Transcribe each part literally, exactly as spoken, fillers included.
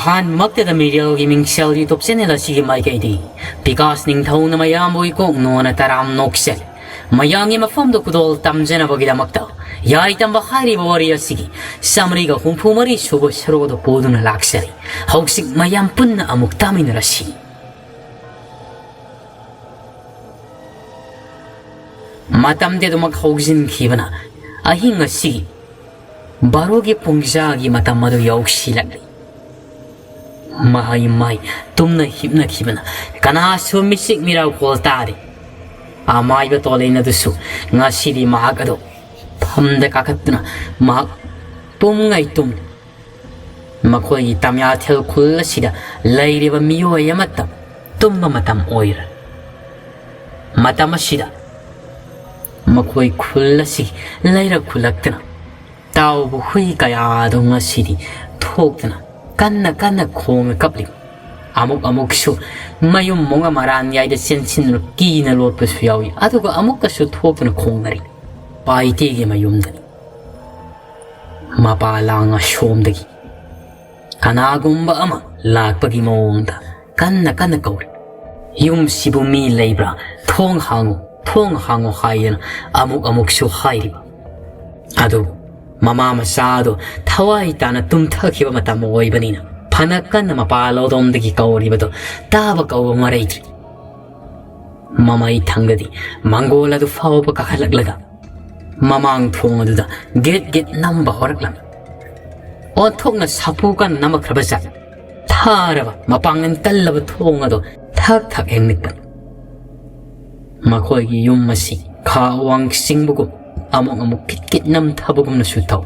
ꯑꯍꯥꯟꯕꯃꯛꯇꯗ ꯃꯤꯔꯦꯜꯒꯤ ꯃꯤꯡꯁꯦꯜ YouTube channel ꯑꯁꯤꯒꯤ ꯃꯥꯏꯀꯩꯗꯒꯤ ꯕꯤꯀꯥꯁ ꯅꯤꯡꯊꯧꯅ ꯃꯌꯥꯝꯕꯨ ꯏꯀꯣꯛ ꯅꯣꯟꯅ ꯇꯔꯥꯝ ꯅꯣꯛꯆꯔꯤ꯫ ꯃꯌꯥꯝꯒꯤ ꯃꯐꯝꯗ ꯈꯨꯗꯣꯜ ꯇꯝꯖꯅꯕꯒꯤꯗꯃꯛꯇ ꯌꯥꯏꯇꯝꯕ ꯍꯥꯏꯔꯤꯕ ꯋꯥꯔꯤ ꯑꯁꯤꯒꯤ ꯆꯥꯃꯔꯤꯒ ꯍꯨꯝꯐꯨ ꯃꯔꯤ ꯁꯨꯕ ꯁꯔꯨꯛ ꯑꯗꯨ ꯄꯨꯗꯨꯅ ꯂꯥꯛꯆꯔꯤ꯫ ꯍꯧꯖꯤꯛ ꯃꯌꯥꯝ ꯄꯨꯟꯅ ꯑꯃꯨꯛ ꯇꯥꯃꯤꯟꯅꯔꯁꯤ꯫ ꯃꯇꯝꯗꯤ ꯑꯗꯨꯃꯛ ꯍꯧꯖꯤꯟꯈꯤꯕꯅ ꯑꯍꯤꯡ ꯑꯁꯤꯒꯤ ꯕꯥꯔꯣꯒꯤ ꯄꯨꯡꯖꯥꯒꯤ ꯃꯇꯝ ꯑꯗꯨ ꯌꯧꯁꯤꯜꯂꯛꯂꯤ꯫ ꯃꯍꯩ ꯃꯍꯩ ꯇꯨꯝꯅ ꯍꯤꯞꯅꯈꯤꯕꯅ ꯀꯅꯥꯁꯨ ꯃꯤꯆꯤꯛ ꯃꯤꯔꯥꯎꯈꯣꯜ ꯇꯥꯗꯦ꯫ ꯑꯃꯥꯏꯕ ꯇꯣꯂꯦꯟ ꯑꯗꯨꯁꯨ ꯉꯁꯤꯗꯤ ꯃꯍꯥꯛ ꯑꯗꯨ ꯐꯝꯗ ꯀꯥꯈꯠꯇꯨꯅ ꯃꯍꯥꯛ ꯄꯨꯝꯉꯩ ꯇꯨꯝꯂꯤ꯫ ꯃꯈꯣꯏꯒꯤ ꯇꯝꯌꯥꯊꯦꯜ ꯈꯨꯜ ꯑꯁꯤꯗ ꯂꯩꯔꯤꯕ ꯃꯤꯑꯣꯏ ꯑꯃꯠꯇ ꯇꯨꯝꯕ ꯃꯇꯝ ꯑꯣꯏꯔꯦ꯫ ꯃꯇꯝ ꯑꯁꯤꯗ ꯃꯈꯣꯏ ꯈꯨꯜ ꯑꯁꯤ ꯂꯩꯔꯛ ꯈꯨꯜꯂꯛꯇꯨꯅ ꯇꯥꯎꯕ ꯍꯨꯏ ꯀꯌꯥꯗꯣ ꯉꯁꯤꯗꯤ ꯊꯣꯛꯇꯨꯅ ꯀꯟꯅ ꯀꯟꯅ ꯈꯣꯡꯅ ꯀꯞꯂꯤ꯫ ꯑꯃꯨꯛ ꯑꯃꯨꯛꯁꯨ ꯃꯌꯨꯝ ꯃꯨꯡꯒ ꯃꯔꯥꯟ ꯌꯥꯏꯗ ꯆꯦꯟꯁꯤꯟꯗꯨꯅ ꯀꯤꯅ ꯂꯣꯠꯄꯁꯨ ꯌꯥꯎꯏ, ꯑꯗꯨꯒ ꯑꯃꯨꯛꯀꯁꯨ ꯊꯣꯛꯇꯨꯅ ꯈꯣꯡꯅꯔꯤ꯫ ꯄꯥꯏꯇꯦꯒꯤ ꯃꯌꯨꯝꯗꯅꯤ꯫ ꯃꯄꯥ ꯂꯥꯡ ꯑꯁꯣꯝꯗꯒꯤ ꯀꯅꯥꯒꯨꯝꯕ ꯑꯃ ꯂꯥꯛꯄꯒꯤ ꯃꯑꯣꯡꯗ ꯀꯟꯅ ꯀꯟꯅ ꯀꯧꯔꯤ꯫ "ꯌꯨꯝꯁꯤꯕꯨ ꯃꯤ ꯂꯩꯕ꯭ꯔꯥ? ꯊꯣꯡ ꯍꯥꯡꯉꯨ, ꯊꯣꯡ ꯍꯥꯡꯉꯨ" ꯍꯥꯏꯗꯅ ꯑꯃꯨꯛ ꯑꯃꯨꯛꯁꯨ ꯍꯥꯏꯔꯤꯕ꯫ ꯑꯗꯨꯕꯨ ꯃꯃꯥ ꯃꯆꯥꯗꯣ ꯊꯋꯥꯏ ꯇꯥꯅ ꯇꯨꯝꯊꯈꯤꯕ ꯃꯇꯝ ꯑꯣꯏꯕꯅꯤꯅ ꯐꯅ ꯀꯟꯅ ꯃꯄꯥ ꯂꯧꯗꯣꯝꯗꯒꯤ ꯀꯧꯔꯤꯕꯗꯣ ꯇꯥꯕ ꯀꯧꯕ ꯃꯔꯩꯗ꯭ꯔꯤ꯫ ꯃꯃꯩ ꯊꯪꯗꯗꯤ ꯃꯪꯒꯣꯜ ꯑꯗꯨ ꯐꯥꯎꯕ ꯀꯥꯈꯠꯂꯛꯂꯒ ꯃꯃꯥꯡ ꯊꯣꯡ ꯑꯗꯨꯗ ꯒꯦꯠ ꯒꯦꯠ ꯅꯝꯕ ꯍꯧꯔꯛꯂꯝꯃꯤ꯫ ꯑꯣꯟꯊꯣꯛꯅ ꯁꯥꯐꯨ ꯀꯟꯅ ꯅꯝꯃꯛꯈ꯭ꯔꯕ ꯖꯥꯠ꯫ ꯊꯥꯔꯕ ꯃꯄꯥꯡꯒꯜ ꯀꯜꯂꯕ ꯊꯣꯡ ꯑꯗꯨ ꯊꯛ ꯊꯛ ꯍꯦꯛ ꯅꯤꯛꯄꯅꯤ꯫ ꯃꯈꯣꯏꯒꯤ ꯌꯨꯝ ꯑꯁꯤ ꯈꯥ ꯋꯥꯡ ꯆꯤꯡꯕꯒꯨꯝ ꯑꯃꯨꯛ ꯑꯃꯨꯛ ꯀꯤꯠ ꯀꯤꯠ ꯅꯝꯊꯕꯒꯨꯝꯅꯁꯨ ꯇꯧ꯫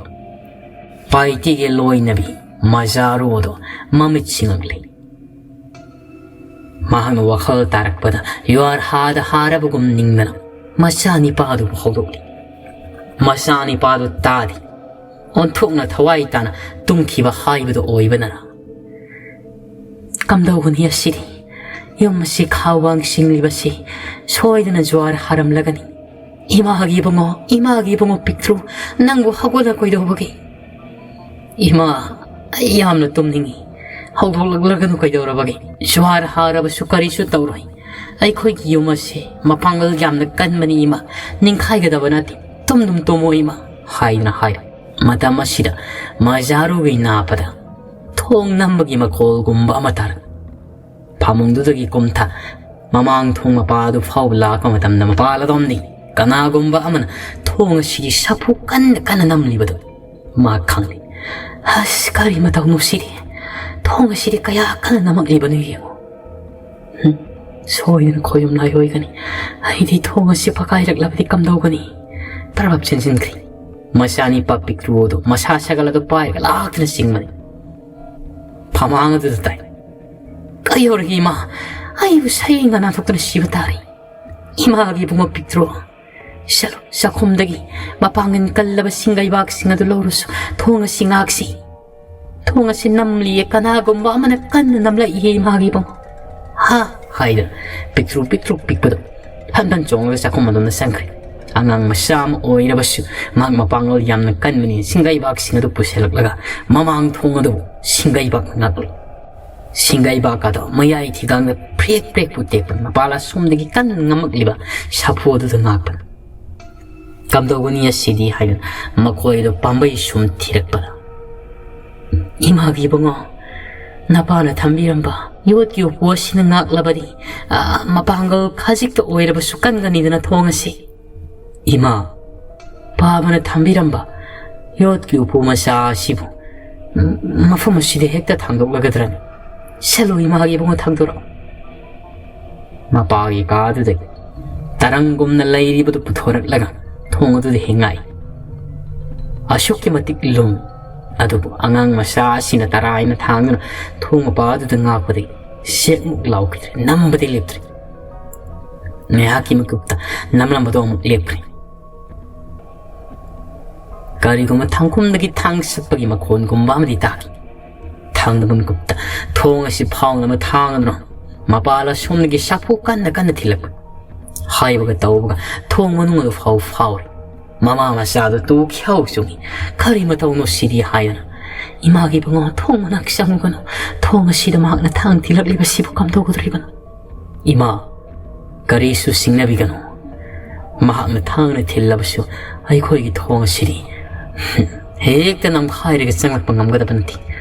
ꯄꯥꯏꯇꯤꯒꯤ ꯂꯣꯏꯅꯕꯤ ꯃꯖꯥꯔꯨ ꯑꯗꯨ ꯃꯃꯤꯠ ꯁꯤꯡꯉꯛꯂꯤ꯫ ꯃꯍꯥꯛꯅ ꯋꯥꯈꯜ ꯇꯥꯔꯛꯄꯗ ꯌꯨꯍꯥꯔ ꯍꯥꯗ ꯍꯥꯔꯕꯒꯨꯝ ꯅꯤꯡꯗꯅ ꯃꯆꯥꯅꯤꯄꯥꯗꯨꯕꯨ ꯍꯧꯗꯣꯛꯂꯤ꯫ ꯃꯆꯥꯅꯤꯄꯥꯗꯨ ꯇꯥꯗꯦ꯫ ꯑꯣꯟꯊꯣꯛꯅ ꯊꯋꯥꯏ ꯇꯥꯅ ꯇꯨꯝꯈꯤꯕ ꯍꯥꯏꯕꯗꯨ ꯑꯣꯏꯕꯅꯔ? "ꯀꯝꯗꯧꯒꯅꯤ ꯑꯁꯤꯗꯤ? ꯌꯨꯝ ꯑꯁꯤ ꯈꯥ ꯋꯥꯡ ꯆꯤꯡꯂꯤꯕꯁꯤ ꯁꯣꯏꯗꯅ ꯖꯨꯋꯥꯔ ꯍꯥꯔꯝꯂꯒꯅꯤ꯫ ꯏꯃꯥꯒꯤ ꯏꯕꯨꯡꯉꯣ, ꯏꯃꯥꯒꯤ ꯏꯕꯨꯡꯉꯣ ꯄꯤꯛꯇ꯭ꯔꯨ, ꯅꯪꯕꯨ ꯍꯧꯒꯠꯂ ꯀꯩꯗꯧꯕꯒꯦ?" "ꯏꯃꯥ, ꯑꯩ ꯌꯥꯝꯅ ꯇꯨꯝꯅꯤꯡꯏ꯫ "ꯍꯧꯗꯣꯛꯂꯛꯂꯒꯅꯨ, ꯀꯩꯗꯧꯔꯕꯒꯦ? ꯖ꯭ꯋꯥꯔ ꯍꯥꯔꯕꯁꯨ ꯀꯔꯤꯁꯨ ꯇꯧꯔꯣꯏ꯫ ꯑꯩꯈꯣꯏꯒꯤ ꯌꯨꯝ ꯑꯁꯤ ꯃꯄꯥꯡꯒꯜ ꯌꯥꯝꯅ ꯀꯟꯕꯅꯤ ꯏꯃꯥ, ꯅꯤꯡꯈꯥꯏꯒꯗꯕ ꯅꯠꯇꯦ꯫ ꯇꯨꯝꯗꯨꯝ ꯇꯨꯝꯃꯣ ꯏꯃꯥ" ꯍꯥꯏꯗꯨꯅ ꯍꯥꯏꯔꯦ꯫ ꯃꯇꯝ ꯑꯁꯤꯗ ꯃꯖꯥꯔꯨꯒꯤ ꯅꯥꯄꯗ ꯊꯣꯡ ꯅꯝꯕꯒꯤ ꯃꯈꯣꯜꯒꯨꯝꯕ ꯑꯃ ꯇꯥꯔꯛ꯫ ꯐꯃꯨꯡꯗꯨꯗꯒꯤ ꯀꯨꯝꯊ ꯃꯃꯥꯡ ꯊꯣꯡ ꯃꯄꯥ ꯑꯗꯨ ꯐꯥꯎꯕ ꯂꯥꯛꯄ ꯃꯇꯝꯗ, ꯃꯄꯥ ꯂꯥꯗꯣꯝꯗꯤ ꯀꯅꯥꯒꯨꯝꯕ ꯑꯃꯅ ꯊꯣꯡ ꯑꯁꯤꯒꯤ ꯁꯥꯐꯨ ꯀꯟꯅ ꯀꯟꯅ ꯅꯝꯂꯤꯕꯗꯨ ꯃꯥ ꯈꯪꯂꯤ꯫ "ꯑꯁ, ꯀꯔꯤ ꯃꯇꯧꯅꯣ ꯁꯤꯗꯤ? ꯊꯣꯡ ꯑꯁꯤꯗꯤ ꯀꯌꯥ ꯀꯟꯅ ꯅꯝꯃꯛꯂꯤꯕꯅꯣ ꯌꯦꯡꯉꯨ꯫ ꯍꯨꯝ, ꯁꯣꯏꯗꯅ ꯈꯣꯏꯔꯨꯝ ꯂꯥꯏ ꯑꯣꯏꯒꯅꯤ꯫ ꯑꯩꯗꯤ ꯊꯣꯡ ꯑꯁꯤ ꯐꯀꯥꯏꯔꯛꯂꯕꯗꯤ ꯀꯝꯗꯧꯒꯅꯤ?" ꯄ꯭ꯔꯚꯥꯞ ꯆꯦꯟꯁꯤꯟꯈ꯭ꯔꯦ꯫ ꯃꯆꯥꯅꯤꯄꯥ ꯄꯤꯛꯇ꯭ꯔꯨ ꯑꯗꯨ ꯃꯁꯥ ꯁꯒꯜ ꯑꯗꯨ ꯄꯥꯏꯔꯒ ꯂꯥꯛꯇꯨꯅ ꯆꯤꯡꯕꯅꯤ꯫ ꯐꯃꯥꯡ ꯑꯗꯨꯗ ꯇꯥꯏ꯫ "ꯀꯩꯗꯧꯔꯒꯦ ꯏꯃꯥ? ꯑꯩꯕꯨ ꯁꯌꯦꯡꯒ ꯅꯥꯟꯊꯣꯛꯇꯨꯅ ꯁꯤꯕ ꯇꯥꯔꯦ꯫ ꯏꯃꯥꯒꯤ ꯏꯕꯨꯡꯉꯣ ꯄꯤꯛꯇ꯭ꯔꯨ, ꯆꯠꯂꯣ, ꯆꯥꯛꯈꯨꯝꯗꯒꯤ ꯃꯄꯥꯡꯒꯜ ꯀꯜꯂꯕ ꯁꯤꯡꯒꯩꯕꯥꯛꯁꯤꯡ ꯑꯗꯨ ꯂꯧꯔꯨꯁꯨ, ꯊꯣꯡ ꯑꯁꯤ ꯉꯥꯛꯁꯤ꯫ ꯊꯣꯡ ꯑꯁꯤ ꯅꯝꯂꯤꯌꯦ, ꯀꯅꯥꯒꯨꯝꯕ ꯑꯃꯅ ꯀꯟꯅ ꯅꯝꯂꯛꯏꯌꯦ ꯏꯃꯥꯒꯤ ꯏꯕꯨꯡꯉꯣ꯫ ꯍꯥ?" ꯍꯥꯏꯗꯨꯅ ꯄꯤꯛꯇ꯭ꯔꯨ ꯄꯤꯛꯇ꯭ꯔꯨ ꯄꯤꯛꯄꯗꯨ ꯐꯟ ꯐꯟ ꯆꯣꯡꯂꯒ ꯆꯥꯛꯈꯨꯝ ꯑꯗꯣꯝꯗ ꯆꯪꯈ꯭ꯔꯦ꯫ ꯑꯉꯥꯡ ꯃꯆꯥ ꯑꯃ ꯑꯣꯏꯔꯕꯁꯨ ꯃꯍꯥꯛ ꯃꯄꯥꯡꯒꯜ ꯌꯥꯝꯅ ꯀꯟꯕꯅꯤ꯫ ꯁꯤꯡꯒꯩꯕꯥꯛꯁꯤꯡ ꯑꯗꯨ ꯄꯨꯁꯤꯜꯂꯛꯂꯒ ꯃꯃꯥꯡ ꯊꯣꯡ ꯑꯗꯨꯕꯨ ꯁꯤꯡꯒꯩꯕꯥꯛꯅ ꯉꯥꯛꯂꯤ꯫ ꯁꯤꯡꯒꯩꯕꯥꯛ ꯑꯗꯣ ꯃꯌꯥꯏ ꯊꯤꯒꯥꯡꯗ ꯄ꯭ꯔꯦꯛ ꯄ꯭ꯔꯦꯛꯄꯨ ꯇꯦꯛꯄ, ꯃꯄꯥ ꯂꯥꯁꯣꯝꯗꯒꯤ ꯀꯟꯅ ꯉꯝꯃꯛꯂꯤꯕ ꯁꯥꯐꯨ ꯑꯗꯨꯗ ꯉꯥꯛꯄꯅꯤ꯫ "ꯀꯝꯗꯧꯒꯅꯤ ꯑꯁꯤꯗꯤ?" ꯍꯥꯏꯗꯨꯅ ꯃꯈꯣꯏꯗꯣ ꯄꯥꯝꯕꯩ ꯁꯨꯝ ꯊꯤꯔꯛꯄꯗ, "ꯏꯃꯥꯒꯤ ꯏꯕꯨꯡꯉꯣ, ꯅꯄꯥꯅ ꯊꯝꯕꯤꯔꯝꯕ ꯌꯣꯠꯀꯤ ꯎꯄꯨ ꯑꯁꯤꯅ ꯉꯥꯛꯂꯕꯗꯤ, ꯑ, ꯃꯄꯥꯡꯒꯜ ꯈꯖꯤꯛꯇ ꯑꯣꯏꯔꯕꯁꯨ ꯀꯟꯒꯅꯤꯗꯅ ꯊꯣꯡ ꯑꯁꯤ꯫ ꯏꯃꯥ, ꯄꯥꯕꯅ ꯊꯝꯕꯤꯔꯝꯕ ꯌꯣꯠꯀꯤ ꯎꯄꯨ ꯃꯆꯥ ꯑꯁꯤꯕꯨ ꯃꯐꯝ ꯑꯁꯤꯗ ꯍꯦꯛꯇ ꯊꯥꯡꯗꯣꯛꯂꯒꯗ꯭ꯔꯅꯤ? ꯆꯠꯂꯨ ꯏꯃꯥꯒꯤ ꯏꯕꯨꯡꯉꯣ, ꯊꯥꯡꯗꯣꯔꯛꯑꯣ꯫" ꯃꯄꯥꯒꯤ ꯀꯥꯗꯨꯗꯒꯤ ꯇꯔꯪꯒꯨꯝꯅ ꯂꯩꯔꯤꯕꯗꯨ ꯄꯨꯊꯣꯔꯛꯂꯒ ꯊꯣꯡ ꯑꯗꯨꯗ ꯍꯦꯛ ꯉꯥꯛꯏ꯫ ꯑꯁꯨꯛꯀꯤ ꯃꯇꯤꯛ ꯂꯨꯝ꯫ ꯑꯗꯨꯕꯨ ꯑꯉꯥꯡ ꯃꯆꯥ ꯑꯁꯤꯅ ꯇꯔꯥꯏꯅ ꯊꯥꯡꯗꯨꯅ ꯊꯣꯡ ꯃꯄꯥ ꯑꯗꯨꯗ ꯉꯥꯛꯄꯗꯒꯤ ꯆꯦꯛꯃꯨꯛ ꯂꯥꯎꯈꯤꯗ꯭ꯔꯦ, ꯅꯝꯕꯗꯤ ꯂꯦꯞꯇ꯭ꯔꯦ꯫ ꯉꯥꯏꯍꯥꯛꯀꯤ ꯃꯤꯀꯨꯞꯇ ꯅꯝꯂꯝꯕꯗꯣ ꯑꯃꯨꯛ ꯂꯦꯞꯈ꯭ꯔꯦ꯫ ꯀꯔꯤꯒꯨꯝꯕ ꯊꯥꯡꯈꯨꯝꯗꯒꯤ ꯊꯥꯡ ꯁꯠꯄꯒꯤ ꯃꯈꯣꯟꯒꯨꯝꯕ ꯑꯃꯗꯤ ꯇꯥꯈꯤ꯫ ꯊꯥꯡꯗꯕ ꯃꯤꯀꯨꯞꯇ ꯊꯣꯡ ꯑꯁꯤ ꯐꯥꯎꯅꯕ ꯊꯥꯡ ꯑꯗꯨꯅ ꯃꯄꯥ ꯂꯥꯁꯣꯝꯗꯒꯤ ꯁꯥꯐꯨ ꯀꯟꯅ ꯀꯟꯅ ꯊꯤꯜꯂꯛꯄ꯫ ꯍꯥꯏꯕꯒ ꯇꯧꯕꯒ ꯊꯣꯡ ꯃꯅꯨꯡ ꯑꯗꯨ ꯐꯥꯎ ꯐꯥꯎꯔꯦ꯫ ꯃꯃꯥ ꯃꯆꯥꯗꯨ ꯇꯨ ꯈ꯭ꯌꯥꯎ ꯆꯨꯡꯏ꯫ "ꯀꯔꯤ ꯃꯇꯧꯅꯣ ꯁꯤꯗꯤ?" ꯍꯥꯏꯗꯨꯅ "ꯏꯃꯥꯒꯤ ꯏꯕꯨꯡꯉꯣ, ꯊꯣꯡ ꯃꯅꯥꯛ ꯆꯪꯉꯨꯒꯅꯨ꯫ ꯊꯣꯡ ꯑꯁꯤꯗ ꯃꯍꯥꯛꯅ ꯊꯥꯡ ꯊꯤꯜꯂꯛꯂꯤꯕꯁꯤꯕꯨ ꯀꯝꯗꯧꯒꯗꯧꯔꯤꯕꯅꯣ?" "ꯏꯃꯥ, ꯀꯔꯤꯁꯨ ꯁꯤꯡꯅꯕꯤꯒꯅꯨ꯫ ꯃꯍꯥꯛꯅ ꯊꯥꯡꯅ ꯊꯤꯜꯂꯕꯁꯨ ꯑꯩꯈꯣꯏꯒꯤ ꯊꯣꯡ ꯑꯁꯤꯗꯤ ꯍꯦꯛꯇ ꯅꯝꯈꯥꯏꯔꯒ ꯆꯪꯂꯛꯄ ꯉꯝꯒꯗꯕ ꯅꯠꯇꯦ꯫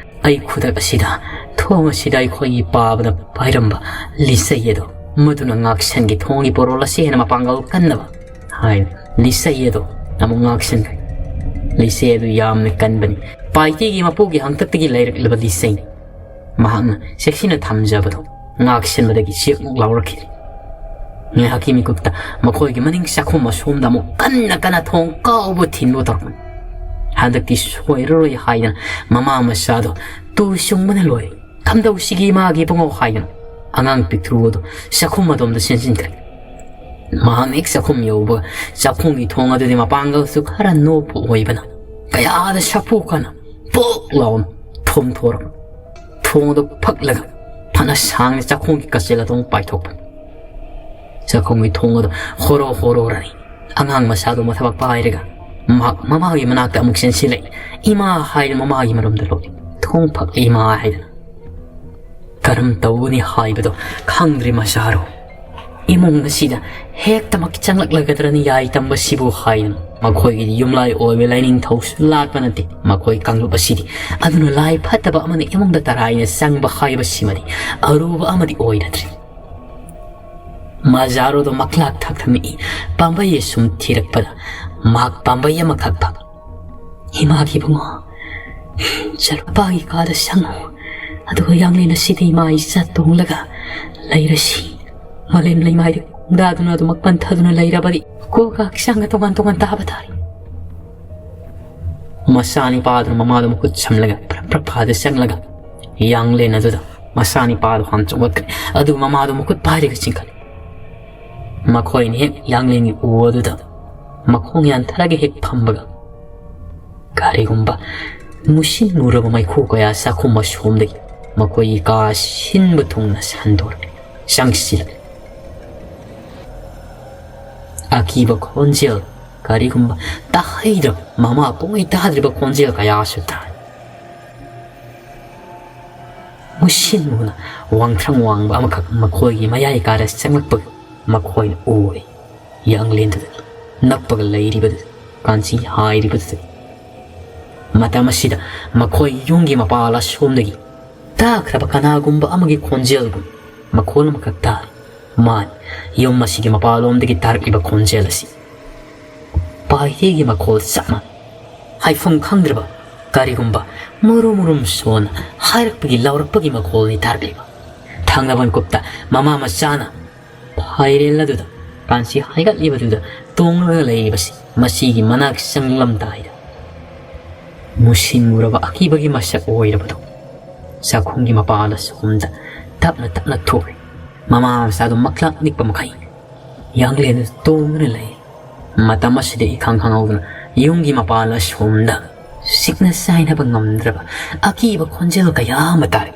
ꯑꯩ ꯈꯨꯗꯛ ꯑꯁꯤꯗ ꯊꯣꯡ ꯑꯁꯤꯗ ꯑꯩꯈꯣꯏꯒꯤ ꯄꯥꯕꯗ ꯄꯥꯏꯔꯝꯕ ꯂꯤꯆꯩ ꯑꯗꯣ, ꯃꯗꯨꯅ ꯉꯥꯛꯁꯟꯒꯤ ꯊꯣꯡꯒꯤ ꯄꯣꯔꯣꯜ ꯑꯁꯤ ꯍꯦꯟꯅ ꯃꯄꯥꯡꯒꯜ ꯀꯟꯅꯕ" ꯍꯥꯏꯅ ꯂꯤꯆꯩ ꯑꯗꯣ ꯑꯃꯨꯛ ꯉꯥꯛꯁꯟꯈ꯭ꯔꯦ꯫ ꯂꯤꯆꯩ ꯑꯗꯨ ꯌꯥꯝꯅ ꯀꯟꯕꯅꯤ꯫ ꯄꯥꯏꯇꯦꯒꯤ ꯃꯄꯨꯒꯤ ꯍꯥꯛꯇꯛꯇꯒꯤ ꯂꯩꯔꯛꯂꯕ ꯂꯤꯆꯩꯅꯤ꯫ ꯃꯍꯥꯛꯅ ꯆꯦꯛꯁꯤꯟꯅ ꯊꯝꯖꯕꯗꯨ ꯉꯥꯛꯁꯟꯕꯗꯒꯤ ꯆꯦꯛꯃꯨꯛ ꯂꯥꯎꯔꯛꯈꯤ꯫ ꯉꯥꯏꯍꯥꯛꯀꯤ ꯃꯤꯀꯨꯞꯇ ꯃꯈꯣꯏꯒꯤ ꯃꯅꯤꯡ ꯆꯥꯛꯈꯨꯝ ꯑꯁꯣꯝꯗ ꯑꯃꯨꯛ ꯀꯟꯅ ꯀꯟꯅ ꯊꯣꯡ ꯀꯥꯎꯕ ꯊꯤꯟꯕ ꯇꯧꯔꯛꯄꯅꯤ꯫ ꯍꯟꯗꯛꯇꯤ ꯁꯣꯏꯔꯔꯣꯏ ꯍꯥꯏꯗꯅ ꯃꯃꯥ ꯃꯆꯥꯗꯣ ꯇꯨ ꯆꯨꯡꯕꯅ ꯂꯣꯏꯔꯦ꯫ "ꯀꯝꯗꯧꯁꯤꯒꯦ ꯏꯃꯥꯒꯤ ꯏꯕꯨꯡꯉꯣ?" ꯍꯥꯏꯗꯅ ꯑꯉꯥꯡ ꯄꯤꯛꯇ꯭ꯔꯨ ꯑꯗꯨ ꯆꯥꯛꯈꯨꯝ ꯑꯗꯣꯝꯗ ꯆꯦꯟꯁꯤꯟꯈ꯭ꯔꯦ꯫ ꯃꯍꯥꯛꯅ ꯍꯦꯛ ꯆꯥꯛꯈꯨꯝ ꯌꯧꯕ, ꯆꯥꯛꯈꯨꯝꯒꯤ ꯊꯣꯡ ꯑꯗꯨꯗꯤ ꯃꯄꯥꯡꯒꯜꯁꯨ ꯈꯔ ꯅꯣꯞꯄ ꯑꯣꯏꯕꯅ ꯀꯌꯥꯗ ꯁꯥꯐꯨ ꯀꯟꯅ ꯄꯣꯛ ꯂꯥꯎꯅ ꯊꯣꯝꯊꯣꯔꯛ꯫ ꯊꯣꯡ ꯑꯗꯨ ꯐꯛꯂꯒ ꯐꯅ ꯁꯥꯡꯅ ꯆꯥꯛꯈꯨꯝꯒꯤ ꯀꯆꯦꯜ ꯑꯗꯨ ꯄꯥꯏꯊꯣꯛꯄ꯫ ꯆꯥꯛꯈꯨꯝꯒꯤ ꯊꯣꯡ ꯑꯗꯨ ꯍꯣꯔꯣ ꯍꯣꯔꯣꯔꯅꯤ꯫ ꯑꯉꯥꯡ ꯃꯆꯥꯗꯨ ꯃꯊꯕꯥꯛ ꯄꯥꯏꯔꯒ ꯃꯍꯥꯛ ꯃꯃꯥꯒꯤ ꯃꯅꯥꯛꯇ ꯑꯃꯨꯛ ꯆꯦꯟꯁꯤꯜꯂꯛꯏ꯫ "ꯏꯃꯥ" ꯍꯥꯏꯗꯅ ꯃꯃꯥꯒꯤ ꯃꯔꯨꯝꯗ ꯂꯣꯠꯂꯤ꯫ "ꯊꯣꯡ ꯐꯛꯂꯤ ꯏꯃꯥ" ꯍꯥꯏꯗꯅ꯫ ꯀꯔꯝ ꯇꯧꯒꯅꯤ ꯍꯥꯏꯕꯗꯣ ꯈꯪꯗ꯭ꯔꯤ ꯃꯆꯥꯔꯣ꯫ ꯏꯃꯨꯡ ꯑꯁꯤꯗ ꯍꯦꯛꯇꯃꯛ ꯆꯪꯂꯛꯂꯒꯗ꯭ꯔꯅꯤ ꯌꯥꯏ ꯇꯝꯕꯁꯤꯕꯨ ꯍꯥꯏꯗꯅ꯫ ꯃꯈꯣꯏꯒꯤꯗꯤ ꯌꯨꯝꯂꯥꯏ ꯑꯣꯏꯕ ꯂꯥꯏꯅꯤꯡꯊꯧꯁꯨ ꯂꯥꯠꯄ ꯅꯠꯇꯦ꯫ ꯃꯈꯣꯏ ꯀꯥꯡꯂꯨꯞ ꯑꯁꯤꯗꯤ꯫ ꯑꯗꯨꯅ ꯂꯥꯏ ꯐꯠꯇꯕ ꯑꯃꯅ ꯏꯃꯨꯡꯗ ꯇꯔꯥꯏꯅ ꯆꯪꯕ ꯍꯥꯏꯕꯁꯤꯃꯗꯤ ꯑꯔꯨꯕ ꯑꯃꯗꯤ ꯑꯣꯏꯔꯗ꯭ꯔꯤ꯫ ꯃꯖꯥꯔꯣꯗꯣ ꯃꯈ꯭ꯂꯥꯛ ꯊꯛꯊꯛꯅ ꯏ ꯄꯥꯝꯕꯩ ꯁꯨꯝ ꯊꯤꯔꯛꯄꯗ ꯃꯍꯥꯛ ꯄꯥꯝꯕꯩ ꯑꯃꯈꯛ ꯐꯪ꯫ "ꯏꯃꯥꯒꯤ ꯏꯕꯨꯡꯉꯣ, ꯆꯠꯂꯨꯄꯥꯒꯤ ꯀꯥꯗ ꯆꯪꯉꯨ꯫ ꯑꯗꯨꯒ ꯌꯥꯡꯂꯦꯟ ꯑꯁꯤꯗ ꯏꯃꯥ ꯏꯆꯥ ꯇꯣꯡꯂꯒ ꯂꯩꯔꯁꯤ꯫ ꯃꯥꯂꯦꯝ ꯂꯩꯃꯥꯏꯗ ꯈꯣꯡꯗꯥꯗꯨꯅ ꯑꯗꯨꯃꯛ ꯄꯟꯊꯗꯨꯅ ꯂꯩꯔꯕꯗꯤ ꯀꯣꯛꯀ ꯍꯛꯆꯥꯡꯒ ꯇꯣꯉꯥꯟ ꯇꯣꯉꯥꯟ ꯇꯥꯕ ꯇꯥꯔꯦ꯫" ꯃꯆꯥꯅꯤꯄꯥꯗꯨꯅ ꯃꯃꯥꯗ ꯃꯈꯨꯠ ꯁꯝꯂꯒ ꯐ꯭ꯔꯞ ꯐ꯭ꯔꯞ ꯐꯥꯗ ꯆꯪꯂꯒ ꯌꯥꯡꯂꯦꯟ ꯑꯗꯨꯗ ꯃꯆꯥꯅꯤꯄꯥꯗꯨ ꯍꯥꯟꯅ ꯆꯣꯡꯈꯠꯈ꯭ꯔꯦ꯫ ꯑꯗꯨꯒ ꯃꯃꯥꯗꯨ ꯃꯈꯨꯠ ꯄꯥꯏꯔꯒ ꯆꯤꯡꯈꯠꯂꯦ꯫ ꯃꯈꯣꯏꯅ ꯍꯦꯛ ꯌꯥꯡꯂꯦꯟꯒꯤ ꯎ ꯑꯗꯨꯗ ꯃꯈꯣꯡ ꯌꯥꯟꯊꯔꯒ ꯍꯦꯛ ꯐꯝꯕꯒ, ꯀꯔꯤꯒꯨꯝꯕ ꯃꯨꯁꯤꯟ ꯃꯨꯔꯕ ꯃꯩꯈꯨ ꯀꯌꯥ ꯆꯥꯛꯈꯨꯝ ꯑꯁꯣꯝꯗꯒꯤ ꯃꯈꯣꯏꯒꯤ ꯀꯥ ꯁꯤꯟꯕ ꯊꯨꯡꯅ ꯁꯟꯗꯣꯔꯛꯂꯦ, ꯆꯪꯁꯤꯜꯂꯛꯂꯦ꯫ ꯑꯀꯤꯕ ꯈꯣꯟꯖꯦꯜ, ꯀꯔꯤꯒꯨꯝꯕ ꯇꯥꯍꯩꯗ꯭ꯔꯕ, ꯃꯃꯥ ꯄꯣꯛꯉꯩ ꯇꯥꯗ꯭ꯔꯤꯕ ꯈꯣꯟꯖꯦꯜ ꯀꯌꯥꯁꯨ ꯇꯥꯏ꯫ ꯃꯨꯁꯤꯟ ꯃꯨꯅ ꯋꯥꯡꯊ꯭ꯔꯪ ꯋꯥꯡꯕ ꯑꯃꯈꯛ ꯃꯈꯣꯏꯒꯤ ꯃꯌꯥꯏ ꯀꯥꯔ ꯆꯪꯂꯛꯄꯒ ꯃꯈꯣꯏꯅ ꯎꯔꯦ꯫ ꯌꯥꯡꯂꯦꯟꯗꯨꯗꯒꯤ ꯅꯞꯄꯒ ꯂꯩꯔꯤꯕꯗꯨ ꯀꯥꯟꯆꯤ ꯍꯥꯏꯔꯤꯕꯗꯨꯗꯒꯤ꯫ ꯃꯇꯝ ꯑꯁꯤꯗ ꯃꯈꯣꯏ ꯌꯨꯝꯒꯤ ꯃꯄꯥꯜ ꯑꯁꯣꯝꯗꯒꯤ ꯇꯥꯈ꯭ꯔꯕ ꯀꯅꯥꯒꯨꯝꯕ ꯑꯃꯒꯤ ꯈꯣꯟꯖꯦꯜꯒꯨꯝ ꯃꯈꯣꯜ ꯑꯃꯈꯛ ꯇꯥꯔꯤ꯫ ꯃꯥꯅꯤ, ꯌꯨꯝ ꯑꯁꯤꯒꯤ ꯃꯄꯥꯜꯂꯣꯝꯗꯒꯤ ꯇꯥꯔꯛꯂꯤꯕ ꯈꯣꯟꯖꯦꯜ ꯑꯁꯤ ꯄꯥꯏꯊꯤꯒꯤ ꯃꯈꯣꯜ ꯆꯞ ꯃꯥꯟꯅꯩ꯫ ꯍꯥꯏꯐꯝ ꯈꯪꯗ꯭ꯔꯕ ꯀꯔꯤꯒꯨꯝꯕ ꯃꯨꯔꯨꯝ ꯃꯨꯔꯨꯝ ꯁꯣꯟꯅ ꯍꯥꯏꯔꯛꯄꯒꯤ ꯂꯥꯎꯔꯛꯄꯒꯤ ꯃꯈꯣꯜꯅꯤ ꯇꯥꯔꯛꯂꯤꯕ꯫ ꯊꯪꯅꯕ ꯃꯤꯀꯨꯞꯇ ꯃꯃꯥ ꯃꯆꯥꯅ ꯐꯥꯏꯔꯦꯜ ꯑꯗꯨꯗ ꯀꯥꯟꯆꯤ ꯍꯥꯏꯒꯠꯂꯤꯕꯗꯨꯗ ꯇꯣꯡꯂꯒ ꯂꯩꯔꯤꯕꯁꯤ ꯃꯁꯤꯒꯤ ꯃꯅꯥꯛ ꯆꯪꯂꯝꯗꯥꯏꯗ ꯃꯨꯁꯤꯟ ꯃꯨꯔꯕ ꯑꯀꯤꯕꯒꯤ ꯃꯁꯛ ꯑꯣꯏꯔꯕꯗꯨ ꯆꯥꯛꯈꯨꯝꯒꯤ ꯃꯄꯥꯜ ꯑꯁꯣꯝꯗ ꯇꯞꯅ ꯇꯞꯅ ꯊꯣꯛꯏ꯫ ꯃꯃꯥ ꯃꯆꯥꯗꯨ ꯃꯛꯂꯥꯛ ꯅꯤꯛꯄ ꯃꯈꯩ ꯌꯥꯡꯂꯦꯟꯗꯨ ꯇꯣꯡꯗꯨꯅ ꯂꯩ꯫ ꯃꯇꯝ ꯑꯁꯤꯗ ꯏꯈꯪ ꯈꯪꯍꯧꯗꯅ ꯌꯨꯝꯒꯤ ꯃꯄꯥꯜ ꯑꯁꯣꯝꯗ ꯁꯤꯛꯅ ꯆꯥꯏꯅꯕ ꯉꯝꯗ꯭ꯔꯕ ꯑꯀꯤꯕ ꯈꯣꯟꯖꯦꯜ ꯀꯌꯥ ꯑꯃ ꯇꯥꯔꯤ꯫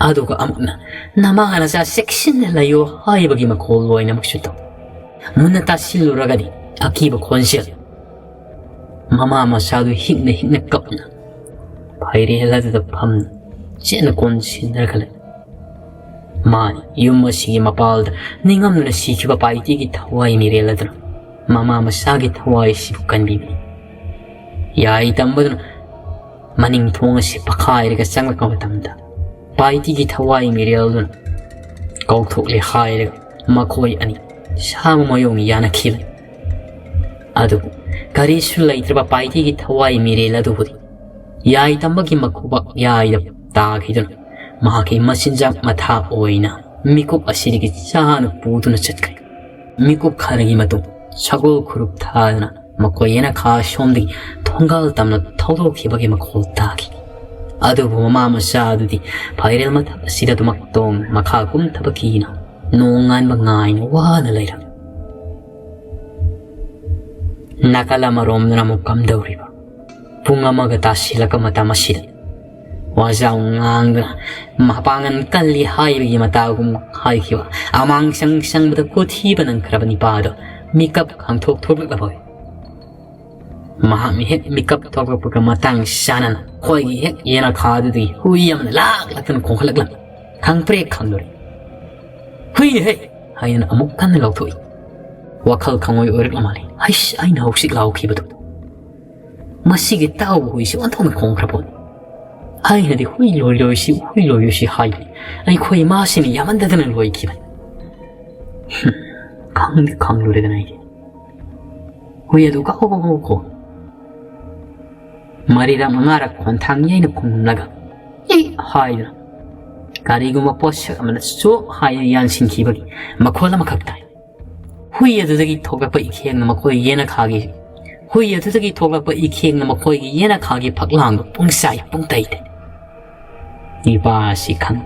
ꯑꯗꯨꯒ ꯑꯃꯨꯛꯅ ꯅꯃꯥ ꯅꯆꯥ ꯆꯦꯛꯁꯤꯟꯅ ꯂꯩꯌꯨ ꯍꯥꯏꯕꯒꯤ ꯃꯈꯣꯜ ꯑꯣꯏꯅ ꯑꯃꯨꯛꯁꯨ ꯇꯧ꯫ ꯃꯨꯟꯅ ꯇꯥꯁꯤꯜꯂꯨꯔꯒꯗꯤ ꯑꯀꯤꯕ ꯈꯣꯟꯖꯦꯜ ꯃꯃꯥ ꯃꯆꯥꯗꯨ ꯍꯤꯛꯅ ꯍꯤꯛꯅ ꯀꯞꯅ ꯐꯩꯔꯦꯜ ꯑꯗꯨꯗ ꯐꯝꯅ ꯆꯦꯠꯅ ꯀꯣꯟꯁꯤꯟꯅꯔꯒ ꯂꯩ꯫ ꯃꯥꯅꯤ, ꯌꯨꯝ ꯑꯁꯤꯒꯤ ꯃꯄꯥꯜꯗ ꯅꯤꯡꯉꯝꯗꯅ ꯁꯤꯈꯤꯕ ꯄꯥꯏꯇꯤꯒꯤ ꯊꯋꯥꯏ ꯃꯤꯔꯦꯜ ꯑꯗꯨꯅ ꯃꯃꯥ ꯃꯆꯥꯒꯤ ꯊꯋꯥꯏ ꯑꯁꯤꯕꯨ ꯀꯟꯕꯤꯕꯅꯤ꯫ ꯌꯥꯏ ꯇꯝꯕꯗꯨꯅ ꯃꯅꯤꯡ ꯊꯣꯡ ꯑꯁꯤ ꯄꯈꯥꯏꯔꯒ ꯆꯪꯂꯛꯄ ꯃꯇꯝꯗ ꯄꯥꯏꯇꯤꯒꯤ ꯊꯋꯥꯏ ꯃꯤꯔꯦꯜꯗꯨꯅ ꯀꯧꯊꯣꯛꯂꯦ ꯍꯥꯏꯔꯒ ꯃꯈꯣꯏ ꯑꯅꯤ ꯁꯥꯕ ꯃꯌꯣꯡ ꯌꯥꯅꯈꯤꯕꯅꯤ꯫ ꯑꯗꯨꯕꯨ ꯀꯔꯤꯁꯨ ꯂꯩꯇ꯭ꯔꯕ ꯄꯥꯏꯇꯤꯒꯤ ꯊꯋꯥꯏ ꯃꯤꯔꯦꯜ ꯑꯗꯨꯕꯨꯗꯤ ꯌꯥꯏ ꯇꯝꯕꯒꯤ ꯃꯈꯨꯕꯥꯛ ꯌꯥꯏꯗ ꯇꯥꯈꯤꯗꯨꯅ ꯃꯍꯥꯛꯀꯤ ꯃꯆꯤꯟꯖꯥꯛ ꯃꯊꯥ ꯑꯣꯏꯅ ꯃꯤꯀꯨꯞ ꯑꯁꯤꯗꯒꯤ ꯆꯥꯅ ꯄꯨꯗꯨꯅ ꯆꯠꯈ꯭ꯔꯦ꯫ ꯃꯤꯀꯨꯞ ꯈꯔꯒꯤ ꯃꯇꯨꯡ ꯁꯒꯣꯜ ꯈꯨꯔꯨꯞ ꯊꯥꯗꯨꯅ ꯃꯈꯣꯏ ꯌꯦꯅꯈꯥ ꯁꯣꯝꯗꯒꯤ ꯊꯣꯡꯒꯥꯜ ꯇꯝꯅ ꯊꯧꯗꯣꯛꯈꯤꯕꯒꯤ ꯃꯈꯣꯜ ꯇꯥꯈꯤ꯫ ꯑꯗꯨꯕꯨ ꯃꯃꯥ ꯃꯆꯥ ꯑꯗꯨꯗꯤ ꯐꯥꯏꯔꯦꯜ ꯃꯊꯛ ꯑꯁꯤꯗ ꯑꯗꯨꯃꯛ ꯇꯣꯡ ꯃꯈꯥ ꯀꯨꯝꯊꯕ ꯀꯤꯅ ꯅꯣꯡꯉꯥꯟꯕ ꯉꯥꯏꯅ ꯋꯥꯅ ꯂꯩꯔꯝꯃꯤ꯫ ꯅꯥꯀꯜ ꯑꯃꯔꯣꯝꯗꯅ ꯑꯃꯨꯛ ꯀꯝꯗꯧꯔꯤꯕ? ꯄꯨꯡ ꯑꯃꯒ ꯇꯥꯁꯤꯜꯂꯛꯄ ꯃꯇꯝ ꯑꯁꯤꯗ ꯋꯥꯖꯥꯎ ꯉꯥꯡꯗꯨꯅ ꯃꯄꯥꯡꯒꯜ ꯀꯜꯂꯤ ꯍꯥꯏꯕꯒꯤ ꯃꯇꯥꯒꯨꯝ ꯍꯥꯏꯈꯤꯕ ꯑꯃꯥꯡ ꯆꯪ ꯆꯪꯕꯗ ꯀꯣꯊꯤꯕ ꯅꯪꯈ꯭ꯔꯕ ꯅꯤꯄꯥꯗꯣ ꯃꯤꯀꯞ ꯈꯪꯊꯣꯛ ꯊꯣꯛꯂꯛꯂꯕ꯫ ꯃꯍꯥꯛꯅ ꯍꯦꯛ ꯃꯤꯀꯞ ꯊꯣꯛꯂꯛꯄꯒ ꯃꯇꯥꯡ ꯆꯥꯅꯅ ꯑꯩꯈꯣꯏꯒꯤ ꯍꯦꯛ ꯌꯦꯅꯈꯥꯗꯨꯗꯒꯤ ꯍꯨꯏ ꯑꯃꯅ ꯂꯥꯛ ꯂꯥꯛꯇꯅ ꯈꯣꯡꯈꯠꯂꯛꯂꯝꯃꯤ꯫ ꯈꯪꯄ꯭ꯔꯦꯛ ꯈꯪꯂꯨꯔꯦ꯫ "ꯍꯨꯏꯅꯦꯍꯦ!" ꯍꯥꯏꯗꯅ ꯑꯃꯨꯛ ꯀꯟꯅ ꯂꯥꯎꯊꯣꯛꯏ꯫ ꯋꯥꯈꯜ ꯈꯪꯑꯣꯏ ꯑꯣꯏꯔꯛꯂ ꯃꯥꯜꯂꯦ꯫ ꯍꯩꯁ, ꯑꯩꯅ ꯍꯧꯖꯤꯛ ꯂꯥꯎꯈꯤꯕꯗꯣ! ꯃꯁꯤꯒꯤ ꯇꯥꯎꯕ ꯍꯨꯏꯁꯤ ꯑꯣꯟꯊꯣꯛꯅ ꯈꯣꯡꯈ꯭ꯔ ꯄꯣꯠꯅꯤ꯫ ꯑꯩꯅꯗꯤ ꯍꯨꯏ ꯂꯣꯏ ꯂꯣꯏꯁꯤ, ꯍꯨꯏ ꯂꯣꯏ ꯂꯣꯏꯁꯤ ꯍꯥꯏꯕꯅꯤ꯫ ꯑꯩꯈꯣꯏ ꯏꯃꯥꯁꯤꯅ ꯌꯥꯝꯃꯟꯗꯗꯅ ꯂꯣꯏꯈꯤꯕꯅꯤ꯫ ꯍꯨꯝ, ꯈꯪꯗꯤ ꯈꯪꯂꯨꯔꯦꯗꯅ ꯑꯩꯗꯤ꯫ ꯍꯨꯏ ꯑꯗꯨ ꯀꯥꯎ ꯀꯥꯎ ꯀꯥꯎ ꯈꯣꯡ꯫ ꯃꯔꯤꯔꯛ ꯃꯉꯥꯔꯛ ꯈꯣꯟꯊꯥꯡ ꯌꯩꯅ ꯈꯨꯝꯂꯒ "ꯏ" ꯍꯥꯏꯗꯨꯅ ꯀꯔꯤꯒꯨꯝꯕ ꯄꯣꯠꯁꯛ ꯑꯃꯗ ꯆꯣꯞ ꯍꯥꯏꯅ ꯌꯥꯟꯁꯤꯟꯈꯤꯕꯒꯤ ꯃꯈꯣꯜ ꯑꯃꯈꯛ ꯇꯥꯏ꯫ ꯍꯨꯏ ꯑꯗꯨꯗꯒꯤ ꯊꯣꯛꯂꯛꯄ ꯏꯈꯦꯡꯅ ꯃꯈꯣꯏ ꯌꯦꯅꯈꯥꯒꯤ, ꯍꯨꯏ ꯑꯗꯨꯗꯒꯤ ꯊꯣꯛꯂꯛꯄ ꯏꯈꯦꯡꯅ ꯃꯈꯣꯏꯒꯤ ꯌꯦꯅꯈꯥꯒꯤ ꯐꯛꯂꯥꯡꯗꯨ ꯄꯨꯡꯆꯥꯏ ꯄꯨꯡꯇꯩ ꯇꯩ꯫ ꯅꯤꯄꯥ ꯑꯁꯤ ꯈꯪ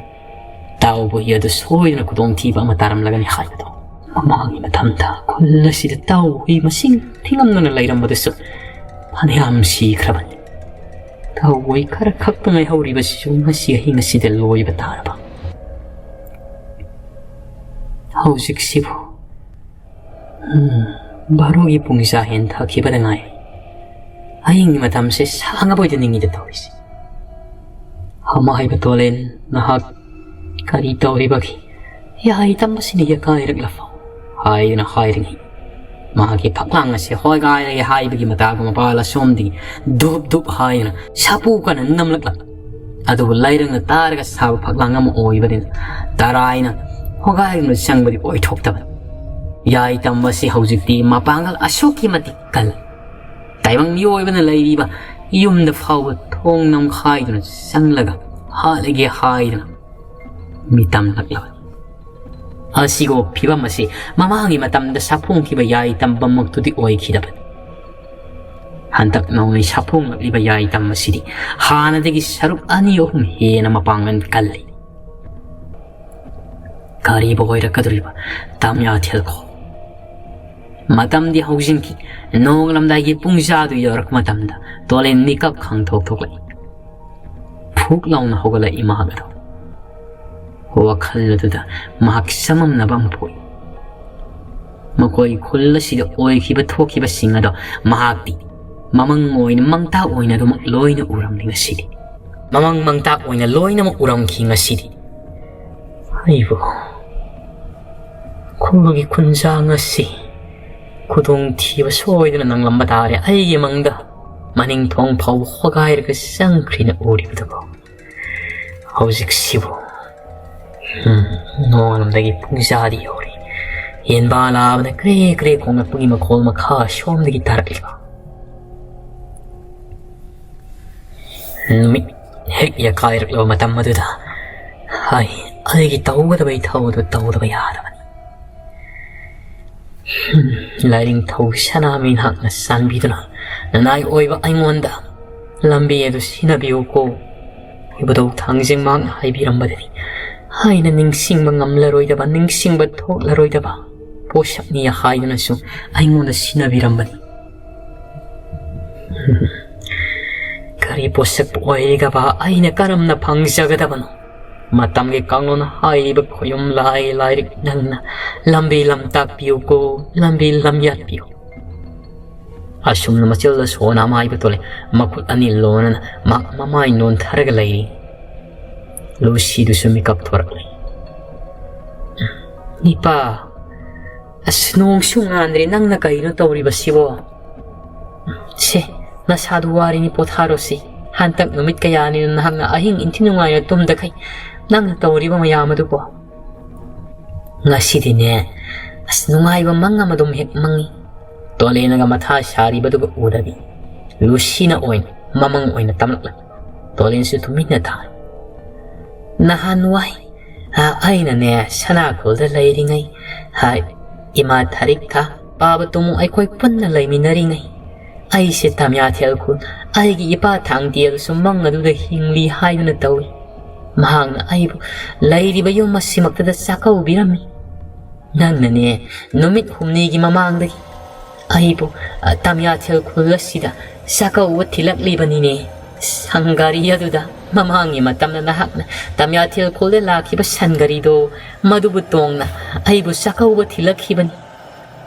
ꯇꯥꯎꯕ ꯍꯨꯏ ꯑꯗꯨ ꯁꯣꯏꯗꯅ ꯈꯨꯗꯣꯡꯊꯤꯕ ꯑꯃ ꯇꯥꯔꯝꯂꯒꯅꯤ ꯍꯥꯏꯕꯗꯣ꯫ ꯃꯃꯥꯡꯒꯤ ꯃꯇꯝꯗ ꯈꯨꯜ ꯑꯁꯤꯗ ꯇꯥꯎꯕ ꯍꯨꯏ ꯃꯁꯤꯡ ꯊꯤꯉꯝꯗꯅ ꯂꯩꯔꯝꯕꯗꯨꯁꯨ ꯐꯅꯌꯥꯝ ꯁꯤꯈ꯭ꯔꯕꯅꯤ꯫ ꯇꯥꯎꯕ ꯍꯨꯏ ꯈꯔ ꯈꯛꯇ ꯉꯥꯏꯍꯧꯔꯤꯕꯁꯤꯁꯨ ꯉꯁꯤ ꯑꯍꯤꯡ ꯑꯁꯤꯗ ꯂꯣꯏꯕ ꯇꯥꯔꯕ꯫ ꯍꯧꯖꯤꯛꯁꯤꯕꯨ ꯎꯝ, ꯕꯥꯔꯣꯒꯤ ꯄꯨꯡ ꯆꯥ ꯍꯦꯟ ꯊꯥꯈꯤꯕꯗ ꯉꯥꯏ꯫ ꯑꯍꯤꯡꯒꯤ ꯃꯇꯝꯁꯦ ꯁꯥꯡꯉꯕꯣꯏꯗ ꯅꯤꯡꯉꯤꯗ ꯇꯧꯔꯤꯁꯦ꯫ ꯑꯃ ꯍꯥꯏꯕ ꯇꯣꯂꯦꯟ ꯅꯍꯥꯛ ꯀꯔꯤ ꯇꯧꯔꯤꯕꯒꯦ? ꯌꯥꯏ ꯇꯝꯕꯁꯤꯅ ꯌꯦꯀꯥꯏꯔꯛꯂꯐꯥꯎ ꯍꯥꯏꯗꯨꯅ ꯍꯥꯏꯔꯤꯉꯩ, ꯃꯍꯥꯛꯀꯤ ꯐꯛꯂꯥꯡ ꯑꯁꯦ ꯍꯣꯏꯒꯥꯏꯔꯒꯦ ꯍꯥꯏꯕꯒꯤ ꯃꯇꯥꯒꯨꯝ ꯃꯄꯥꯜ ꯑꯁꯣꯝꯗꯒꯤ ꯙꯨꯞ ꯙꯨꯞ ꯍꯥꯏꯗꯨꯅ ꯁꯥꯄꯨ ꯀꯟꯅ ꯅꯝꯂꯛꯂꯝꯃꯤ꯫ ꯑꯗꯨꯕꯨ ꯂꯩꯔꯪꯅ ꯇꯥꯔꯒ ꯁꯥꯕ ꯐꯛꯂꯥꯡ ꯑꯃ ꯑꯣꯏꯕꯅꯤꯅ ꯇꯔꯥꯏꯅ ꯍꯣꯒꯥꯏꯗꯨꯅ ꯆꯪꯕꯗꯤ ꯑꯣꯏꯊꯣꯛꯇꯕꯅꯤ꯫ ꯌꯥꯏ ꯇꯝꯕꯁꯤ ꯍꯧꯖꯤꯛꯇꯤ ꯃꯄꯥꯡꯒꯜ ꯑꯁꯨꯛꯀꯤ ꯃꯇꯤꯛ ꯀꯜꯂꯤ꯫ ꯇꯥꯏꯕꯪ ꯃꯤꯑꯣꯏꯕꯅ ꯂꯩꯔꯤꯕ ꯌꯨꯝꯗ ꯐꯥꯎꯕ ꯊꯣꯡ ꯅꯝꯈꯥꯏꯗꯨꯅ ꯆꯪꯂꯒ ꯍꯥꯠꯂꯒꯦ ꯍꯥꯏꯗꯨꯅ ꯃꯤꯇꯝꯂꯛꯂꯕꯅꯤ꯫ ꯑꯁꯤꯒꯨꯝꯕ ꯐꯤꯕꯝ ꯑꯁꯤ ꯃꯃꯥꯡꯒꯤ ꯃꯇꯝꯗ ꯁꯥꯐꯣꯡꯈꯤꯕ ꯌꯥꯏ ꯇꯝꯕꯃꯛꯇꯨꯗꯤ ꯑꯣꯏꯈꯤꯗꯕꯅꯤ꯫ ꯍꯟꯗꯛ ꯅꯧꯅ ꯁꯥꯐꯣꯡꯂꯛꯂꯤꯕ ꯌꯥꯏ ꯇꯝꯕꯁꯤꯗꯤ ꯍꯥꯟꯅꯗꯒꯤ ꯁꯔꯨꯛ ꯑꯅꯤ ꯑꯍꯨꯝ ꯍꯦꯟꯅ ꯃꯄꯥꯡꯒꯜ ꯀꯜꯂꯤ꯫ ꯀꯔꯤꯕꯨ ꯑꯣꯏꯔꯛꯀꯗꯧꯔꯤꯕ ꯇꯝꯌꯥꯊꯦꯜꯈꯣ? ꯃꯇꯝꯗꯤ ꯍꯧꯖꯤꯟꯈꯤ꯫ ꯅꯣꯡꯉꯥꯜꯂꯝꯗꯥꯏꯒꯤ ꯄꯨꯡ ꯆꯥꯗꯨ ꯌꯧꯔꯛꯄ ꯃꯇꯝꯗ ꯇꯣꯂꯦꯟ ꯃꯤꯀꯞ ꯈꯪꯊꯣꯛ ꯊꯣꯛꯂꯛꯏ꯫ ꯐꯨꯛ ꯂꯥꯎꯅ ꯍꯧꯒꯠꯂꯛꯏ ꯃꯍꯥꯛ ꯑꯗꯨ꯫ ꯋꯥꯈꯜ ꯑꯗꯨꯗ ꯃꯍꯥꯛ ꯆꯃꯝꯅꯕ ꯑꯃ ꯄꯣꯛꯏ꯫ ꯃꯈꯣꯏ ꯈꯨꯜ ꯑꯁꯤꯗ ꯑꯣꯏꯈꯤꯕ ꯊꯣꯛꯈꯤꯕꯁꯤꯡ ꯑꯗꯣ ꯃꯍꯥꯛꯇꯤ ꯃꯃꯪ ꯑꯣꯏꯅ, ꯃꯪꯇꯥꯛ ꯑꯣꯏꯅ ꯑꯗꯨꯃꯛ ꯂꯣꯏꯅ ꯎꯔꯝꯂꯦ ꯉꯁꯤꯗꯤ꯫ ꯃꯃꯪ ꯃꯪꯇꯥꯛ ꯑꯣꯏꯅ ꯂꯣꯏꯅꯃꯛ ꯎꯔꯝꯈꯤ ꯉꯁꯤꯗꯤ꯫ ꯑꯩꯕꯨ ꯈꯨꯜꯒꯤ ꯈꯨꯟꯖꯥ ꯉꯁꯤ ꯈꯨꯗꯣꯡꯊꯤꯕ ꯁꯣꯏꯗꯅ ꯅꯪꯂꯝꯕ ꯇꯥꯔꯦ꯫ ꯑꯩꯒꯤ ꯃꯪꯗ ꯃꯅꯤꯡ ꯊꯣꯡ ꯐꯥꯎꯕ ꯍꯣꯒꯥꯏꯔꯒ ꯆꯪꯈ꯭ꯔꯤꯅ ꯎꯔꯤꯕꯗꯨꯕꯨ꯫ ꯍꯧꯖꯤꯛꯁꯤꯕꯨ, ꯎꯝ, ꯅꯣꯡꯂꯣꯝꯗꯒꯤ ꯄꯨꯡꯖꯥꯗꯤ ꯌꯧꯔꯤ꯫ ꯌꯦꯟꯕꯥ ꯂꯥꯕꯅ ꯀ꯭ꯔꯦ ꯀ꯭ꯔꯦ ꯈꯣꯡꯂꯛꯄꯒꯤ ꯃꯈꯣꯜ ꯃꯈꯥ ꯁꯣꯝꯗꯒꯤ ꯇꯥꯔꯛꯂꯤꯕ꯫ ꯅꯨꯃꯤꯠ ꯍꯦꯛ ꯌꯥꯀꯥꯏꯔꯛꯂꯕ ꯃꯇꯝ ꯑꯗꯨꯗ ꯑꯩ ꯑꯩꯒꯤ ꯇꯧꯒꯗꯕ ꯏꯊꯧ ꯑꯗꯨ ꯇꯧꯗꯕ ꯌꯥꯗꯕꯅꯤ꯫ ꯂꯥꯏꯅꯤꯡꯊꯧ ꯁꯅꯥꯃꯍꯤ ꯅꯍꯥꯛꯅ ꯆꯥꯟꯕꯤꯗꯨꯅ ꯅꯅꯥꯏ ꯑꯣꯏꯕ ꯑꯩꯉꯣꯟꯗ ꯂꯝꯕꯤ ꯑꯗꯨ ꯁꯤꯟꯅꯕꯤꯌꯨꯀꯣ꯫ ꯏꯕꯨꯙꯧ ꯊꯥꯡꯖꯤꯡ ꯃꯍꯥꯛꯅ ꯍꯥꯏꯕꯤꯔꯝꯕꯗꯗꯤ ꯑꯩꯅ ꯅꯤꯡꯁꯤꯡꯕ ꯉꯝꯂꯔꯣꯏꯗꯕ, ꯅꯤꯡꯁꯤꯡꯕ ꯊꯣꯛꯂꯔꯣꯏꯗꯕ ꯄꯣꯠꯁꯛꯅꯤ ꯍꯥꯏꯗꯨꯅꯁꯨ ꯑꯩꯉꯣꯟꯗ ꯁꯤꯟꯅꯕꯤꯔꯝꯕꯅꯤ꯫ ꯀꯔꯤ ꯄꯣꯠꯁꯛꯄꯨ ꯑꯣꯏꯔꯤꯒꯕ ꯑꯩꯅ ꯀꯔꯝꯅ ꯐꯪꯖꯒꯗꯕꯅꯣ? ꯃꯇꯝꯒꯤ ꯀꯥꯡꯂꯣꯟ ꯍꯥꯏꯔꯤꯕ ꯈꯣꯌꯨꯝ ꯂꯥꯏ ꯂꯥꯏꯔꯤꯛ ꯅꯪꯅ ꯂꯝꯕꯤ ꯂꯝ ꯇꯥꯛꯄꯤꯌꯨꯀꯣ, ꯂꯝꯕꯤ ꯂꯝ ꯌꯥꯠꯄꯤꯌꯨ꯫ ꯑꯁꯨꯝꯅ ꯃꯆꯤꯜꯗ ꯁꯣꯟꯅ ꯑꯃꯥꯏꯕ ꯇꯣꯜꯂꯦ꯫ ꯃꯈꯨꯠ ꯑꯅꯤ ꯂꯣꯟꯅꯅ ꯃꯍꯥꯛ ꯃꯃꯥꯏ ꯅꯣꯟꯊꯔꯒ ꯂꯩꯔꯤ꯫ ꯂꯨꯁꯤꯗꯨꯁꯨ ꯃꯤꯀꯞ ꯊꯣꯔꯛꯂꯦ꯫ "ꯏꯄꯥ, ꯑꯁ, ꯅꯣꯡꯁꯨ ꯉꯥꯟꯗ꯭ꯔꯦ, ꯅꯪꯅ ꯀꯩꯅꯣ ꯇꯧꯔꯤꯕꯁꯤꯕꯣ? ꯁꯦ, ꯅꯁꯥꯗꯨ ꯋꯥꯔꯤꯅꯤ, ꯄꯣꯊꯥꯔꯣꯁꯤ꯫ ꯍꯟꯇꯛ ꯅꯨꯃꯤꯠ ꯀꯌꯥꯅꯤꯅ ꯅꯍꯥꯛꯅ ꯑꯍꯤꯡ ꯏꯟꯊꯤ ꯅꯨꯡꯉꯥꯏꯅ ꯇꯨꯝꯗꯈꯩ ꯅꯪꯅ ꯇꯧꯔꯤꯕ ꯃꯌꯥꯝ ꯑꯗꯨꯕꯣ?" "ꯉꯁꯤꯗꯤꯅꯦ, ꯑꯁ, ꯅꯨꯡꯉꯥꯏꯕ ꯃꯪ ꯑꯃ ꯑꯗꯨꯝ ꯍꯦꯛ ꯃꯪꯉꯤ꯫" ꯇꯣꯂꯦꯅꯒ ꯃꯊꯥ ꯁꯥꯔꯤꯕꯗꯨꯒ ꯎꯗꯕꯤ ꯂꯨꯁꯤꯅ ꯑꯣꯏꯅ ꯃꯃꯪ ꯑꯣꯏꯅ ꯇꯝꯂꯛꯂꯝꯃꯤ꯫ ꯇꯣꯂꯦꯟꯁꯨ ꯇꯨꯃꯤꯟꯅ ꯊꯥꯔꯤ꯫ "ꯅꯍꯥꯟꯋꯥꯏ, ꯑ, ꯑꯩꯅꯅꯦ ꯁꯅꯥꯈꯣꯜꯗ ꯂꯩꯔꯤꯉꯩ, ꯑ, ꯏꯃꯥ ꯊꯥꯔꯤꯛ ꯊꯥ, ꯄꯥꯕ ꯇꯨꯃꯨ ꯑꯩꯈꯣꯏ ꯄꯨꯟꯅ ꯂꯩꯃꯤꯟꯅꯔꯤꯉꯩ, ꯑꯩꯁꯦ ꯇꯥꯃꯤꯌꯥꯊꯦꯜ ꯈꯨꯜ, ꯑꯩꯒꯤ ꯏꯄꯥ ꯊꯥꯡꯇꯦꯜꯁꯨ ꯃꯪ ꯑꯗꯨꯗ ꯍꯤꯡꯂꯤ ꯍꯥꯏꯗꯨꯅ ꯇꯧꯏ꯫ ꯃꯍꯥꯛꯅ ꯑꯩꯕꯨ ꯂꯩꯔꯤꯕ ꯌꯨꯝ ꯑꯁꯤꯃꯛꯇꯗ ꯆꯥꯛꯀꯧꯕꯤꯔꯝꯃꯤ꯫ ꯅꯪꯅꯅꯦ, ꯅꯨꯃꯤꯠ ꯍꯨꯝꯅꯤꯒꯤ ꯃꯃꯥꯡꯗꯒꯤ ꯑꯩꯕꯨ, ꯑ, ꯇꯥꯃꯤꯌꯥꯊꯦꯜ ꯈꯨꯜ ꯑꯁꯤꯗ ꯆꯥꯛꯀꯧꯕ ꯊꯤꯜꯂꯛꯂꯤꯕꯅꯤꯅꯦ꯫ ꯁꯪꯒꯥꯔꯤ ꯑꯗꯨꯗ ꯃꯃꯥꯡꯒꯤ ꯃꯇꯝꯗ ꯅꯍꯥꯛꯅ ꯇꯥꯃꯤꯌꯥꯊꯦꯜ ꯈꯨꯜꯗ ꯂꯥꯛꯈꯤꯕ ꯁꯟꯒꯥꯔꯤꯗꯣ, ꯃꯗꯨꯕꯨ ꯇꯣꯡꯅ ꯑꯩꯕꯨ ꯆꯥꯛꯀꯧꯕ ꯊꯤꯜꯂꯛꯈꯤꯕꯅꯤ꯫"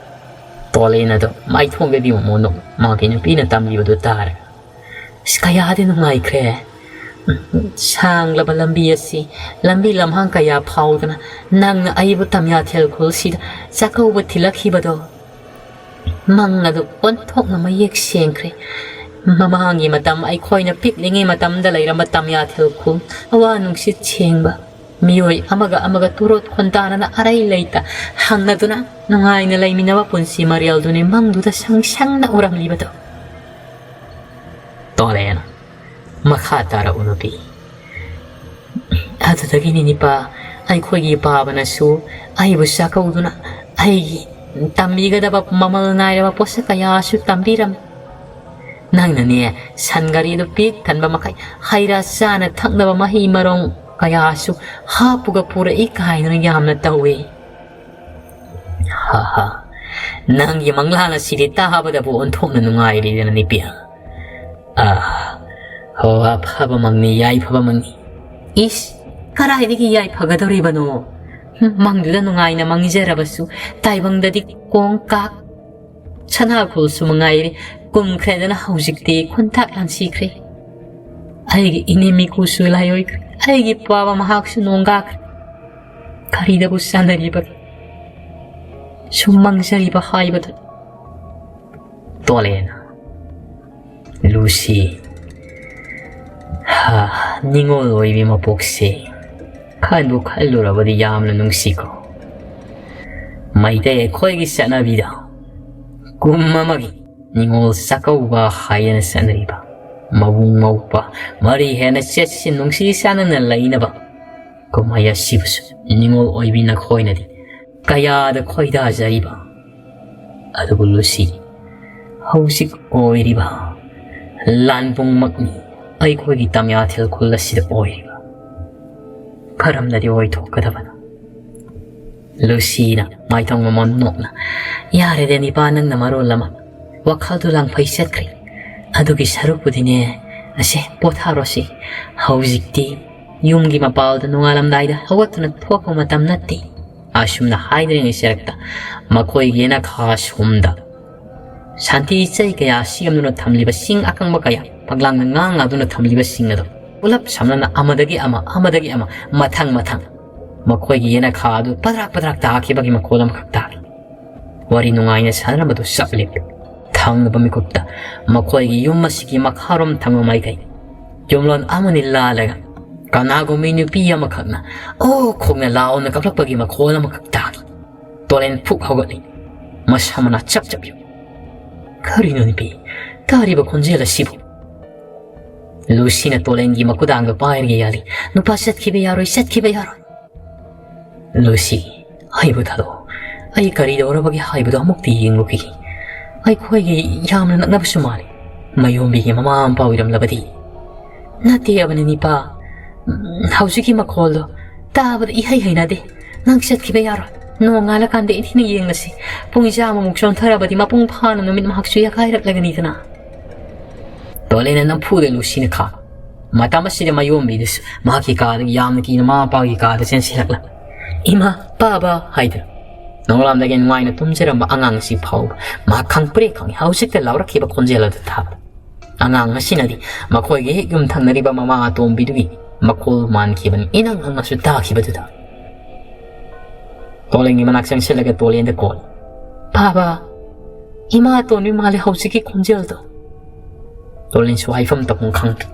ꯇꯣꯂꯦꯟ ꯑꯗꯣ ꯃꯥꯏꯊꯣꯡꯗꯗꯤ ꯃꯃꯣꯟꯗꯣ ꯃꯥꯒꯤ ꯅꯨꯄꯤꯅ ꯇꯝꯕꯤꯕꯗꯨ ꯇꯥꯔꯒ, "ꯑꯁ, ꯀꯌꯥꯗꯤ ꯅꯨꯡꯉꯥꯏꯈ꯭ꯔꯦ꯫ ꯎꯝ, ꯁꯥꯡꯂꯕ ꯂꯝꯕꯤ ꯑꯁꯤ, ꯂꯝꯕꯤ ꯂꯝꯍꯥꯡ ꯀꯌꯥ ꯐꯥꯎꯗꯅ ꯅꯪꯅ ꯑꯩꯕꯨ ꯇꯝꯌꯥꯊꯦꯜ ꯈꯨꯜꯁꯤꯗ ꯆꯥꯛꯀꯧꯕ ꯊꯤꯜꯂꯛꯈꯤꯕꯗꯣ, ꯃꯪ ꯑꯗꯨ ꯑꯣꯟꯊꯣꯛꯅ ꯃꯌꯦꯛ ꯁꯦꯡꯈ꯭ꯔꯦ꯫ ꯃꯃꯥꯡꯒꯤ ꯃꯇꯝ ꯑꯩꯈꯣꯏꯅ ꯄꯤꯛꯂꯤꯉꯩ ꯃꯇꯝꯗ ꯂꯩꯔꯝꯕ ꯇꯝꯌꯥꯊꯦꯜ ꯈꯨꯜ, ꯑꯋꯥ ꯅꯨꯡꯁꯤꯠ ꯁꯦꯡꯕ, ꯃꯤꯑꯣꯏ ꯑꯃꯒ ꯑꯃꯒ ꯇꯨꯔꯣꯠ ꯈꯣꯟꯗꯥꯅꯅ ꯑꯔꯩ ꯂꯩꯇ ꯍꯪꯅꯗꯨꯅ ꯅꯨꯡꯉꯥꯏꯅ ꯂꯩꯃꯤꯟꯅꯕ ꯄꯨꯟꯁꯤ ꯃꯔꯦꯜꯗꯨꯅꯤ ꯃꯪꯗꯨꯗ ꯁꯪ ꯁꯪꯅ ꯎꯔꯝꯂꯤꯕꯗꯣ꯫" ꯇꯣꯂꯦꯟ, ꯃꯈꯥ ꯇꯥꯔꯛꯎ ꯅꯨꯄꯤ꯫ ꯑꯗꯨꯗꯒꯤꯅꯤ ꯅꯤꯄꯥ, ꯑꯩꯈꯣꯏꯒꯤ ꯄꯥꯕꯅꯁꯨ ꯑꯩꯕꯨ ꯆꯥꯛꯀꯧꯗꯨꯅ ꯑꯩꯒꯤ ꯇꯝꯕꯤꯒꯗꯕ ꯃꯃꯜ ꯅꯥꯏꯔꯕ ꯄꯣꯠꯁꯛ ꯀꯌꯥꯁꯨ ꯇꯝꯕꯤꯔꯝꯃꯤ꯫ ꯅꯪꯅꯅꯦ, ꯁꯟ ꯒꯥꯔꯤꯗꯨ ꯄꯤꯛ ꯊꯟꯕ ꯃꯈꯩ ꯍꯩ ꯔꯥ ꯆꯥꯅ ꯊꯛꯅꯕ ꯃꯍꯩ ꯃꯔꯣꯡ ꯀꯌꯥꯁꯨ ꯍꯥꯞꯄꯨꯒ ꯄꯨꯔꯛꯏ ꯀꯥꯏꯅ ꯌꯥꯝꯅ ꯇꯧꯏ꯫ ꯍꯥ ꯍꯥ, ꯅꯪꯒꯤ ꯃꯪꯂꯥꯟ ꯑꯁꯤꯗꯤ ꯇꯥꯕꯗꯕꯨ ꯑꯣꯟꯊꯣꯛꯅ ꯅꯨꯡꯉꯥꯏꯔꯤꯗꯅ ꯅꯤꯄꯤ꯫ ꯑꯥ, ꯍꯣ, ꯑꯐꯕꯃꯛꯅꯤ, ꯌꯥꯏꯐꯕꯃꯛꯅꯤ꯫ ꯏꯁ, ꯀꯗꯥꯏꯗꯒꯤ ꯌꯥꯏꯐꯒꯗꯧꯔꯤꯕꯅꯣ? ꯍꯨꯝ, ꯃꯪꯗꯨꯗ ꯅꯨꯡꯉꯥꯏꯅ ꯃꯪꯖꯔꯕꯁꯨ ꯇꯥꯏꯕꯪꯗꯗꯤ ꯀꯣꯡ ꯀꯥꯛ ꯁꯅꯥꯈꯣꯜꯁꯨ ꯃꯉꯥꯏꯔꯦ, ꯀꯨꯝꯈ꯭ꯔꯦꯗꯅ ꯍꯧꯖꯤꯛꯇꯤ ꯈꯣꯟꯊꯥꯛ ꯂꯥꯟꯁꯤꯈ꯭ꯔꯦ꯫ ꯑꯩꯒꯤ ꯏꯅꯦꯝ ꯏꯀꯨꯁꯨ ꯂꯥꯏꯑꯣꯏꯈ꯭ꯔꯦ, ꯑꯩꯒꯤ ꯄꯥꯕ ꯃꯍꯥꯛꯁꯨ ꯅꯣꯡꯒꯥꯈ꯭ꯔꯦ꯫ ꯀꯔꯤꯗꯕꯨ ꯆꯥꯟꯅꯔꯤꯕꯒꯦ? ꯁꯨꯝ ꯃꯪꯖꯔꯤꯕ ꯍꯥꯏꯕꯗꯨ꯫ ꯇꯣꯂꯦꯟ, ꯂꯨꯁꯤ, ꯍꯥ, ꯅꯤꯉꯣꯜ ꯑꯣꯏꯕꯤ ꯃꯄꯣꯛꯁꯦ ꯈꯟꯕꯨ ꯈꯜꯂꯨꯔꯕꯗꯤ ꯌꯥꯝꯅ ꯅꯨꯡꯁꯤꯀꯣ꯫ ꯃꯩꯇꯩ ꯑꯩꯈꯣꯏꯒꯤ ꯆꯠꯅꯕꯤꯗ ꯀꯨꯝ ꯑꯃꯒꯤ ꯅꯤꯉꯣꯜ ꯆꯥꯛꯀꯧꯕ ꯍꯥꯏꯗꯅ ꯆꯠꯅꯔꯤꯕ ꯃꯕꯨꯡ ꯃꯧꯄ꯭ꯋꯥ ꯃꯔꯤ ꯍꯦꯟꯅ ꯆꯦꯠꯁꯤꯟ ꯅꯨꯡꯁꯤ ꯆꯥꯟꯅꯅ ꯂꯩꯅꯕ ꯀꯨꯝꯍꯩ ꯑꯁꯤꯕꯨꯁꯨ ꯅꯤꯉꯣꯜ ꯑꯣꯏꯕꯤ ꯅꯈꯣꯏꯅꯗꯤ ꯀꯌꯥꯗ ꯈꯣꯏꯗꯥꯖꯔꯤꯕ꯫ ꯑꯗꯨꯕꯨ ꯂꯨꯁꯤ, ꯍꯧꯖꯤꯛ ꯑꯣꯏꯔꯤꯕ ꯂꯥꯟꯄꯨꯡꯃꯛꯅꯤ ꯑꯩꯈꯣꯏꯒꯤ ꯇꯝꯌꯥꯊꯦꯜ ꯈꯨꯜ ꯑꯁꯤꯗ ꯑꯣꯏꯔꯤꯕ꯫ ꯀꯔꯝꯅꯗꯤ ꯑꯣꯏꯊꯣꯛꯀꯗꯕꯅꯣ? ꯂꯨꯁꯤꯅ ꯃꯥꯏꯊꯣꯡ ꯃꯃꯣꯟ ꯅꯣꯛꯅ, "ꯌꯥꯔꯦꯗ ꯅꯤꯄꯥ, ꯅꯪꯅ ꯃꯔꯣꯜ ꯑꯃ ꯋꯥꯈꯜꯗꯨ ꯂꯥꯡꯐꯩ ꯆꯠꯈ꯭ꯔꯦ꯫ ꯑꯗꯨꯒꯤ ꯁꯔꯨꯛꯄꯨꯗꯤꯅꯦ, ꯑꯁꯦ, ꯄꯣꯊꯥꯔꯣꯁꯤ꯫ ꯍꯧꯖꯤꯛꯇꯤ ꯌꯨꯝꯒꯤ ꯃꯄꯥꯜꯗ ꯅꯣꯡꯉꯥꯜꯂꯝꯗꯥꯏꯗ ꯍꯧꯒꯠꯇꯨꯅ ꯊꯣꯛꯄ ꯃꯇꯝ ꯅꯠꯇꯦ꯫ ꯑꯁꯨꯝꯅ ꯍꯥꯏꯗ꯭ꯔꯤꯉꯩ ꯁꯔꯛꯇ ꯃꯈꯣꯏꯒꯤ ꯌꯦꯅꯈꯥ ꯁꯣꯝꯗ ꯁꯥꯟꯇꯤ ꯏꯆꯩ ꯀꯌꯥ ꯁꯦꯝꯗꯨꯅ ꯊꯝꯂꯤꯕ ꯁꯤꯡ ꯑꯀꯪꯕ ꯀꯌꯥ, ꯐꯛꯂꯥꯡꯗ ꯉꯥ ꯉꯥꯗꯨꯅ ꯊꯝꯂꯤꯕꯁꯤꯡ ꯑꯗꯨ ꯄꯨꯂꯞ ꯁꯝꯅꯅ ꯑꯃꯗꯒꯤ ꯑꯃ, ꯑꯃꯗꯒꯤ ꯑꯃ, ꯃꯊꯪ ꯃꯊꯪ ꯃꯈꯣꯏꯒꯤ ꯌꯦꯅꯈꯥ ꯑꯗꯨ ꯄꯗ꯭ꯔꯥꯛ ꯄꯗ꯭ꯔꯥꯛ ꯇꯥꯈꯤꯕꯒꯤ ꯃꯈꯣꯜ ꯑꯃꯈꯛ ꯇꯥꯈꯤ꯫ ꯋꯥꯔꯤ ꯅꯨꯡꯉꯥꯏꯅ ꯁꯥꯟꯅꯔꯝꯕꯗꯨ ꯆꯞ ꯂꯦꯞꯄꯤ꯫ ꯊꯪꯅꯕ ꯃꯤꯀꯨꯞꯇ ꯃꯈꯣꯏꯒꯤ ꯌꯨꯝ ꯑꯁꯤꯒꯤ ꯃꯈꯥꯔꯣꯝ ꯊꯪꯕ ꯃꯥꯏꯀꯩ ꯌꯨꯝꯂꯣꯟ ꯑꯃꯅꯤ ꯂꯥꯜꯂꯒ ꯀꯅꯥꯒꯨꯝꯕꯤ ꯅꯨꯄꯤ ꯑꯃꯈꯛꯅ "ꯑꯣ" ꯈꯣꯡꯅ ꯂꯥꯎꯅ ꯀꯞꯂꯛꯄꯒꯤ ꯃꯈꯣꯜ ꯑꯃꯈꯛ ꯇꯥꯈꯤ꯫ ꯇꯣꯂꯦꯟ ꯐꯨꯛ ꯍꯧꯒꯠꯂꯤ꯫ ꯃꯁꯥ ꯃꯅꯥ ꯆꯞ ꯆꯞ ꯌꯨ꯫ "ꯀꯔꯤꯅꯣ ꯅꯨꯄꯤ? ꯇꯥꯔꯤꯕ ꯈꯣꯟꯖꯦꯜ ꯑꯁꯤꯕꯨ?" ꯂꯨꯁꯤꯅ ꯇꯣꯂꯦꯟꯒꯤ ꯃꯈꯨꯗꯥꯡꯗ ꯄꯥꯏꯔꯒ ꯌꯥꯜꯂꯤ꯫ "ꯅꯨꯄꯥ ꯆꯠꯈꯤꯕ ꯌꯥꯔꯣꯏ, ꯆꯠꯈꯤꯕ ꯌꯥꯔꯣꯏ!" "ꯂꯨꯁꯤ, ꯑꯩꯕꯨ ꯊꯥꯗꯣꯛꯑꯣ꯫ ꯑꯩ ꯀꯔꯤ ꯇꯧꯔꯕꯒꯦ ꯍꯥꯏꯕꯗꯨ ꯑꯃꯨꯛꯇꯤ ꯌꯦꯡꯂꯨꯈꯤꯒꯦ꯫ ꯑꯩꯈꯣꯏꯒꯤ ꯌꯥꯝꯅ ꯅꯛꯅꯕꯁꯨ ꯃꯥꯜꯂꯤ꯫ ꯃꯌꯣꯝꯕꯤꯒꯤ ꯃꯃꯥ ꯃꯄꯥ ꯑꯣꯏꯔꯝꯂꯕꯗꯤ?" "ꯅꯠꯇꯦ ꯑꯕꯅꯤ ꯅꯤꯄꯥ꯫ ꯎꯝ, ꯍꯧꯖꯤꯛꯀꯤ ꯃꯈꯣꯜꯗꯣ ꯇꯥꯕꯗ ꯏꯍꯩ ꯍꯩꯅꯗꯦ꯫ ꯅꯪ ꯆꯠꯈꯤꯕ ꯌꯥꯔꯣꯏ꯫ ꯅꯣꯡꯉꯥꯜꯂꯀꯥꯟꯗ ꯏꯊꯤꯅ ꯌꯦꯡꯂꯁꯤ꯫ ꯄꯨꯡ ꯆꯥꯝꯃꯃꯨꯛ ꯆꯣꯟꯊꯔꯕꯗꯤ ꯃꯄꯨꯡ ꯐꯥꯅ ꯅꯨꯃꯤꯠ ꯃꯍꯥꯛꯁꯨ ꯌꯥꯀꯥꯏꯔꯛꯂꯒꯅꯤꯗꯅ꯫" ꯇꯣꯂꯦꯟꯅ ꯅꯝꯐꯨꯗ ꯂꯨꯁꯤꯅ ꯈꯥ꯫ ꯃꯇꯝ ꯑꯁꯤꯗ ꯃꯌꯣꯝꯕꯤꯗꯨꯁꯨ ꯃꯍꯥꯛꯀꯤ ꯀꯥꯗꯒꯤ ꯌꯥꯝꯅ ꯀꯤꯅ ꯃꯃꯥ ꯃꯄꯥꯒꯤ ꯀꯥꯗ ꯆꯦꯟꯁꯤꯜꯂꯛꯂ "ꯏꯃꯥ, ꯄꯥꯕ" ꯍꯥꯏꯗꯨꯅ ꯅꯣꯡꯂꯥꯝꯗꯒꯤ ꯅꯨꯡꯉꯥꯏꯅ ꯇꯨꯝꯖꯔꯝꯕ ꯑꯉꯥꯡ ꯑꯁꯤ ꯐꯥꯎꯕ ꯃꯍꯥꯛ ꯈꯪꯄ꯭ꯔꯦ ꯈꯪꯉꯤ ꯍꯧꯖꯤꯛꯇ ꯂꯥꯎꯔꯛꯈꯤꯕ ꯈꯣꯟꯖꯦꯜ ꯑꯗꯨ ꯇꯥꯕ꯫ ꯑꯉꯥꯡ ꯑꯁꯤꯅꯗꯤ ꯃꯈꯣꯏꯒꯤ ꯍꯦꯛ ꯌꯨꯝꯊꯪꯅꯔꯤꯕ ꯃꯃꯥ ꯑꯇꯣꯝꯕꯤꯗꯨꯒꯤ ꯃꯈꯣꯜ ꯃꯥꯟꯈꯤꯕꯅꯤ ꯏꯅꯪ ꯅꯪꯅꯁꯨ ꯇꯥꯈꯤꯕꯗꯨꯗ꯫ ꯇꯣꯂꯦꯟꯒꯤ ꯃꯅꯥꯛ ꯆꯪꯁꯤꯜꯂꯒ ꯇꯣꯂꯦꯟꯗ ꯀꯣꯜ꯫ "ꯄꯥꯕ, ꯏꯃꯥ ꯑꯇꯣꯟꯕꯤ ꯃꯥꯜꯂꯦ ꯍꯧꯖꯤꯛꯀꯤ ꯈꯣꯟꯖꯦꯜꯗꯣ꯫" ꯇꯣꯂꯦꯟꯁꯨ ꯍꯥꯏꯐꯝ ꯇꯧꯐꯝ ꯈꯪꯗ꯭ꯔꯦ꯫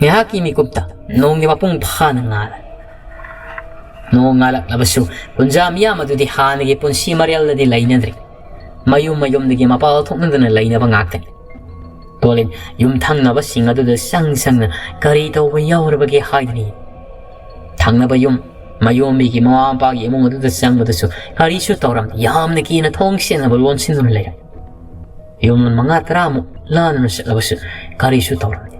ꯉꯥꯏꯍꯥꯛꯀꯤ ꯃꯤꯀꯨꯞꯇ ꯅꯣꯡꯒꯤ ꯃꯄꯨꯡ ꯐꯥꯅ ꯉꯥꯜꯂꯦ꯫ ꯅꯣꯡ ꯉꯥꯜꯂꯛꯂꯕꯁꯨ ꯀꯨꯟꯖꯥ ꯃꯤꯌꯥꯝ ꯑꯗꯨꯗꯤ ꯍꯥꯟꯅꯒꯤ ꯄꯨꯟꯁꯤ ꯃꯔꯦꯜꯗꯗꯤ ꯂꯩꯅꯗ꯭ꯔꯦ꯫ ꯃꯌꯨꯝ ꯃꯌꯨꯝꯗꯒꯤ ꯃꯄꯥꯜ ꯊꯣꯛꯅꯗꯅ ꯂꯩꯅꯕ ꯉꯥꯛꯇꯅꯤ꯫ ꯇꯣꯂꯦꯟ ꯌꯨꯝꯊꯪꯅꯕꯁꯤꯡ ꯑꯗꯨꯗ ꯆꯪ ꯆꯪꯅ ꯀꯔꯤ ꯇꯧꯕ ꯌꯥꯎꯔꯕꯒꯦ ꯍꯥꯏꯗꯨꯅ ꯌꯦꯡꯏ꯫ ꯊꯪꯅꯕ ꯌꯨꯝ ꯃꯌꯣꯝꯕꯤꯒꯤ ꯃꯃꯥ ꯃꯄꯥꯒꯤ ꯏꯃꯨꯡ ꯑꯗꯨꯗ ꯆꯪꯕꯗꯁꯨ ꯀꯔꯤꯁꯨ ꯇꯧꯔꯝꯗꯦ꯫ ꯌꯥꯝꯅ ꯀꯤꯅ ꯊꯣꯡ ꯁꯦꯟꯅꯕ ꯂꯣꯟꯁꯤꯟꯗꯨꯅ ꯂꯩꯔꯝꯃꯤ꯫ ꯌꯨꯝꯂꯣꯟ ꯃꯉꯥ ꯇꯔꯥꯃꯨꯛ ꯂꯥꯟꯗꯨꯅ ꯆꯠꯂꯕꯁꯨ ꯀꯔꯤꯁꯨ ꯇꯧꯔꯝꯗꯦ꯫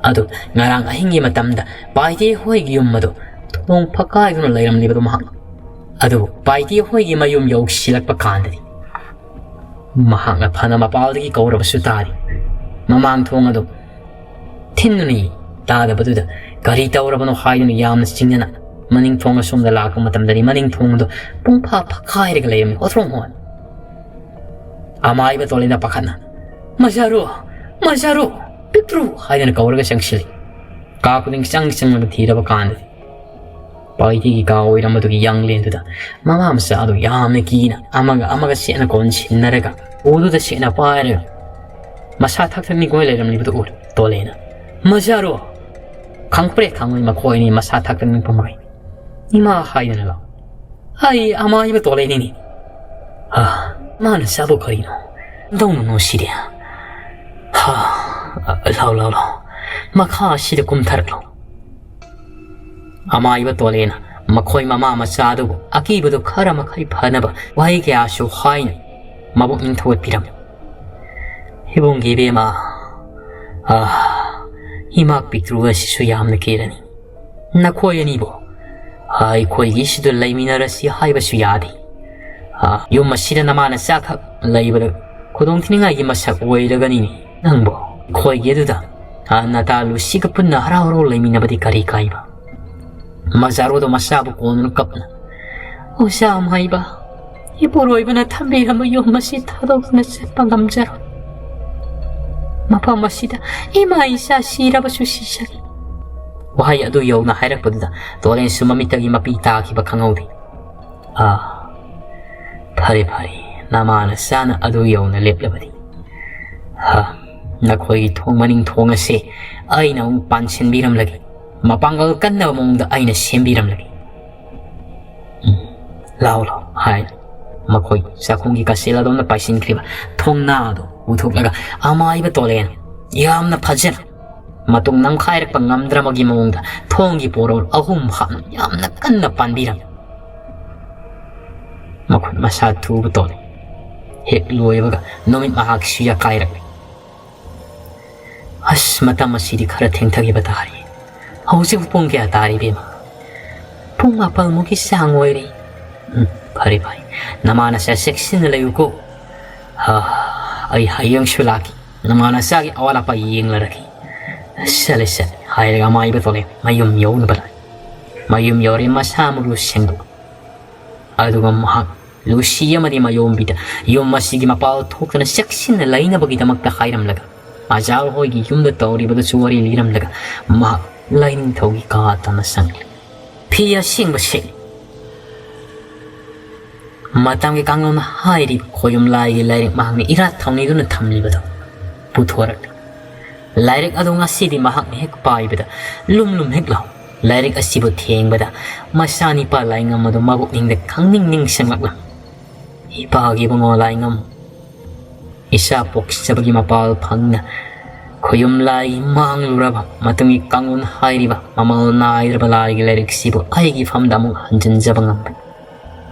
ꯑꯗꯨ ꯉꯔꯥꯡ ꯑꯍꯤꯡꯒꯤ ꯃꯇꯝꯗ ꯄꯥꯏꯇꯦ ꯍꯣꯏꯒꯤ ꯌꯨꯝ ꯑꯗꯨ ꯊꯣꯡ ꯐꯛꯀꯥꯏꯗꯨꯅ ꯂꯩꯔꯝꯂꯤꯕꯗꯨ ꯃꯍꯥꯛ꯫ ꯑꯗꯨꯕꯨ ꯄꯥꯏꯇꯦ ꯍꯣꯏꯒꯤ ꯃꯌꯨꯝ ꯌꯧꯁꯤꯜꯂꯛꯄ ꯀꯥꯟꯗꯗꯤ ꯃꯍꯥꯛꯅ ꯐꯅ ꯃꯄꯥꯜꯗꯒꯤ ꯀꯧꯔꯕꯁꯨ ꯇꯥꯗꯦ꯫ ꯃꯃꯥꯡ ꯊꯣꯡ ꯑꯗꯨ ꯊꯤꯟꯗꯨꯅ ꯌꯦꯡ ꯇꯥꯗꯕꯗꯨꯗ ꯀꯔꯤ ꯇꯧꯔꯕꯅꯣ ꯍꯥꯏꯗꯨꯅ ꯌꯥꯝꯅ ꯆꯤꯡꯅꯅ ꯃꯅꯤꯡ ꯊꯣꯡ ꯑꯁꯣꯝꯗ ꯂꯥꯛꯄ ꯃꯇꯝꯗꯗꯤ ꯃꯅꯤꯡ ꯊꯣꯡꯗꯣ ꯄꯨꯡꯐꯥ ꯐꯛꯈꯥꯏꯔꯒ ꯂꯩꯔꯝꯃꯤ꯫ ꯑꯣꯊ꯭ꯔꯣꯡ ꯍꯣꯟ꯫ ꯑꯃꯥꯏꯕ ꯇꯣꯂꯦꯅ ꯄꯥꯈꯠꯅ, "ꯃꯆꯥꯔꯣ, ꯃꯆꯥꯔꯣ, ꯄꯤꯛꯇ꯭ꯔꯨ" ꯍꯥꯏꯗꯅ ꯀꯧꯔꯒ ꯆꯪꯁꯤꯜꯂꯤ꯫ ꯀꯥ ꯈꯨꯗꯤꯡ ꯆꯪ ꯆꯪꯂꯒ ꯊꯤꯔꯕ ꯀꯥꯟꯗꯗꯤ ꯄꯥꯏꯊꯤꯒꯤ ꯀꯥ ꯑꯣꯏꯔꯝꯕꯗꯨꯒꯤ ꯌꯥꯡꯂꯦꯟꯗꯨꯗ ꯃꯃꯥ ꯃꯆꯥ ꯑꯗꯨ ꯌꯥꯝꯅ ꯀꯤꯅ ꯑꯃꯒ ꯑꯃꯒ ꯁꯦꯠꯅ ꯀꯣꯟꯁꯤꯟꯅꯔꯒ ꯎꯗꯨꯗ ꯁꯦꯠꯅ ꯄꯥꯏꯔꯒ ꯃꯁꯥ ꯊꯛ ꯊꯛ ꯅꯤꯛꯄ ꯂꯩꯔꯝꯂꯤꯕꯗꯨ ꯎꯔꯦ ꯇꯣꯂꯦꯅ꯫ "ꯃꯆꯥꯔꯣ!" ꯈꯪꯄ꯭ꯔꯦꯛ ꯈꯪꯂꯤ ꯃꯈꯣꯏ ꯑꯅꯤ ꯃꯁꯥ ꯊꯛ ꯊꯛ ꯅꯤꯛꯄ ꯃꯈꯩ꯫ "ꯏꯃꯥ" ꯍꯥꯏꯗꯅ ꯂꯥꯎ꯫ "ꯑꯩ ꯑꯃꯥꯏꯕ ꯇꯣꯂꯦꯅꯤꯅꯦ꯫ ꯍꯥ, ꯃꯥꯅ ꯆꯥꯕ ꯀꯔꯤꯅꯣ? ꯗꯧꯅ ꯅꯨꯡꯁꯤꯔꯦ꯫ ꯍꯥ, ꯂꯥꯎ, ꯂꯥꯎ, ꯂꯥꯎ꯫ ꯃꯈꯥ ꯑꯁꯤꯗ ꯀꯨꯝꯊꯔꯛꯂꯣ꯫" ꯑꯃꯥꯏꯕ ꯇꯣꯂꯦꯅ ꯃꯈꯣꯏ ꯃꯃꯥ ꯃꯆꯥ ꯑꯗꯨꯕꯨ ꯑꯀꯤꯕꯗꯨ ꯈꯔ ꯃꯈꯩ ꯐꯅꯕ ꯋꯥꯍꯩ ꯀꯌꯥꯁꯨ ꯍꯥꯏꯅ ꯃꯕꯨꯛꯅꯤꯡ ꯊꯧꯒꯠꯄꯤꯔꯝꯃꯤ꯫ "ꯏꯕꯨꯡꯒꯤ ꯏꯕꯦꯝꯃ, ꯑꯥ, ꯏꯃꯥ ꯄꯤꯛꯇ꯭ꯔꯨ ꯑꯁꯤꯁꯨ ꯌꯥꯝꯅ ꯀꯤꯔꯅꯤ꯫ ꯅꯈꯣꯏ ꯑꯅꯤꯕꯨ, ꯑꯥ, ꯑꯩꯈꯣꯏꯒꯤꯁꯤꯗ ꯂꯩꯃꯤꯟꯅꯔꯁꯤ ꯍꯥꯏꯕꯁꯨ ꯌꯥꯗꯦ꯫ ꯑꯥ, ꯌꯨꯝ ꯑꯁꯤꯗ ꯅꯃꯥ ꯅꯆꯥꯈꯛ ꯂꯩꯕꯗ ꯈꯨꯗꯣꯡꯊꯤꯅꯤꯡꯉꯥꯏꯒꯤ ꯃꯁꯛ ꯑꯣꯏꯔꯒꯅꯤꯅꯦ ꯅꯪꯕꯨ꯫ ꯑꯩꯈꯣꯏꯒꯤ ꯑꯗꯨꯗ, ꯑꯥ, ꯅꯇꯥ ꯂꯨꯁꯤꯒ ꯄꯨꯟꯅ ꯍꯔꯥꯎ ꯍꯔꯥꯎ ꯂꯩꯃꯤꯟꯅꯕꯗꯤ ꯀꯔꯤ ꯀꯥꯏꯕ?" ꯃꯖꯥꯔꯣꯗꯣ ꯃꯆꯥꯕꯨ ꯀꯣꯟꯗꯨꯅ ꯀꯞꯅ, "ꯑꯣꯖꯥ ꯑꯃꯥꯏꯕ, ꯏꯄꯨꯔꯣꯏꯕꯅ ꯊꯝꯕꯤꯔꯝꯕ ꯌꯨꯝ ꯑꯁꯤ ꯊꯥꯗꯣꯛꯇꯨꯅ ꯆꯠꯄ ꯉꯝꯖꯔꯣꯏ꯫ ꯃꯐꯝ ꯑꯁꯤꯗ ꯏꯃꯥ ꯏꯆꯥ ꯁꯤꯔꯕꯁꯨ ꯁꯤꯖꯒꯦ꯫" ꯋꯥꯍꯩ ꯑꯗꯨ ꯌꯧꯅ ꯍꯥꯏꯔꯛꯄꯗꯨꯗ ꯇꯣꯔꯦꯟꯁꯨ ꯃꯃꯤꯠꯇꯒꯤ ꯃꯄꯤ ꯇꯥꯈꯤꯕ ꯈꯪꯍꯧꯗꯦ꯫ "ꯑꯥ, ꯐꯔꯦ, ꯐꯔꯦ, ꯅꯃꯥ ꯅꯆꯥꯅ ꯑꯗꯨ ꯌꯧꯅ ꯂꯦꯞꯂꯕꯗꯤ꯫ ꯍꯥ, ꯅꯈꯣꯏꯒꯤ ꯊꯣꯡ ꯃꯅꯤꯡ ꯊꯣꯡ ꯑꯁꯦ ꯑꯩꯅ ꯑꯃꯨꯛ ꯄꯥꯟꯁꯤꯟꯕꯤꯔꯝꯂꯒꯦ꯫ ꯃꯄꯥꯡꯒꯜ ꯀꯟꯅꯕ ꯃꯑꯣꯡꯗ ꯑꯩꯅ ꯁꯦꯝꯕꯤꯔꯝꯂꯒꯦ꯫ ꯎꯝ, ꯂꯥꯎ, ꯂꯥꯎ," ꯍꯥꯏ ꯃꯈꯣꯏ ꯆꯥꯛꯈꯨꯝꯒꯤ ꯀꯥꯆꯦꯜ ꯑꯗꯣꯝꯗ ꯄꯥꯏꯁꯤꯟꯈ꯭ꯔꯤꯕ ꯊꯣꯡꯅꯥ ꯑꯗꯨ ꯎꯊꯣꯛꯂꯒ ꯑꯃꯥꯏꯕ ꯇꯣꯂꯦꯅ ꯌꯥꯝꯅ ꯐꯖꯅ ꯃꯇꯨꯡ ꯅꯝꯈꯥꯏꯔꯛꯄ ꯉꯝꯗ꯭ꯔꯃꯒꯤ ꯃꯑꯣꯡꯗ ꯊꯣꯡꯒꯤ ꯄꯣꯔꯣꯜ ꯑꯍꯨꯝ ꯍꯥꯞꯅ ꯌꯥꯝꯅ ꯀꯟꯅ ꯄꯥꯟꯕꯤꯔꯝꯃꯤ꯫ ꯃꯈꯨꯠ ꯃꯁꯥ ꯊꯨꯕ ꯇꯣꯂꯦ꯫ ꯍꯦꯛ ꯂꯣꯏꯕꯒ ꯅꯨꯃꯤꯠ ꯃꯍꯥꯛꯁꯨ ꯌꯥꯀꯥꯏꯔꯛꯂꯦ꯫ "ꯑꯁ, ꯃꯇꯝ ꯑꯁꯤꯗꯤ ꯈꯔ ꯊꯦꯡꯊꯈꯤꯕ ꯇꯥꯔꯦ꯫ ꯍꯧꯖꯤꯛ ꯄꯨꯡ ꯀꯌꯥ ꯇꯥꯔꯤ, ꯏꯕꯦꯝꯃ?" "ꯄꯨꯡ ꯃꯥꯄꯜꯃꯨꯛꯀꯤ ꯆꯥꯡ ꯑꯣꯏꯔꯦ꯫" "ꯎꯝ, ꯐꯔꯦ, ꯐꯔꯦ꯫ ꯅꯃꯥ ꯅꯆꯥ ꯆꯦꯛꯁꯤꯟꯅ ꯂꯩꯌꯨꯀꯣ꯫ ꯍꯥ, ꯑꯩ ꯍꯌꯦꯡꯁꯨ ꯂꯥꯛꯀꯦ꯫ ꯅꯃꯥ ꯅꯆꯥꯒꯤ ꯑꯋꯥꯠ ꯑꯄꯥ ꯌꯦꯡꯂꯔꯒꯦ꯫ ꯆꯠꯂꯦ, ꯆꯠꯂꯦ," ꯍꯥꯏꯔꯒ ꯑꯃꯥꯏꯕ ꯇꯣꯂꯦ ꯃꯌꯨꯝ ꯌꯧꯅꯕ ꯂꯥꯛꯏ꯫ ꯃꯌꯨꯝ ꯌꯧꯔꯦ, ꯃꯁꯥꯃꯛ ꯂꯨꯁꯦꯡꯗꯣꯛ꯫ ꯑꯗꯨꯒ ꯃꯍꯥꯛ ꯂꯨꯁꯤ ꯑꯃꯗꯤ ꯃꯌꯣꯝꯕꯤꯗ ꯌꯨꯝ ꯑꯁꯤꯒꯤ ꯃꯄꯥꯜ ꯊꯣꯛꯇꯅ ꯆꯦꯛꯁꯤꯟꯅ ꯂꯩꯅꯕꯒꯤꯗꯃꯛꯇ ꯍꯥꯏꯔꯝꯂꯒ, ꯑꯖꯥꯜ ꯍꯣꯏꯒꯤ ꯌꯨꯝꯗ ꯇꯧꯔꯤꯕꯗꯨꯁꯨ ꯋꯥꯔꯤ ꯂꯤꯔꯝꯂꯒ, ꯃꯍꯥꯛ ꯂꯥꯏꯅꯤꯡꯊꯧꯒꯤ ꯀꯥ ꯇꯝꯅ ꯆꯪꯂꯦ꯫ ꯐꯤ ꯑꯁꯦꯡꯕ ꯁꯦꯠꯂꯤ꯫ ꯃꯇꯝꯒꯤ ꯀꯥꯡꯂꯣꯟ ꯍꯥꯏꯔꯤꯕ ꯈꯣꯌꯨꯝ ꯂꯥꯏꯒꯤ ꯂꯥꯏꯔꯤꯛ ꯃꯍꯥꯛꯅ ꯏꯔꯥꯠ ꯊꯧꯅꯤꯗꯨꯅ ꯊꯝꯂꯤꯕꯗꯣ ꯄꯨꯊꯣꯔꯛꯂꯤ꯫ ꯂꯥꯏꯔꯤꯛ ꯑꯗꯨ ꯉꯁꯤꯗꯤ ꯃꯍꯥꯛꯅ ꯍꯦꯛ ꯄꯥꯏꯕꯗ ꯂꯨꯝ ꯂꯨꯝ ꯍꯦꯛ ꯂꯥꯎ꯫ ꯂꯥꯏꯔꯤꯛ ꯑꯁꯤꯕꯨ ꯊꯦꯡꯕꯗ ꯃꯆꯥꯅꯤꯄꯥ ꯂꯥꯏꯉꯝ ꯑꯗꯨ ꯃꯕꯨꯛꯅꯤꯡꯗ ꯈꯪꯅꯤꯡ ꯅꯤꯡꯁꯤꯡꯂꯛꯂꯝꯃꯤ꯫ ꯏꯄꯥꯒꯤ ꯏꯕꯨꯡꯉꯣ ꯂꯥꯏꯉꯝ, ꯏꯆꯥ ꯄꯣꯛꯆꯕꯒꯤ ꯃꯄꯥꯜ ꯐꯪꯅ ꯈꯣꯌꯨꯝ ꯂꯥꯏꯒꯤ ꯃꯥꯡꯂꯨꯔꯕ ꯃꯇꯝꯒꯤ ꯀꯥꯡꯂꯣꯟ ꯍꯥꯏꯔꯤꯕ ꯃꯃꯜ ꯅꯥꯏꯗ꯭ꯔꯕ ꯂꯥꯏꯒꯤ ꯂꯥꯏꯔꯤꯛꯁꯤꯕꯨ ꯑꯩꯒꯤ ꯐꯝꯗ ꯑꯃꯨꯛ ꯍꯟꯖꯤꯟꯖꯕ ꯉꯝꯕꯅꯤ꯫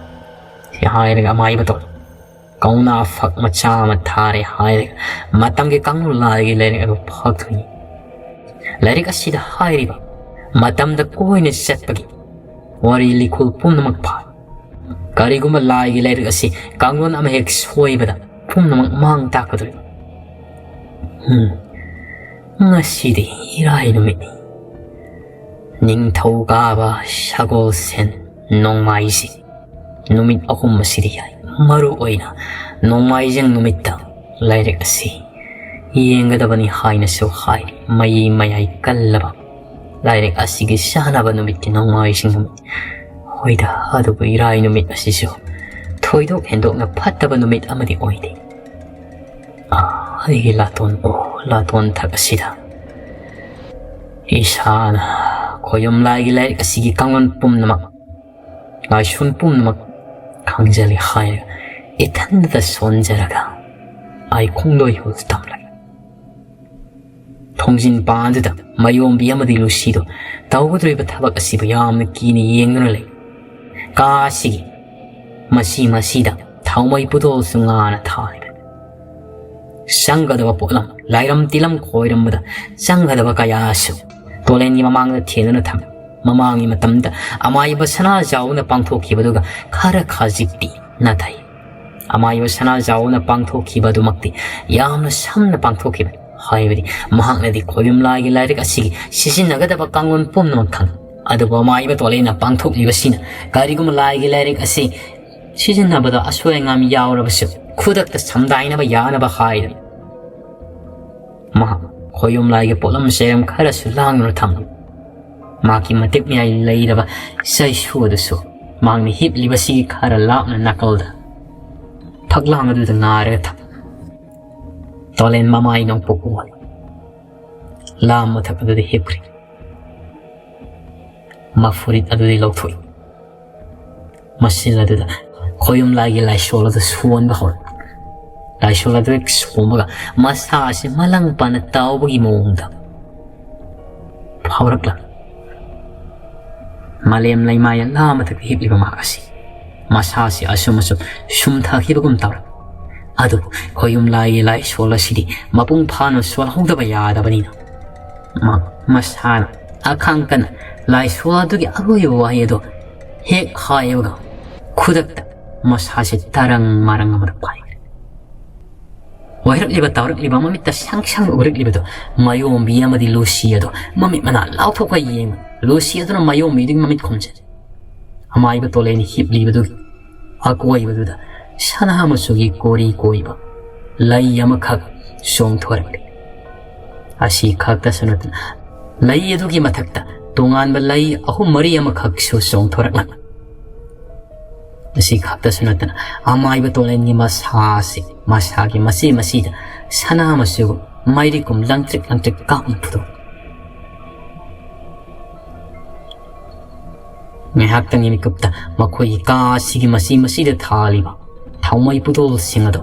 ꯁꯤ ꯍꯥꯏꯔꯒ ꯑꯃꯥꯏꯕ ꯇꯧ꯫ ꯀꯧꯅꯥ ꯐꯛ ꯃꯆꯥ ꯑꯃ ꯊꯥꯔꯦ ꯍꯥꯏꯔꯒ ꯃꯇꯝꯒꯤ ꯀꯥꯡꯂꯣꯟ ꯂꯥꯏꯒꯤ ꯂꯥꯏꯔꯤꯛ ꯑꯗꯨ ꯐꯥꯛꯊꯣꯛꯏ꯫ ꯂꯥꯏꯔꯤꯛ ꯑꯁꯤꯗ ꯍꯥꯏꯔꯤꯕ ꯃꯇꯝꯗ ꯀꯣꯏꯅ ꯆꯠꯄꯒꯤ ꯋꯥꯔꯤ ꯂꯤꯈꯨꯜ ꯄꯨꯝꯅꯃꯛ ꯐꯥꯏ꯫ ꯀꯔꯤꯒꯨꯝꯕ ꯂꯥꯏꯒꯤ ꯂꯥꯏꯔꯤꯛ ꯑꯁꯤ ꯀꯥꯡꯂꯣꯟ ꯑꯃ ꯍꯦꯛ ꯁꯣꯏꯕꯗ ꯄꯨꯝꯅꯃꯛ ꯃꯥꯡ ꯇꯥꯛꯀꯗꯧꯔꯤꯕ꯫ ꯎꯝ, ꯉꯁꯤꯗꯤ ꯏꯔꯥꯏ ꯅꯨꯃꯤꯠꯅꯤ꯫ ꯅꯤꯡꯊꯧꯀꯥꯕ, ꯁꯒꯣꯜꯁꯦꯟ, ꯅꯣꯡꯃꯥꯏꯖꯤꯡ, ꯅꯨꯃꯤꯠ ꯑꯍꯨꯝ ꯑꯁꯤꯗꯤ ꯌꯥꯏ꯫ ꯃꯔꯨ ꯑꯣꯏꯅ ꯅꯣꯡꯃꯥꯏꯖꯤꯡ ꯅꯨꯃꯤꯠꯇ ꯂꯥꯏꯔꯤꯛ ꯑꯁꯤ ꯌꯦꯡꯒꯗꯕꯅꯤ ꯍꯥꯏꯅꯁꯨ ꯍꯥꯏꯔꯤ꯫ ꯃꯌꯤ ꯃꯌꯥꯏ ꯀꯜꯂꯕ ꯂꯥꯏꯔꯤꯛ ꯑꯁꯤꯒꯤ ꯆꯥꯅꯕ ꯅꯨꯃꯤꯠꯇꯤ ꯅꯣꯡꯃꯥꯏꯖꯤꯡ ꯅꯨꯃꯤꯠ꯫ ꯍꯣꯏꯗ, ꯑꯗꯨꯕꯨ ꯏꯔꯥꯏ ꯅꯨꯃꯤꯠ ꯑꯁꯤꯁꯨ ꯊꯣꯏꯗꯣꯛ ꯍꯦꯟꯗꯣꯛꯅ ꯐꯠꯇꯕ ꯅꯨꯃꯤꯠ ꯑꯃꯗꯤ ꯑꯣꯏꯗꯦ꯫ ꯑꯥ, ꯑꯩꯒꯤ ꯂꯥꯇꯣꯟ, ꯑꯣ, ꯂꯥꯇꯣꯟ ꯊꯛ ꯑꯁꯤꯗ ꯏꯁꯥꯅ ꯈꯣꯌꯨꯝ ꯂꯥꯏꯒꯤ ꯂꯥꯏꯔꯤꯛ ꯑꯁꯤꯒꯤ ꯀꯥꯡꯂꯣꯟ ꯄꯨꯝꯅꯃꯛ, ꯂꯥꯏꯁꯣꯟ ꯄꯨꯝꯅꯃꯛ ꯈꯪꯖꯜꯂꯤ ꯍꯥꯏꯔꯒ ꯏꯊꯟꯗ ꯁꯣꯟꯖꯔꯒ ꯑꯩ ꯈꯣꯡꯂꯣꯏ ꯍꯨꯜ ꯇꯝꯂꯒꯦ꯫ ꯊꯣꯡꯖꯤꯟ ꯄꯥꯟꯗꯨꯗ ꯃꯌꯣꯝꯕꯤ ꯑꯃꯗꯤ ꯂꯨꯁꯤꯗꯣ ꯇꯧꯒꯗꯧꯔꯤꯕ ꯊꯕꯛ ꯑꯁꯤꯕꯨ ꯌꯥꯝꯅ ꯀꯤꯅ ꯌꯦꯡꯗꯨꯅ ꯂꯩ꯫ ꯀꯥ ꯑꯁꯤꯒꯤ ꯃꯁꯤ ꯃꯁꯤꯗ ꯊꯥꯎꯃꯩ ꯄꯨꯗꯣꯜꯁꯨ ꯉꯥꯅ ꯊꯥꯔꯤꯕꯅꯤ꯫ ꯆꯪꯒꯗꯕ ꯄꯣꯠꯂꯝ, ꯂꯥꯏꯔꯝ ꯇꯤꯂꯝ ꯈꯣꯏꯔꯝꯕꯗ ꯆꯪꯒꯗꯕ ꯀꯌꯥꯁꯨ ꯇꯣꯂꯦꯟꯒꯤ ꯃꯃꯥꯡꯗ ꯊꯦꯡꯗꯨꯅ ꯊꯝꯃꯤ꯫ ꯃꯃꯥꯡꯒꯤ ꯃꯇꯝꯗ ꯑꯃꯥꯏꯕ ꯁꯅꯥꯖꯥꯎꯅ ꯄꯥꯡꯊꯣꯛꯈꯤꯕꯗꯨꯒ ꯈꯔ ꯈꯖꯤꯛꯇꯤ ꯅꯥꯊꯩ꯫ ꯑꯃꯥꯏꯕ ꯁꯅꯥꯖꯥꯎꯅ ꯄꯥꯡꯊꯣꯛꯈꯤꯕ ꯑꯗꯨꯃꯛꯇꯤ ꯌꯥꯝꯅ ꯁꯝꯅ ꯄꯥꯡꯊꯣꯛꯈꯤꯕꯅꯤ꯫ ꯍꯥꯏꯕꯗꯤ ꯃꯍꯥꯛꯅꯗꯤ ꯈꯣꯌꯨꯝ ꯂꯥꯏꯒꯤ ꯂꯥꯏꯔꯤꯛ ꯑꯁꯤꯒꯤ ꯁꯤꯖꯤꯟꯅꯒꯗꯕ ꯀꯥꯡꯂꯣꯟ ꯄꯨꯝꯅꯃꯛ ꯈꯪꯏ꯫ ꯑꯗꯨꯕꯨ ꯑꯃꯥꯏꯕ ꯇꯣꯂꯦꯟꯅ ꯄꯥꯡꯊꯣꯛꯂꯤꯕꯁꯤꯅ ꯀꯔꯤꯒꯨꯝꯕ ꯂꯥꯏꯒꯤ ꯂꯥꯏꯔꯤꯛ ꯑꯁꯤ ꯁꯤꯖꯤꯟꯅꯕꯗ ꯑꯁꯣꯏ ꯑꯉꯥꯝ ꯌꯥꯎꯔꯕꯁꯨ ꯈꯨꯗꯛꯇ ꯁꯝꯗꯥꯏꯅꯕ ꯌꯥꯅꯕ ꯍꯥꯏꯗꯨꯅ ꯃꯍꯥꯛ ꯈꯣꯌꯨꯝ ꯂꯥꯏꯒꯤ ꯄꯣꯠꯂꯝ ꯆꯩꯔꯝ ꯈꯔꯁꯨ ꯂꯥꯡꯗꯨꯅ ꯊꯝꯂꯤ꯫ ꯃꯍꯥꯛꯀꯤ ꯃꯇꯤꯛ ꯃꯌꯥꯏ ꯂꯩꯔꯕ ꯆꯩꯁꯨ ꯑꯗꯨꯁꯨ ꯃꯍꯥꯛꯅ ꯍꯤꯞꯂꯤꯕꯁꯤꯒꯤ ꯈꯔ ꯂꯥꯞꯅ ꯅꯥꯀꯜꯗ ꯐꯛꯂꯥꯡ ꯑꯗꯨꯗ ꯉꯥꯔꯒ ꯊꯝ꯫ ꯇꯣꯂꯦꯟ ꯃꯃꯥꯏ ꯅꯣꯡꯄꯣꯛ ꯑꯣꯜꯂꯤ꯫ ꯂꯥ ꯃꯊꯛ ꯑꯗꯨꯗ ꯍꯤꯞꯈ꯭ꯔꯦ꯫ ꯃꯐꯨꯔꯤꯠ ꯑꯗꯨꯗꯤ ꯂꯧꯊꯣꯛꯏ꯫ ꯃꯁꯤꯜ ꯑꯗꯨꯗ ꯈꯣꯌꯨꯝ ꯂꯥꯏꯒꯤ ꯂꯥꯏꯁꯣꯜ ꯑꯗꯨ ꯁꯣꯟꯕ ꯍꯧꯔꯛꯏ꯫ ꯂꯥꯏꯁꯣꯜ ꯑꯗꯨ ꯍꯦꯛ ꯁꯣꯝꯕꯒ ꯃꯁꯥ ꯑꯁꯤ ꯃꯂꯪ ꯄꯥꯅ ꯇꯥꯎꯕꯒꯤ ꯃꯑꯣꯡꯗ ꯐꯥꯎꯔꯛꯂꯝꯃꯤ꯫ ꯃꯥꯂꯦꯝ ꯂꯩꯃꯥꯏ ꯂꯥ ꯃꯊꯛꯇ ꯍꯤꯞꯂꯤꯕ ꯃꯍꯥꯛ ꯑꯁꯤ ꯃꯁꯥꯁꯤ ꯑꯁꯨꯝ ꯑꯁꯨꯝ ꯁꯨꯝꯊꯈꯤꯕꯒꯨꯝ ꯇꯧꯔꯦ꯫ ꯑꯗꯨꯕꯨ ꯈꯣꯌꯨꯝ ꯂꯥꯏꯒꯤ ꯂꯥꯏꯁꯣꯜ ꯑꯁꯤꯗꯤ ꯃꯄꯨꯡ ꯐꯥꯅ ꯁꯣꯜꯍꯧꯗꯕ ꯌꯥꯗꯕꯅꯤꯅ ꯃ-, ꯃꯁꯥꯅ ꯑꯈꯥꯡ ꯀꯟꯅ ꯂꯥꯏꯁꯣꯜ ꯑꯗꯨꯒꯤ ꯑꯔꯣꯏꯕ ꯋꯥꯍꯩ ꯑꯗꯨ ꯍꯦꯛ ꯍꯥꯏꯕꯒ ꯈꯨꯗꯛꯇ ꯃꯁꯥꯁꯤ ꯇꯔꯪ ꯃꯔꯪ ꯑꯃꯗ ꯄꯥꯏꯈ꯭ꯔꯦ꯫ ꯋꯥꯏꯔꯛꯂꯤꯕ ꯇꯥꯎꯔꯛꯂꯤꯕ ꯃꯃꯤꯠꯇ ꯁꯪ ꯁꯪ ꯎꯔꯛꯂꯤꯕꯗꯨ ꯃꯥꯌꯣꯝꯕꯤ ꯑꯃꯗꯤ ꯂꯨꯁꯤ ꯑꯗꯨ ꯃꯃꯤꯠ ꯃꯅꯥ ꯂꯥꯎꯊꯣꯛꯄ ꯌꯦꯡꯕ꯫ ꯂꯨꯁꯤ ꯑꯗꯨꯅ ꯃꯥꯌꯣꯝꯕꯤꯗꯨꯒꯤ ꯃꯃꯤꯠ ꯈꯨꯝꯖꯤꯜꯂꯤ꯫ ꯑꯃꯥꯏꯕ ꯇꯣꯂꯦꯟ ꯍꯤꯞꯂꯤꯕꯗꯨꯒꯤ ꯑꯀꯣꯏꯕꯗꯨꯗ ꯁꯅꯥ ꯃꯆꯨꯒꯤ ꯀꯣꯔꯤ ꯀꯣꯏꯕ ꯂꯩ ꯑꯃꯈꯛ ꯆꯣꯡꯊꯣꯔꯛꯂꯤ꯫ ꯑꯁꯤ ꯈꯛꯇꯁꯨ ꯅꯠꯇꯅ ꯂꯩ ꯑꯗꯨꯒꯤ ꯃꯊꯛꯇ ꯇꯣꯉꯥꯟꯕ ꯂꯩ ꯑꯍꯨꯝ ꯃꯔꯤ ꯑꯃꯈꯛꯁꯨ ꯆꯣꯡꯊꯣꯔꯛꯂꯝꯃꯤ꯫ ꯑꯁꯤ ꯈꯛꯇꯁꯨ ꯅꯠꯇꯅ ꯑꯃꯥꯏꯕ ꯇꯣꯂꯦꯟꯒꯤ ꯃꯁꯥꯁꯤ ꯃꯁꯥꯒꯤ ꯃꯆꯦ ꯃꯆꯤꯗ ꯁꯅꯥ ꯃꯆꯨꯒ ꯃꯩꯔꯤꯒꯨꯝ ꯂꯪꯇ꯭ꯔꯤꯛ ꯂꯪꯇ꯭ꯔꯤꯛ ꯀꯥꯞꯅ ꯐꯨꯗꯣꯛꯏ꯫ ꯉꯥꯏꯍꯥꯛꯇꯪꯒꯤ ꯃꯤꯀꯨꯞꯇ ꯃꯈꯣꯏꯒꯤ ꯀꯥ ꯑꯁꯤꯒꯤ ꯃꯆꯤ ꯃꯆꯤꯗ ꯊꯥꯜꯂꯤꯕ ꯊꯥꯎꯃꯩ ꯄꯨꯗꯣꯜꯁꯤꯡ ꯑꯗꯨ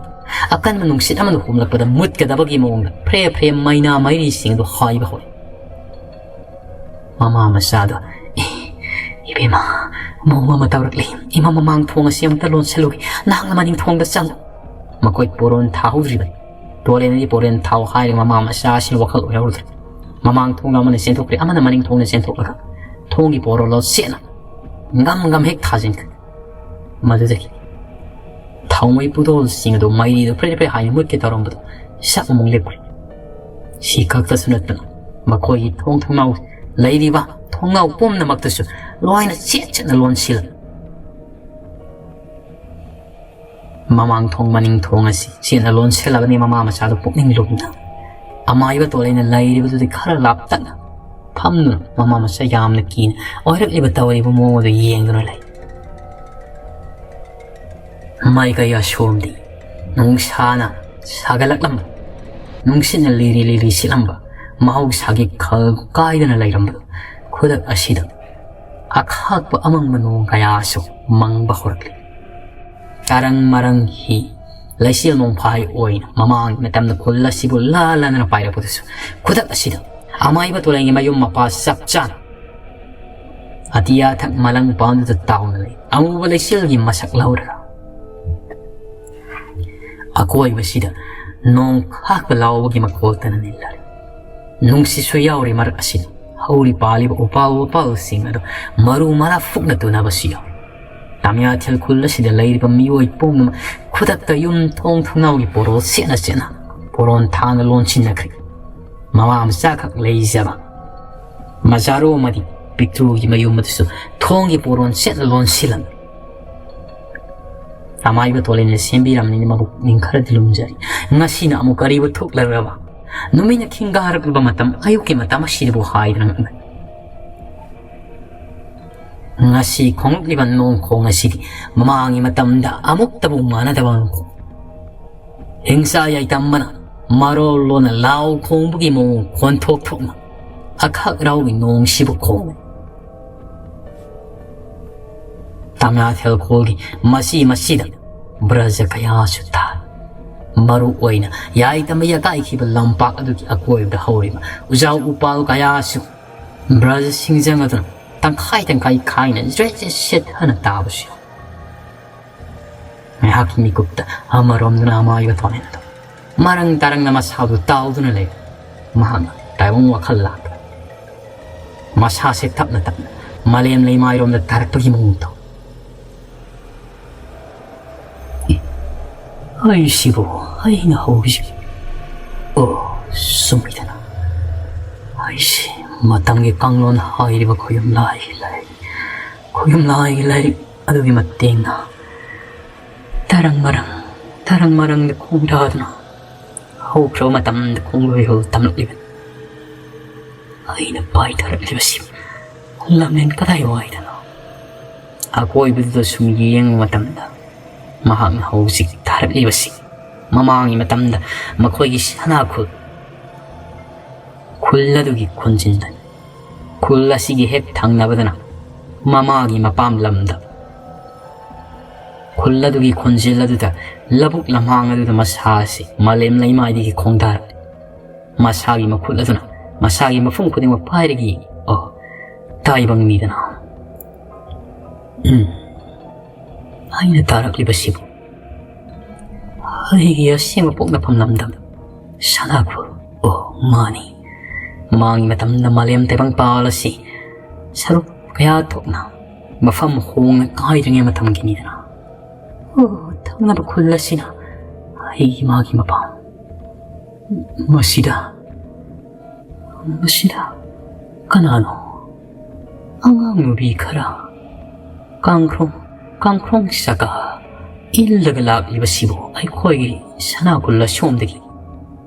ꯑꯀꯟꯕ ꯅꯨꯡꯁꯤꯠ ꯑꯃꯅ ꯍꯨꯝꯂꯛꯄꯗ ꯃꯨꯠꯀꯗꯕꯒꯤ ꯃꯑꯣꯡꯗ ꯐ꯭ꯔꯦ ꯐ꯭ꯔꯦ ꯃꯩꯅꯥ ꯃꯩꯔꯤꯁꯤꯡ ꯑꯗꯨ ꯍꯥꯏꯕ ꯍꯧꯔꯛꯏ꯫ ꯃꯃꯥ ꯃꯆꯥꯗꯣ, "ꯑꯦ, ꯏꯕꯦꯝꯃ, ꯃꯑꯣꯡ ꯑꯃ ꯇꯧꯔꯛꯂꯤ꯫ ꯏꯃꯥ, ꯃꯃꯥꯡ ꯊꯣꯡ ꯑꯁꯤ ꯑꯃꯨꯛꯇ ꯂꯣꯟꯁꯤꯜꯂꯨꯒꯦ꯫ ꯅꯍꯥꯛꯅ ꯃꯅꯤꯡ ꯊꯣꯡꯗ ꯆꯪꯉꯨ꯫" ꯃꯈꯣꯏ ꯄꯣꯔꯣꯟ ꯊꯥꯍꯧꯗ꯭ꯔꯤꯕꯅꯤ꯫ ꯇꯣꯂꯦꯟꯅꯗꯤ ꯄꯣꯔꯣꯟ ꯊꯥꯎ ꯍꯥꯏꯔꯒ ꯃꯃꯥ ꯃꯆꯥ ꯑꯁꯤꯅ ꯋꯥꯈꯜ ꯑꯣꯏꯍꯧꯗ꯭ꯔꯦ꯫ ꯃꯃꯥꯡ ꯊꯣꯡꯗ ꯑꯃꯅ ꯆꯦꯟꯊꯣꯛꯈ꯭ꯔꯦ, ꯑꯃꯅ ꯃꯅꯤꯡ ꯊꯣꯡꯗ ꯆꯦꯟꯊꯣꯛꯂꯒ ꯊꯣꯡꯒꯤ ꯄꯣꯔꯣꯟ ꯂꯣꯟꯁꯦꯠꯅ ꯉꯝ ꯉꯝ ꯍꯦꯛ ꯊꯥꯖꯤꯟꯈ꯭ꯔꯦ꯫ ꯃꯗꯨꯗꯒꯤ ꯊꯥꯎꯃꯩ ꯄꯨꯗꯣꯜꯁꯤꯡ ꯑꯗꯨ ꯃꯩꯔꯤꯗꯨ ꯐ꯭ꯔꯦ ꯐ꯭ꯔꯦ ꯍꯥꯏꯅ ꯃꯨꯠꯀꯦ ꯇꯧꯔꯝꯕꯗꯨ ꯁꯛ ꯑꯃꯨꯛ ꯂꯦꯞꯈ꯭ꯔꯦ꯫ ꯁꯤ ꯈꯛꯇꯁꯨ ꯅꯠꯇꯅ ꯃꯈꯣꯏꯒꯤ ꯊꯣꯡ ꯊꯣꯡꯅꯥꯎ ꯂꯩꯔꯤꯕ ꯊꯣꯡꯅꯥꯎ ꯄꯨꯝꯅꯃꯛꯇꯨꯁꯨ ꯂꯣꯏꯅ ꯆꯦꯠ ꯆꯦꯠꯅ ꯂꯣꯟꯁꯤꯜꯂꯝꯃꯤ꯫ ꯃꯃꯥꯡ ꯊꯣꯡ ꯃꯅꯤꯡ ꯊꯣꯡ ꯑꯁꯤ ꯆꯦꯠꯅ ꯂꯣꯟꯁꯤꯜꯂꯕꯅꯤ꯫ ꯃꯃꯥ ꯃꯆꯥꯗꯨ ꯄꯨꯛꯅꯤꯡ ꯂꯨꯝꯅ ꯑꯃꯥꯏꯕ ꯇꯣꯂꯩꯅ ꯂꯩꯔꯤꯕꯗꯨꯗꯤ ꯈꯔ ꯂꯥꯞꯇꯛꯅ ꯐꯝꯗꯨꯅ ꯃꯃꯥ ꯃꯆꯥ ꯌꯥꯝꯅ ꯀꯤꯅ ꯑꯣꯏꯔꯛꯂꯤꯕ ꯇꯧꯔꯤꯕ ꯃꯑꯣꯡ ꯑꯗꯨ ꯌꯦꯡꯗꯨꯅ ꯂꯩ꯫ ꯃꯥꯏꯀꯩ ꯑꯁꯣꯝꯗꯤ ꯅꯨꯡꯁꯥꯅ ꯁꯥꯒꯠꯂꯛꯂꯝꯕ, ꯅꯨꯡꯁꯤꯠꯅ ꯂꯤꯔꯤ ꯂꯤꯔꯤ ꯁꯤꯠꯂꯝꯕ, ꯃꯍꯧꯁꯥꯒꯤ ꯈꯜ ꯀꯥꯏꯗꯅ ꯂꯩꯔꯝꯕꯗꯨ ꯈꯨꯗꯛ ꯑꯁꯤꯗ ꯑꯈꯥꯛꯄ ꯑꯃꯪꯕ ꯅꯣꯡ ꯀꯌꯥꯁꯨ ꯃꯪꯕ ꯍꯧꯔꯛꯂꯤ꯫ ꯇꯔꯪ ꯃꯔꯪ ꯍꯤ ꯂꯩꯆꯤꯜ ꯅꯣꯡꯐꯥꯏ ꯑꯣꯏꯅ ꯃꯃꯥꯡꯒꯤ ꯃꯇꯝꯗ ꯈꯨꯜ ꯑꯁꯤꯕꯨ ꯂꯥꯜꯂꯗꯅ ꯄꯥꯏꯔꯛꯄꯗꯨꯁꯨ ꯈꯨꯗꯛ ꯑꯁꯤꯗ ꯑꯃꯥꯏꯕ ꯇꯣꯂꯩꯒꯤ ꯃꯌꯨꯝ ꯃꯄꯥ ꯆꯞ ꯆꯥꯅ ꯑꯇꯤꯌꯥꯊꯛ ꯃꯂꯪ ꯄꯥꯟꯗꯨꯗ ꯇꯥꯎꯅ ꯂꯩ꯫ ꯑꯃꯨꯕ ꯂꯩꯆꯤꯜꯒꯤ ꯃꯁꯛ ꯂꯧꯔꯔ ꯑꯀꯣꯏꯕꯁꯤꯗ ꯅꯣꯡ ꯈꯥꯛꯄ ꯂꯥꯎꯕꯒꯤ ꯃꯈꯣꯜꯇꯅ ꯅꯤꯜꯂꯔꯦ꯫ ꯅꯨꯡꯁꯤꯠꯁꯨ ꯌꯥꯎꯔꯤ ꯃꯔꯛ ꯑꯁꯤꯗ꯫ ꯍꯧꯔꯤ ꯄꯥꯜꯂꯤꯕ ꯎꯄꯥꯜ ꯋꯥꯄꯥꯜꯁꯤꯡ ꯑꯗꯨ ꯃꯔꯨ ꯃꯔꯥ ꯐꯨꯛꯅ ꯇꯨꯅꯕꯁꯨ ꯌꯥꯎꯔꯤ꯫ ꯇꯥꯃꯤꯌꯥꯊꯦꯜ ꯈꯨꯜ ꯑꯁꯤꯗ ꯂꯩꯔꯤꯕ ꯃꯤꯑꯣꯏ ꯄꯨꯝꯅꯃꯛ ꯈꯨꯗꯛꯇ ꯌꯨꯝ ꯊꯣꯡ ꯊꯣꯡꯅꯥꯎꯒꯤ ꯄꯣꯔꯣꯜ ꯁꯦꯠꯅ ꯁꯦꯠꯅ ꯄꯣꯔꯣꯟ ꯊꯥꯅ ꯂꯣꯟꯁꯤꯟꯅꯈ꯭ꯔꯦ꯫ ꯃꯃꯥ ꯃꯆꯥꯈꯛ ꯂꯩꯖꯕ ꯃꯖꯥꯔꯣ ꯑꯃꯗꯤ ꯄꯤꯛꯇ꯭ꯔꯨꯒꯤ ꯃꯌꯨꯝ ꯑꯗꯨꯁꯨ ꯊꯣꯡꯒꯤ ꯄꯣꯔꯣꯟ ꯁꯦꯠꯅ ꯂꯣꯟꯁꯤꯜꯂꯝꯃꯤ꯫ ꯑꯃꯥꯏꯕ ꯇꯣꯂꯩꯅ ꯁꯦꯝꯕꯤꯔꯝꯅꯤꯅ ꯃꯕꯨꯛ ꯅꯤꯡ ꯈꯔꯗꯤ ꯂꯨꯝꯖꯔꯤ꯫ ꯉꯁꯤꯅ ꯑꯃꯨꯛ ꯀꯔꯤꯕꯨ ꯊꯣꯛꯂꯔꯕ? ꯅꯨꯃꯤꯠꯅ ꯈꯤꯡꯒꯥꯔꯛꯂꯕ ꯃꯇꯝ ꯑꯌꯨꯛꯀꯤ ꯃꯇꯝ ꯑꯁꯤꯗꯕꯨ ꯍꯥꯏꯗꯅ ꯉꯛꯅꯔꯤ꯫ ꯉꯁꯤ ꯈꯣꯡꯂꯛꯂꯤꯕ ꯅꯣꯡ ꯈꯣꯡ ꯑꯁꯤꯗꯤ ꯃꯃꯥꯡꯒꯤ ꯃꯇꯝꯗ ꯑꯃꯨꯛꯇꯕꯨ ꯃꯥꯟꯅꯗꯕ ꯈꯣꯡ꯫ ꯍꯤꯡꯁꯥ ꯌꯥꯏꯇꯝꯕꯅ ꯃꯔꯣꯜ ꯂꯣꯟꯅ ꯂꯥꯎ ꯈꯣꯡꯕꯒꯤ ꯃꯑꯣꯡ ꯈꯣꯟꯊꯣꯛ ꯊꯣꯛꯅ ꯑꯈꯛ ꯔꯥꯎꯒꯤ ꯅꯣꯡꯁꯤꯕꯨ ꯈꯣꯡꯏ꯫ ꯇꯥꯃꯤꯌꯥꯊꯦꯜ ꯈꯨꯜꯒꯤ ꯃꯁꯤ ꯃꯁꯤꯗ ꯕ꯭ꯔꯖ ꯀꯌꯥꯁꯨ ꯇꯥꯏ꯫ ꯃꯔꯨ ꯑꯣꯏꯅ ꯌꯥꯏꯇꯝꯕ ꯌꯥꯀꯥꯏꯈꯤꯕ ꯂꯝꯄꯥꯛ ꯑꯗꯨꯒꯤ ꯑꯀꯣꯏꯕꯗ ꯍꯧꯔꯤꯕ ꯎꯖꯥꯎ ꯎꯄꯥꯜ ꯀꯌꯥꯁꯨ ꯕ꯭ꯔꯖꯁꯤꯡ ꯆꯪꯉꯗꯨꯅ ꯇꯪꯈꯥꯏ ꯇꯪꯈꯥꯏ ꯈꯥꯏꯅ ꯖ꯭ꯔꯦꯠ ꯖ꯭ꯔꯦꯠ ꯁꯦꯠꯊꯅ ꯇꯥꯕꯁꯨ ꯌꯥꯎꯏ꯫ ꯉꯥꯏꯍꯥꯛꯀꯤ ꯃꯤꯀꯨꯞꯇ ꯑꯃꯔꯣꯝꯗꯅ ꯑꯃꯥꯏꯕ ꯊꯣꯟꯍꯟꯗꯨ ꯃꯔꯪ ꯇꯥꯔꯪꯅ ꯃꯁꯥꯗꯨ ꯇꯥꯎꯗꯨꯅ ꯂꯩ꯫ ꯃꯍꯥꯛꯅ ꯇꯥꯏꯕꯪ ꯋꯥꯈꯜ ꯂꯥꯛꯄ ꯃꯁꯥꯁꯦ ꯇꯞꯅ ꯇꯞꯅ ꯃꯥꯂꯦꯝ ꯂꯩꯃꯥꯏꯔꯣꯝꯗ ꯇꯥꯔꯛꯄꯒꯤ ꯃꯑꯣꯡ ꯇꯧ꯫ ꯑꯦ, ꯑꯩꯁꯤꯕꯨ ꯑꯩꯅ ꯍꯧꯔꯤꯁꯤ? ꯑꯣ, ꯆꯨꯝꯃꯤꯗꯅ꯫ ꯑꯩꯁꯤ ꯃꯇꯝꯒꯤ ꯀꯥꯡꯂꯣꯟ ꯍꯥꯏꯔꯤꯕ ꯈꯣꯏꯌꯨꯝ ꯂꯥꯏꯒꯤ ꯂꯥꯏꯔꯤꯛ, ꯈꯣꯏꯌꯨꯝ ꯂꯥꯏꯒꯤ ꯂꯥꯏꯔꯤꯛ ꯑꯗꯨꯒꯤ ꯃꯇꯦꯡꯅ ꯇꯔꯪ ꯃꯔꯪ, ꯇꯔꯪ ꯃꯔꯪꯗ ꯈꯣꯡꯗꯥꯗꯨꯅ ꯍꯧꯈ꯭ꯔꯕ ꯃꯇꯝꯗ ꯈꯣꯡꯂꯣꯏ ꯍꯧ ꯇꯝꯂꯛꯂꯤꯕꯅꯤ꯫ ꯑꯩꯅ ꯄꯥꯏꯊꯔꯛꯂꯤꯕꯁꯤ ꯂꯝꯂꯦꯟ ꯀꯗꯥꯏ ꯋꯥꯏꯗꯅꯣ? ꯑꯀꯣꯏꯕꯗꯨꯗ ꯁꯨꯝ ꯌꯦꯡꯕ ꯃꯇꯝꯗ ꯃꯍꯥꯛꯅ ꯍꯧꯖꯤꯛ ꯊꯥꯔꯛꯂꯤꯕꯁꯤ ꯃꯃꯥꯡꯒꯤ ꯃꯇꯝꯗ ꯃꯈꯣꯏꯒꯤ ꯁꯅꯥ ꯈꯨꯜ, ꯈꯨꯜ ꯑꯗꯨꯒꯤ ꯈꯣꯟꯖꯦꯜꯗꯅꯤ꯫ ꯈꯨꯜ ꯑꯁꯤꯒꯤ ꯍꯦꯛ ꯊꯪꯅꯕꯗꯅ ꯃꯃꯥꯒꯤ ꯃꯄꯥꯝ ꯂꯝꯗ ꯈꯨꯜ ꯑꯗꯨꯒꯤ ꯈꯣꯟꯖꯦꯜ ꯑꯗꯨꯗ ꯂꯧꯕꯨꯛ ꯂꯝꯍꯥꯡ ꯑꯗꯨꯗ ꯃꯁꯥ ꯑꯁꯤ ꯃꯥꯂꯦꯝ ꯂꯩꯃꯥꯏꯗꯒꯤ ꯈꯣꯡꯗꯥꯔꯛꯂꯤ꯫ ꯃꯁꯥꯒꯤ ꯃꯈꯨꯠ ꯑꯗꯨꯅ ꯃꯁꯥꯒꯤ ꯃꯐꯝ ꯈꯨꯗꯤꯡꯃꯛ ꯄꯥꯏꯔꯒ, ꯑꯣ, ꯇꯥꯏꯕꯪ ꯃꯤꯗꯅ꯫ ꯎꯝ꯫ ꯑꯩꯅ ꯇꯥꯔꯛꯂꯤꯕꯁꯤꯕꯨ ꯑꯩꯒꯤ ꯑꯁꯦꯡꯕ ꯄꯣꯛꯅꯐꯝ ꯂꯝꯗꯝ ꯁꯅꯥꯈꯨꯜ, ꯑꯣ, ꯃꯥꯅꯤ꯫ ꯃꯃꯥꯡꯒꯤ ꯃꯇꯝꯗ ꯃꯥꯂꯦꯝ ꯇꯥꯏꯕꯪꯄꯥꯜ ꯑꯁꯤ ꯁꯔꯨꯛ ꯀꯌꯥ ꯊꯣꯛꯅ ꯃꯐꯝ ꯍꯣꯡꯅ ꯀꯥꯏꯗ꯭ꯔꯤꯉꯩ ꯃꯇꯝꯒꯤꯅꯤꯗꯅ꯫ ꯑꯣ, ꯊꯪꯅꯕ ꯈꯨꯜ ꯑꯁꯤꯅ ꯑꯩꯒꯤ ꯃꯥꯒꯤ ꯃꯄꯥꯝ꯫ ꯃꯁꯤꯗ, ꯃꯁꯤꯗ ꯀꯅꯥꯅꯣ? ꯑꯉꯥꯡ ꯅꯨꯄꯤ ꯈꯔ ꯀꯥꯡꯈ꯭ꯔꯣꯡ, ꯀꯥꯡꯈ꯭ꯔꯣꯡ ꯆꯀꯥ ꯏꯜꯂꯒ ꯂꯥꯛꯂꯤꯕꯁꯤꯕꯨ ꯑꯩꯈꯣꯏꯒꯤ ꯁꯅꯥ ꯈꯨꯜ ꯑꯁꯣꯝꯗꯒꯤ꯫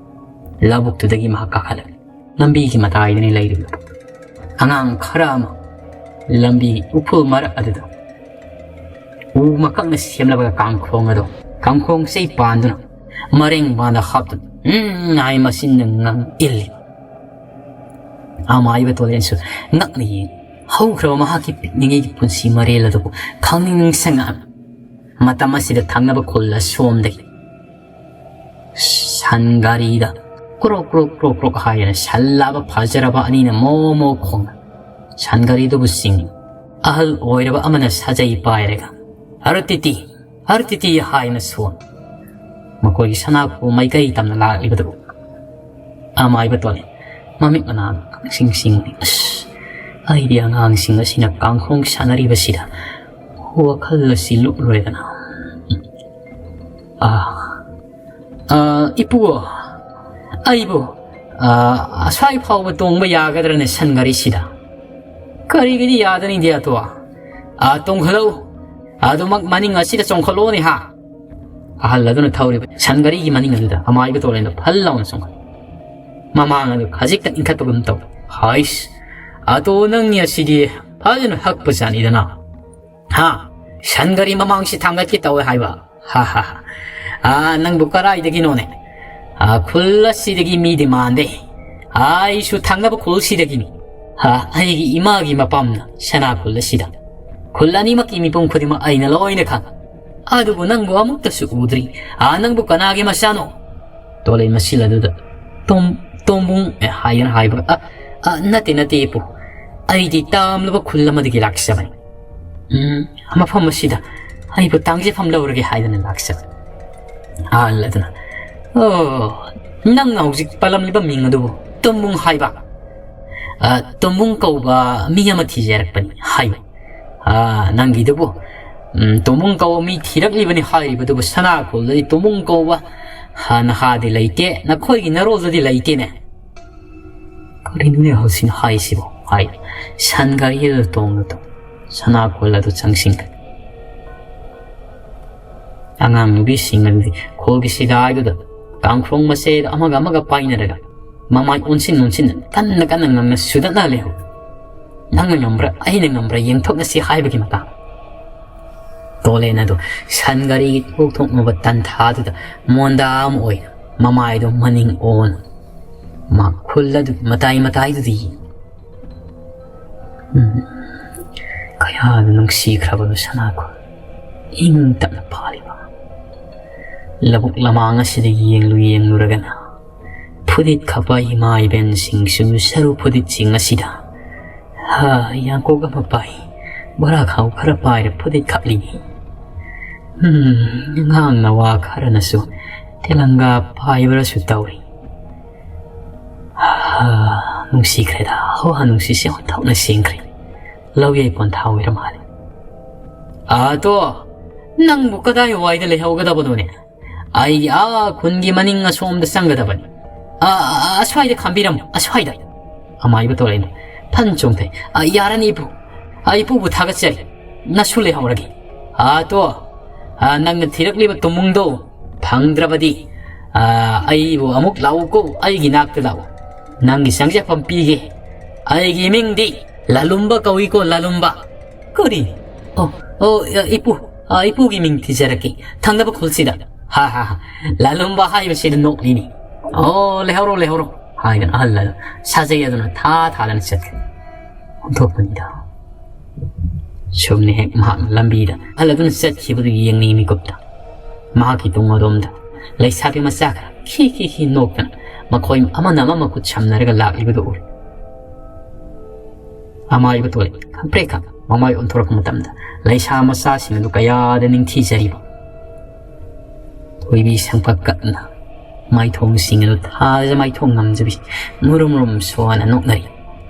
ꯂꯧꯕꯨꯛꯇꯨꯗꯒꯤ ꯃꯍꯥꯛ ꯀꯥꯈꯠꯂꯛꯂꯤ꯫ ꯂꯝꯕꯤꯒꯤ ꯃꯇꯥꯏꯗꯅꯤ ꯂꯩꯔꯤꯕ꯫ ꯑꯉꯥꯡ ꯈꯔ ꯑꯃ ꯂꯝꯕꯤꯒꯤ ꯎꯐꯨꯜ ꯃꯔꯛ ꯑꯗꯨꯗ ꯎ ꯃꯀꯛꯅ ꯁꯦꯝꯂꯕ ꯀꯥꯡꯈꯣꯡ ꯑꯗꯨ, ꯀꯥꯡꯈꯣꯡ ꯆꯩ ꯄꯥꯟꯗꯨꯅ ꯃꯔꯦꯡ ꯃꯥꯟꯗ ꯍꯥꯞꯇꯨꯅ "ꯎꯝ" ꯍꯥꯏ ꯃꯆꯤꯟꯅ ꯉꯥꯡ ꯏꯜꯂꯤ꯫ ꯑꯃꯥꯏꯕ ꯇꯣꯂꯦꯟꯁꯨ ꯉꯛꯅ ꯌꯦꯡ ꯍꯧꯈ꯭ꯔꯕ ꯃꯍꯥꯛꯀꯤ ꯄꯤꯛꯂꯤꯉꯩꯒꯤ ꯄꯨꯟꯁꯤ ꯃꯔꯦꯜ ꯑꯗꯨꯕꯨ ꯈꯪꯅꯤꯡ ꯅꯤꯡꯁꯤꯡꯉꯛꯑꯝꯃꯤ꯫ ꯃꯇꯝ ꯑꯁꯤꯗ ꯊꯪꯅꯕ ꯈꯨꯜ ꯑꯁꯣꯝꯗꯒꯤ ꯁꯟ ꯒꯥꯔꯤꯗ ꯀ꯭ꯔꯣꯛ ꯀ꯭ꯔꯣꯛ ꯀ꯭ꯔꯣꯛ ꯀ꯭ꯔꯣꯛ ꯍꯥꯏꯗꯅ ꯁꯟ ꯂꯥꯕ ꯐꯖꯔꯕ ꯑꯅꯤꯅ ꯃꯣ ꯃꯣ ꯈꯣꯡꯅ ꯁꯟ ꯒꯥꯔꯤꯗꯨꯕꯨ ꯆꯤꯡꯏ꯫ ꯑꯍꯜ ꯑꯣꯏꯔꯕ ꯑꯃꯅ ꯁꯥꯖꯩ ꯄꯥꯏꯔꯒ "ꯑꯔꯇꯤꯇꯤ, ꯑꯔꯇꯤꯇꯤ" ꯍꯥꯏꯅ ꯁꯣꯟ꯫ ꯃꯈꯣꯏꯒꯤ ꯁꯅꯥꯈꯨ ꯃꯥꯏꯀꯩ ꯇꯝꯅ ꯂꯥꯛꯂꯤꯕꯗꯨ ꯑꯃꯥꯏꯕ ꯇꯣꯜꯂꯤ꯫ ꯃꯃꯤꯠ ꯃꯅꯥ ꯁꯤꯡ ꯁꯤꯡ꯫ ꯑꯁ, ꯑꯩꯗꯤ ꯑꯉꯥꯡꯁꯤꯡ ꯑꯁꯤꯅ ꯀꯥꯡꯈꯣꯡ ꯁꯥꯟꯅꯔꯤꯕꯁꯤꯗ ꯋꯥꯈꯜ ꯑꯁꯤ ꯂꯨꯞꯂꯨꯔꯦꯗꯅ꯫ ꯑꯥ, ꯑꯥ, ꯏꯄꯨ, ꯑꯩꯕꯨ, "ꯑ, ꯑꯁ꯭ꯋꯥꯏ ꯐꯥꯎꯕ ꯇꯣꯡꯕ ꯌꯥꯒꯗ꯭ꯔꯅꯦ ꯁꯟ ꯒꯥꯔꯤꯁꯤꯗ?" "ꯀꯔꯤꯒꯤꯗꯤ ꯌꯥꯗꯅꯤꯗꯤ ꯑꯇꯣ? ꯑ, ꯇꯣꯡꯈꯠꯂꯛꯎ꯫ ꯑꯗꯨꯃꯛ ꯃꯅꯤꯡ ꯑꯁꯤꯗ ꯆꯣꯡꯈꯠꯂꯣꯅꯦ ꯍꯥ?" ꯑꯍꯜ ꯑꯗꯨꯅ ꯊꯧꯔꯤꯕ ꯁꯟ ꯒꯥꯔꯤꯒꯤ ꯃꯅꯤꯡ ꯑꯗꯨꯗ ꯑꯃꯥꯏꯕ ꯇꯣꯂꯦꯟꯗꯣ ꯐꯜ ꯂꯥꯎꯅ ꯆꯣꯡꯈꯠꯂꯤ꯫ ꯃꯃꯥꯡ ꯑꯗꯨ ꯈꯖꯤꯛꯇ ꯏꯟꯈꯠꯄꯒꯨꯝ ꯇꯧ꯫ "ꯍꯥꯏꯁ, ꯑꯇꯣ ꯅꯪꯅꯤ ꯑꯁꯤꯗꯤ ꯐꯖꯅ ꯍꯛꯄ ꯖꯥꯠꯅꯤꯗꯅ꯫ ꯍꯥ? ꯁꯟ ꯒꯥꯔꯤ ꯃꯃꯥꯡꯁꯤ ꯊꯥꯡꯒꯠꯀꯦ ꯇꯧꯋꯦ ꯍꯥꯏꯕ? ꯍꯥ ꯍꯥ ꯍꯥ꯫ ꯑꯥ, ꯅꯪꯕꯨ ꯀꯗꯥꯏꯗꯒꯤꯅꯣꯅꯦ? ꯑꯥ, ꯈꯨꯜ ꯑꯁꯤꯗꯒꯤ ꯃꯤꯗꯤ ꯃꯥꯟꯗꯦ꯫ ꯑꯥ, ꯑꯩꯁꯨ ꯊꯪꯅꯕ ꯈꯨꯜꯁꯤꯗꯒꯤꯅꯤ꯫ ꯑꯥ, ꯑꯩꯒꯤ ꯏꯃꯥꯒꯤ ꯃꯄꯥꯝꯅ ꯁꯅꯥ ꯈꯨꯜ ꯑꯁꯤꯗ꯫ ꯈꯨꯜ ꯑꯅꯤꯃꯛꯀꯤ ꯃꯤꯄꯨꯝ ꯈꯨꯗꯤꯡꯃꯛ ꯑꯩꯅ ꯂꯣꯏꯅ ꯈꯪ꯫ ꯑꯗꯨꯕꯨ ꯅꯪꯕꯨ ꯑꯃꯨꯛꯇꯁꯨ ꯎꯗ꯭ꯔꯤ꯫ ꯑꯥ, ꯅꯪꯕꯨ ꯀꯅꯥꯒꯤ ꯃꯆꯥꯅꯣ?" ꯇꯣꯂꯩ ꯃꯁꯤꯜ ꯑꯗꯨꯗ ꯇꯣꯝ-, "ꯇꯣꯝꯕꯨꯡ" ꯍꯥꯏꯗꯨꯅ ꯍꯥꯏꯕ꯫ "ꯑ, ꯑ, ꯅꯠꯇꯦ, ꯅꯠꯇꯦ, ꯏꯄꯨ꯫ ꯑꯩꯗꯤ ꯇꯥꯝꯂꯕ ꯈꯨꯜ ꯑꯃꯗꯒꯤ ꯂꯥꯛꯆꯕꯅꯤ꯫ ꯎꯝ, ꯃꯐꯝ ꯑꯁꯤꯗ ꯑꯩꯕꯨ ꯇꯥꯡꯖꯐꯝ ꯂꯧꯔꯒꯦ ꯍꯥꯏꯗꯨꯅ ꯂꯥꯛꯆꯕꯅꯤ꯫" ꯑꯍꯜ ꯑꯗꯨꯅ, "ꯑꯣ, ꯅꯪꯅ ꯍꯧꯖꯤꯛ ꯄꯜꯂꯝꯂꯤꯕ ꯃꯤꯡ ꯑꯗꯨꯕꯨ ꯇꯣꯝꯕꯨꯡ ꯍꯥꯏꯕ? ꯑ, ꯇꯣꯝꯕꯨꯡ ꯀꯧꯕ ꯃꯤ ꯑꯃ ꯊꯤꯖꯔꯛꯄꯅꯤ ꯍꯥꯏꯌꯨ꯫ ꯑ, ꯅꯪꯒꯤꯗꯨꯕꯨ, ꯎꯝ, ꯇꯣꯝꯕꯨꯡ ꯀꯧꯕ ꯃꯤ ꯊꯤꯔꯛꯂꯤꯕꯅꯤ ꯍꯥꯏꯔꯤꯕꯗꯨꯕꯨ ꯁꯅꯥ ꯈꯨꯜꯗꯗꯤ ꯇꯣꯝꯕꯨꯡ ꯀꯧꯕ, ꯍ, ꯅꯍꯥꯗꯤ ꯂꯩꯇꯦ, ꯅꯈꯣꯏꯒꯤ ꯅꯔꯣꯜꯗꯗꯤ ꯂꯩꯇꯦꯅꯦ꯫" "ꯀꯔꯤꯅꯣꯅꯦ ꯍꯧꯖꯤꯛꯅ ꯍꯥꯏꯁꯤꯕꯣ?" ꯍꯥꯏ꯫ "ꯁꯟ ꯒꯥꯔꯤꯗꯨꯗ ꯇꯣꯡꯂꯨ ꯇꯣꯡ ꯁꯅꯥ ꯈꯨꯜ ꯑꯗꯨ ꯆꯪꯁꯤꯟꯈ꯭ꯔꯦ꯫" ꯑꯉꯥꯡ ꯅꯨꯄꯤꯁꯤꯡ ꯑꯗꯨꯗꯤ ꯈꯣꯜꯒꯤ ꯁꯤꯗꯥꯏꯗꯨꯗ ꯀꯥꯡꯈ꯭ꯔꯣꯡ ꯃꯆꯦꯗ ꯑꯃꯒ ꯑꯃꯒ ꯄꯥꯏꯅꯔꯒ ꯃꯃꯥꯏ ꯑꯣꯟꯁꯤꯟ ꯑꯣꯟꯁꯤꯟꯅ ꯀꯟꯅ ꯀꯟꯅ ꯉꯪꯅ ꯁꯨꯗꯠꯅ ꯂꯩꯍꯧꯏ꯫ "ꯅꯪꯅ ꯉꯝꯕ꯭ꯔꯥ, ꯑꯩꯅ ꯉꯝꯕ꯭ꯔꯥ ꯌꯦꯡꯊꯣꯛꯅꯁꯤ" ꯍꯥꯏꯕꯒꯤ ꯃꯇꯥꯡ꯫ ꯇꯣꯂꯦꯟ ꯑꯗꯨ ꯁꯟ ꯒꯥꯔꯤꯒꯤ ꯊꯣꯛ ꯊꯣꯛꯅꯕ ꯇꯟꯊꯥꯗꯨꯗ ꯃꯣꯟꯗꯥ ꯑꯃ ꯑꯣꯏꯅ ꯃꯃꯥꯏꯗꯨ ꯃꯅꯤꯡ ꯑꯣꯟ ꯃꯈꯨꯜ ꯑꯗꯨ ꯃꯇꯥꯏ ꯃꯇꯥꯏꯗꯨꯗ ꯌꯦꯡ꯫ ꯎꯝ꯫ ꯀꯌꯥꯗ ꯅꯨꯡꯁꯤꯈ꯭ꯔꯕꯅꯣ ꯁꯅꯥꯈꯣꯜ꯫ ꯏꯪ ꯇꯞꯅ ꯄꯥꯜꯂꯤꯕ ꯂꯧꯕꯨꯛ ꯂꯃꯥꯡ ꯑꯁꯤꯗ ꯌꯦꯡꯂꯨ ꯌꯦꯡꯂꯨꯔꯒꯅ ꯐꯨꯔꯤꯠ ꯈꯛꯄ ꯏꯃꯥ ꯏꯕꯦꯟꯁꯤꯡꯁꯨ ꯁꯔꯨ ꯐꯨꯔꯤꯠꯁꯤꯡ ꯑꯁꯤꯗ, ꯍꯥ, ꯌꯥꯡꯀꯣꯛ ꯑꯃ ꯄꯥꯏ, ꯕꯣꯔꯥ ꯈꯥꯎ ꯈꯔ ꯄꯥꯏꯔ ꯐꯨꯔꯤꯠ ꯈꯛꯂꯤꯅꯤ꯫ ꯎꯝ, ꯑꯉꯥꯡ ꯅꯋꯥ ꯈꯔꯅꯁꯨ ꯇꯦꯂꯪꯒꯥ ꯄꯥꯏꯕ꯭ꯔꯁꯨ ꯇꯧꯏ꯫ ꯍꯥ, ꯅꯨꯡꯁꯤꯈ꯭ꯔꯦꯗ, ꯍꯣ ꯍꯥ, ꯅꯨꯡꯁꯤꯁꯦ ꯑꯣꯟꯊꯣꯛꯅ ꯁꯦꯡꯈ꯭ꯔꯦ꯫ ꯂꯧ ꯌꯩ ꯄꯣꯟꯊꯥ ꯑꯣꯏꯔ ꯃꯥꯜꯂꯦ꯫ ꯑꯥ, ꯇꯣ, ꯅꯪꯕꯨ ꯀꯗꯥꯏ ꯋꯥꯏꯗ ꯂꯩꯍꯧꯒꯗꯕꯅꯣꯅꯦ? ꯑꯩꯒꯤ ꯑꯥ ꯈꯨꯟꯒꯤ ꯃꯅꯤꯡ ꯑꯁꯣꯝꯗ ꯆꯪꯒꯗꯕꯅꯤ꯫ "ꯑ, ꯑ, ꯑ, ꯑꯁ꯭ꯋꯥꯏꯗ ꯈꯥꯝꯕꯤꯔꯝꯃꯨ, ꯑꯁ꯭ꯋꯥꯏꯗ꯫" ꯑꯃꯥꯏꯕ ꯇꯣꯂꯦꯟ ꯐꯟ ꯆꯣꯡꯊꯩ꯫ "ꯑ, ꯌꯥꯔꯅꯤ ꯏꯄꯨ꯫ ꯑ, ꯏꯄꯨꯕꯨ ꯊꯥꯒꯠꯆꯔꯤ꯫ ꯅꯁꯨ ꯂꯩꯍꯧꯔꯒꯦ꯫ ꯑ, ꯇꯣ, ꯑ, ꯅꯪꯅ ꯊꯤꯔꯛꯂꯤꯕ ꯇꯨꯝꯃꯨꯡꯗꯣ ꯐꯪꯗ꯭ꯔꯕꯗꯤ, ꯑ, ꯑꯩꯕꯨ ꯑꯃꯨꯛ ꯂꯥꯛꯎꯀꯣ, ꯑꯩꯒꯤ ꯅꯥꯛꯇ ꯂꯥꯛꯎ꯫ ꯅꯪꯒꯤ ꯆꯪꯖꯐꯝ ꯄꯤꯒꯦ꯫ ꯑꯩꯒꯤ ꯃꯤꯡꯗꯤ ꯂꯥꯂꯨꯝꯕ ꯀꯧꯏꯀꯣ, ꯂꯥꯂꯨꯝꯕ꯫" "ꯀꯔꯤ? ꯑꯣ, ꯑꯣ, ꯑ, ꯏꯄꯨ, ꯑ, ꯏꯄꯨꯒꯤ ꯃꯤꯡ ꯊꯤꯖꯔꯛꯀꯦ ꯊꯪꯅꯕ ꯈꯨꯜꯁꯤꯗ꯫" "ꯍꯥ, ꯍꯥ, ꯍꯥ, ꯂꯥꯂꯨꯝꯕ ꯍꯥꯏꯕꯁꯤꯗ ꯅꯣꯛꯂꯤꯅꯤ꯫ ꯑꯣ, ꯂꯩꯍꯧꯔꯣ, ꯂꯩꯍꯧꯔꯣ," ꯍꯥꯏꯗꯅ ꯑꯍꯜ ꯑꯗꯨ ꯁꯥꯖꯩ ꯑꯗꯨꯅ ꯊꯥ ꯊꯥꯗꯅ ꯆꯠꯈ꯭ꯔꯦ꯫ ꯑꯣꯟꯊꯣꯛꯄꯅꯤꯗ꯫ ꯁꯨꯝꯅ ꯍꯦꯛ ꯃꯍꯥꯛꯅ ꯂꯝꯕꯤꯗ ꯑꯍꯜ ꯑꯗꯨꯅ ꯆꯠꯈꯤꯕꯗꯨ ꯌꯦꯡꯂꯤ ꯃꯤꯀꯨꯞꯇ ꯃꯍꯥꯛꯀꯤ ꯇꯨꯡ ꯑꯗꯣꯝꯗ ꯂꯩꯁꯥꯕꯤ ꯃꯆꯥ ꯈꯔ ꯈꯤ ꯈꯤ ꯈꯤ ꯅꯣꯛꯇꯅ ꯃꯈꯣꯏ ꯑꯃꯅ ꯑꯃ ꯃꯈꯨꯠ ꯁꯝꯅꯔꯒ ꯂꯥꯛꯂꯤꯕꯗꯨ ꯎꯔꯦ꯫ ꯑꯃꯥꯏꯕ ꯇꯣꯂꯤ ꯈꯪꯄ꯭ꯔꯦꯛꯈꯛ ꯃꯃꯥꯏ ꯑꯣꯟꯊꯣꯔꯛꯄ ꯃꯇꯝꯗ ꯂꯩꯁꯥ ꯃꯆꯥꯁꯤꯡ ꯑꯗꯨ ꯀꯌꯥꯗ ꯅꯤꯡꯊꯤꯖꯔꯤꯕ꯫ ꯊꯣꯏꯕꯤ ꯁꯪꯄꯛ ꯀꯛꯅ ꯃꯥꯏꯊꯣꯡꯁꯤꯡ ꯑꯗꯨ ꯊꯥꯖ ꯃꯥꯏꯊꯣꯡ ꯉꯝꯖꯕꯤ ꯃꯨꯔꯨꯝ ꯃꯨꯔꯨꯝ ꯁꯣꯟꯅ ꯅꯣꯛꯅꯔꯤ꯫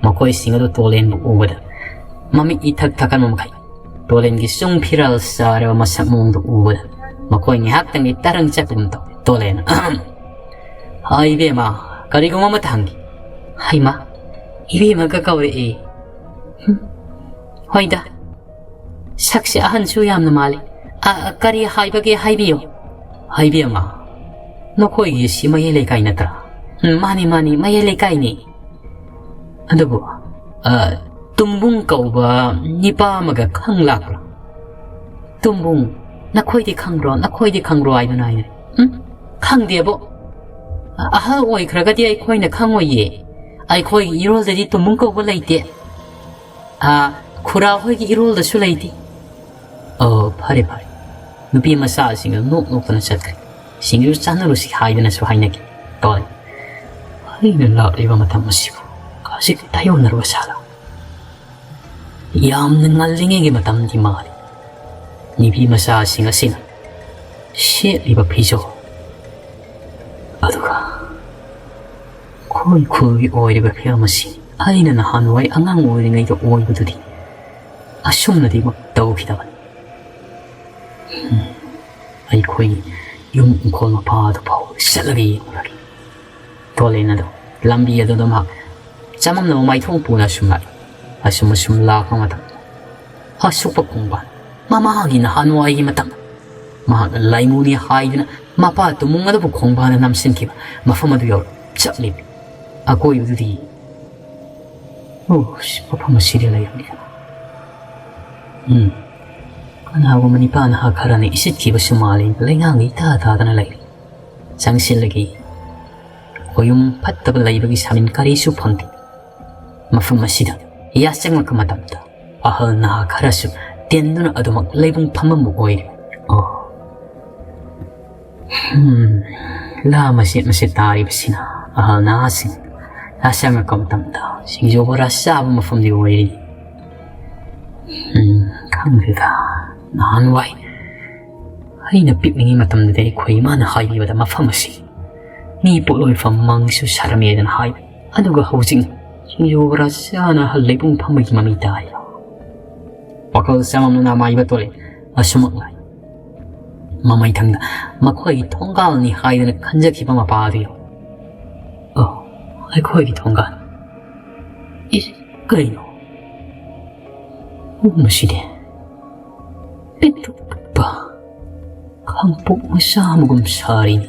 ꯃꯈꯣꯏꯁꯤꯡ ꯑꯗꯨ ꯇꯣꯂꯦꯟꯕꯨ ꯎꯕꯗ ꯃꯃꯤꯠ ꯏꯊꯛ ꯊꯛꯀꯟꯕ ꯃꯈꯩ ꯇꯣꯂꯦꯟꯒꯤ ꯆꯨꯡ ꯐꯤꯔꯥꯜ ꯆꯥꯔꯕ ꯃꯁꯛ ꯃꯑꯣꯡꯗꯨ ꯎꯕꯗ ꯃꯈꯣꯏ ꯉꯥꯏꯍꯥꯛꯇꯪꯒꯤ ꯇꯔꯪ ꯆꯠꯄꯒꯨꯝ ꯇꯧꯏ꯫ ꯇꯣꯂꯦꯟ, "ꯑꯍꯝ꯫ ꯍꯥ, ꯏꯕꯦꯝꯃ, ꯀꯔꯤꯒꯨꯝꯕ ꯑꯃꯇ ꯍꯪꯒꯦ꯫" "ꯍꯩꯃꯥ, ꯏꯕꯦꯝꯃꯒ ꯀꯧꯔꯛꯑꯦ꯫ ꯍꯨꯝ, ꯍꯣꯏꯗ, ꯁꯛꯁꯦ ꯑꯍꯟꯁꯨ ꯌꯥꯝꯅ ꯃꯥꯜꯂꯤ꯫ ꯑ, ꯀꯔꯤ ꯍꯥꯏꯕꯒꯦ ꯍꯥꯏꯕꯤꯌꯨ꯫" "ꯍꯥꯏꯕꯤꯌꯨꯃ, ꯅꯈꯣꯏꯒꯤ ꯁꯤ ꯃꯌꯥꯏ ꯂꯩꯀꯥꯏ ꯅꯠꯇ꯭ꯔꯥ?" "ꯎꯝ, ꯃꯥꯅꯤ, ꯃꯥꯅꯤ, ꯃꯌꯥꯏ ꯂꯩꯀꯥꯏꯅꯤ꯫" "ꯑꯗꯨꯕꯨ, ꯑ, ꯇꯨꯝꯕꯨꯡ ꯀꯧꯕ ꯅꯤꯄꯥ ꯑꯃꯒ ꯈꯪ ꯂꯥꯛꯄ꯭ꯔꯥ?" "ꯇꯨꯝꯕꯨꯡ? ꯅꯈꯣꯏꯗꯤ ꯈꯪꯕ꯭ꯔꯣ? ꯅꯈꯣꯏꯗꯤ ꯈꯪꯕ꯭ꯔꯣ ꯍꯥꯏꯗꯨꯅ ꯍꯥꯏꯅꯦ꯫" "ꯎꯝ? ꯈꯪꯗꯦꯕꯣ꯫ ꯑ-, ꯑꯍꯜ ꯑꯣꯏꯈ꯭ꯔꯒꯗꯤ ꯑꯩꯈꯣꯏꯅ ꯈꯪꯉꯣꯏꯌꯦ꯫ ꯑꯩꯈꯣꯏꯒꯤ ꯏꯔꯣꯜꯗꯗꯤ ꯇꯨꯝꯕꯨꯡ ꯀꯧꯕ ꯂꯩꯇꯦ꯫" "ꯑ, ꯈꯨꯔꯥ ꯍꯣꯏꯒꯤ ꯏꯔꯣꯜꯗꯁꯨ ꯂꯩꯇꯦ꯫" "ꯑꯣ, ꯐꯔꯦ, ꯐꯔꯦ꯫" ꯅꯨꯄꯤ ꯃꯆꯥꯁꯤꯡ ꯑꯗꯨ ꯅꯣꯛ ꯅꯣꯛꯇꯅ ꯆꯠꯈ꯭ꯔꯦ꯫ "ꯁꯤꯡꯖꯨ ꯆꯥꯅꯔꯨꯁꯤ" ꯍꯥꯏꯗꯅꯁꯨ ꯍꯥꯏꯅꯈꯤ꯫ ꯇꯣꯏ꯫ ꯑꯩꯅ ꯂꯥꯛꯂꯤꯕ ꯃꯇꯝ ꯑꯁꯤꯕꯨ ꯍꯧꯖꯤꯛ ꯇꯥꯏꯌꯣꯟꯅꯔꯨꯕ ꯁꯥꯂꯥ? ꯌꯥꯝꯅ ꯉꯜꯂꯤꯉꯩꯒꯤ ꯃꯇꯝꯗꯤ ꯃꯥꯜꯂꯤ꯫ ꯅꯨꯄꯤ ꯃꯆꯥꯁꯤꯡ ꯑꯁꯤꯅ ꯁꯦꯠꯂꯤꯕ ꯐꯤꯖꯣꯜ ꯑꯗꯨꯒ ꯈꯣꯏ ꯈꯨꯜꯒꯤ ꯑꯣꯏꯔꯤꯕ ꯐꯤꯂꯝ ꯑꯁꯤ ꯑꯩꯅ ꯅꯍꯥꯟꯋꯥꯏ ꯑꯉꯥꯡ ꯑꯣꯏꯔꯤꯉꯩꯗ ꯑꯣꯏꯕꯗꯨꯗꯤ ꯑꯁꯨꯝꯅꯗꯤꯃꯛ ꯇꯧꯈꯤꯗꯕꯅꯤ꯫ ꯎꯝ, ꯑꯩꯈꯣꯏꯒꯤ ꯌꯨꯝ ꯏꯪꯈꯣꯜ ꯃꯄꯥ ꯑꯗꯨ ꯐꯥꯎ ꯆꯠꯂꯒ ꯌꯦꯡꯂꯨꯔꯒꯦ꯫ ꯇꯣꯂꯦꯟ ꯑꯗꯣ ꯂꯝꯕꯤ ꯑꯗꯨꯗ ꯃꯍꯥꯛ ꯆꯃꯝꯅꯕ ꯃꯥꯏꯊꯣꯡ ꯄꯨꯅ ꯑꯁꯨꯝ ꯂꯥꯛꯏ꯫ ꯑꯁꯨꯝ ꯑꯁꯨꯝ ꯂꯥꯛꯄ ꯃꯇꯝ, ꯑꯁꯨꯛꯄ ꯈꯣꯡꯕꯥꯜ, ꯃꯃꯥꯒꯤ ꯅꯍꯥꯟꯋꯥꯏꯒꯤ ꯃꯇꯝ, ꯃꯍꯥꯛꯅ ꯂꯥꯏꯃꯨꯅꯤ ꯍꯥꯏꯗꯨꯅ ꯃꯄꯥ ꯇꯨꯃꯨꯡ ꯑꯗꯨꯕꯨ ꯈꯣꯡꯕꯥꯜꯗ ꯅꯝꯁꯤꯟꯈꯤꯕ ꯃꯐꯝ ꯑꯗꯨ ꯌꯧꯔꯛ ꯆꯠꯂꯤꯕꯅꯤ꯫ ꯑꯀꯣꯏꯕꯗꯨꯗꯤ, ꯑꯣ, ꯃꯐꯝ ꯑꯁꯤꯗ ꯂꯩꯔꯝꯂꯤ꯫ ꯎꯝ, ꯀꯅꯥꯒꯨꯝꯕ ꯅꯤꯄꯥ ꯅꯍꯥ ꯈꯔꯅ ꯏꯁꯤꯠꯈꯤꯕꯁꯨ ꯃꯥꯜꯂꯤ, ꯂꯩꯉꯥꯡꯒ ꯏꯇꯥ ꯇꯥꯗꯅ ꯂꯩꯔꯤ꯫ ꯆꯪꯁꯤꯜꯂꯒꯦ꯫ ꯈꯣꯌꯨꯝ ꯐꯠꯇꯕ ꯂꯩꯕꯒꯤ ꯁꯥꯃꯤꯟ ꯀꯔꯤꯁꯨ ꯐꯪꯗꯦ꯫ ꯃꯐꯝ ꯑꯁꯤꯗ ꯌꯥꯆꯪꯂꯛꯄ ꯃꯇꯝꯗ ꯑꯍꯜ ꯅꯍꯥ ꯈꯔꯁꯨ ꯇꯦꯟꯗꯨꯅ ꯑꯗꯨꯃꯛ ꯂꯩꯕꯨꯡ ꯐꯝꯕꯕꯨ ꯑꯣꯏꯔꯤ꯫ ꯑꯣ꯫ ꯍꯝ, ꯂꯥ ꯃꯆꯦꯠ ꯃꯆꯦꯠ ꯇꯥꯔꯤꯕꯁꯤꯅ ꯑꯍꯜ ꯅꯍꯥꯁꯤꯡ ꯌꯥꯆꯪꯂꯛꯄ ꯃꯇꯝꯗ ꯁꯤꯡꯖꯨ ꯕꯣꯔꯥ ꯆꯥꯕ ꯃꯐꯝꯗꯤ ꯑꯣꯏꯔꯤ꯫ ꯎꯝ, ꯈꯪꯗꯦꯗ, ꯅꯍꯥꯟꯋꯥꯏ ꯑꯩꯅ ꯄꯤꯛꯂꯤꯉꯩ ꯃꯇꯝꯗꯗꯤ ꯑꯩꯈꯣꯏ ꯏꯃꯥꯅ ꯍꯥꯏꯕꯤꯕꯗ ꯃꯐꯝ ꯑꯁꯤ ꯃꯤ ꯄꯣꯠꯂꯣꯏꯐꯝ ꯃꯪꯁꯨ ꯁꯥꯔꯝꯃꯦꯗꯅ ꯍꯥꯏꯕ꯫ ꯑꯗꯨꯒ ꯍꯧꯖꯤꯛ ꯁꯤꯡꯖꯨ ꯕꯣꯔꯥ ꯆꯥꯅ ꯑꯍꯜ ꯂꯩꯕꯨꯡ ꯐꯝꯕꯒꯤ ꯃꯃꯤ ꯇꯥꯏ꯫ ꯋꯥꯈꯜ ꯆꯃꯝꯅꯅ ꯑꯃꯥꯏꯕ ꯇꯣꯂꯦ ꯑꯁꯨꯃꯛ ꯂꯥꯏ꯫ ꯃꯃꯩꯊꯪꯗ ꯃꯈꯣꯏꯒꯤ ꯊꯣꯡꯒꯥꯜꯅꯤ ꯍꯥꯏꯗꯅ ꯈꯟꯖꯈꯤꯕ ꯃꯄꯥ ꯑꯗꯨ ꯌꯧ-, ꯑꯣ, ꯑꯩꯈꯣꯏꯒꯤ ꯊꯣꯡꯒꯥꯜ꯫ ꯏꯁ, ꯀꯔꯤꯅꯣ? ꯎ, ꯃꯁꯤꯗꯤ ꯄꯤꯛꯇ꯭ꯔꯨ ꯄꯤꯛꯄ ꯈꯥꯡꯄꯣꯛ ꯃꯆꯥ ꯑꯃꯒꯨꯝ ꯁꯥꯔꯤꯅꯤ꯫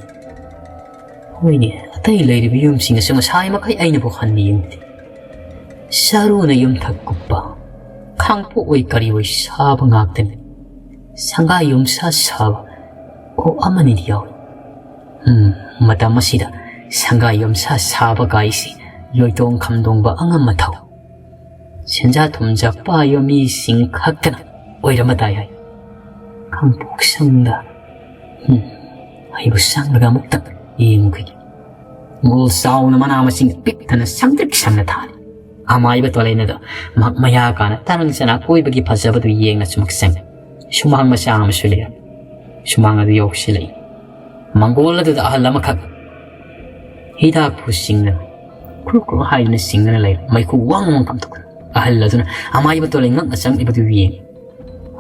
ꯍꯣꯏꯅꯦ, ꯑꯇꯩ ꯂꯩꯔꯤꯕ ꯌꯨꯝꯁꯤꯡ ꯑꯁꯤ ꯉꯁꯥꯏ ꯃꯈꯩ ꯑꯩꯅꯕꯨ ꯍꯟꯅ ꯌꯦꯡꯗꯦ꯫ ꯆꯔꯨꯅ ꯌꯨꯝꯊꯛ ꯀꯨꯞꯄ, ꯈꯥꯡꯄꯣꯛ ꯑꯣꯏ ꯀꯔꯤ ꯑꯣꯏ ꯁꯥꯕ ꯉꯥꯛꯇꯅꯤ꯫ ꯁꯪꯒꯥꯏ ꯌꯨꯝꯁꯥ ꯁꯥꯕ, ꯑꯣ, ꯑꯃꯅꯤꯗꯤ ꯌꯥꯎꯏ꯫ ꯎꯝ, ꯃꯇꯝ ꯑꯁꯤꯗ ꯁꯪꯒꯥꯏ ꯌꯨꯝꯁꯥ ꯁꯥꯕ ꯀꯥꯏꯁꯤ ꯂꯣꯏꯇꯣꯡ ꯈꯝꯗꯣꯡꯕ ꯑꯉꯝ ꯃꯊꯧ, ꯁꯦꯟꯖꯥ ꯊꯨꯝꯖꯥ ꯄꯥꯏꯕ ꯃꯤꯁꯤꯡ ꯈꯛꯇꯅ ꯑꯣꯏꯔꯝꯕ ꯇꯥꯏ ꯍꯥꯏ꯫ ꯈꯥꯡꯄꯣꯛ ꯁꯪꯗ, ꯎꯝ, ꯑꯩꯕꯨ ꯆꯪꯂꯒ ꯑꯃꯨꯛꯇꯪ ꯌꯦꯡꯉꯨꯈꯤꯒꯦ꯫ ꯃꯣꯜ ꯆꯥꯎꯅ ꯃꯅꯥ ꯃꯁꯤꯡ ꯄꯤꯛ ꯊꯟꯅ ꯁꯪꯇ꯭ꯔꯤꯛ ꯁꯪꯅ ꯊꯥꯔꯤ꯫ ꯑꯃꯥꯏꯕ ꯇꯣꯂꯩꯅꯗꯣ ꯃꯍꯥꯛ ꯃꯌꯥ ꯀꯥꯅ ꯇꯔꯪ ꯆꯅꯥ ꯀꯣꯏꯕꯒꯤ ꯐꯖꯕꯗꯨ ꯌꯦꯡꯅ ꯆꯨꯃꯛ ꯆꯪꯉꯤ꯫ ꯁꯨꯃꯥꯡ ꯃꯆꯥ ꯑꯃꯁꯨ ꯂꯩꯔꯝꯃꯤ꯫ ꯁꯨꯃꯥꯡ ꯑꯗꯨ ꯌꯧꯁꯤꯜꯂꯛꯏ꯫ ꯃꯪꯒꯣꯜ ꯑꯗꯨꯗ ꯑꯍꯜ ꯑꯃꯈꯛ ꯍꯤꯗꯥꯛꯄꯨ ꯆꯤꯡꯗꯅ, ꯀ꯭ꯔꯨꯛ ꯀ꯭ꯔꯨꯛ ꯍꯥꯏꯗꯨꯅ ꯆꯤꯡꯗꯨꯅ ꯂꯩꯔꯦ꯫ ꯃꯩꯈꯨ ꯋꯥꯡ ꯋꯥꯡ ꯀꯥꯝꯊꯣꯛꯇꯨꯅ ꯑꯍꯜ ꯑꯗꯨꯅ ꯑꯃꯥꯏꯕ ꯇꯣꯂꯩ ꯉꯛꯅ ꯆꯪꯂꯤꯕꯗꯨ ꯌꯦꯡꯉꯤ꯫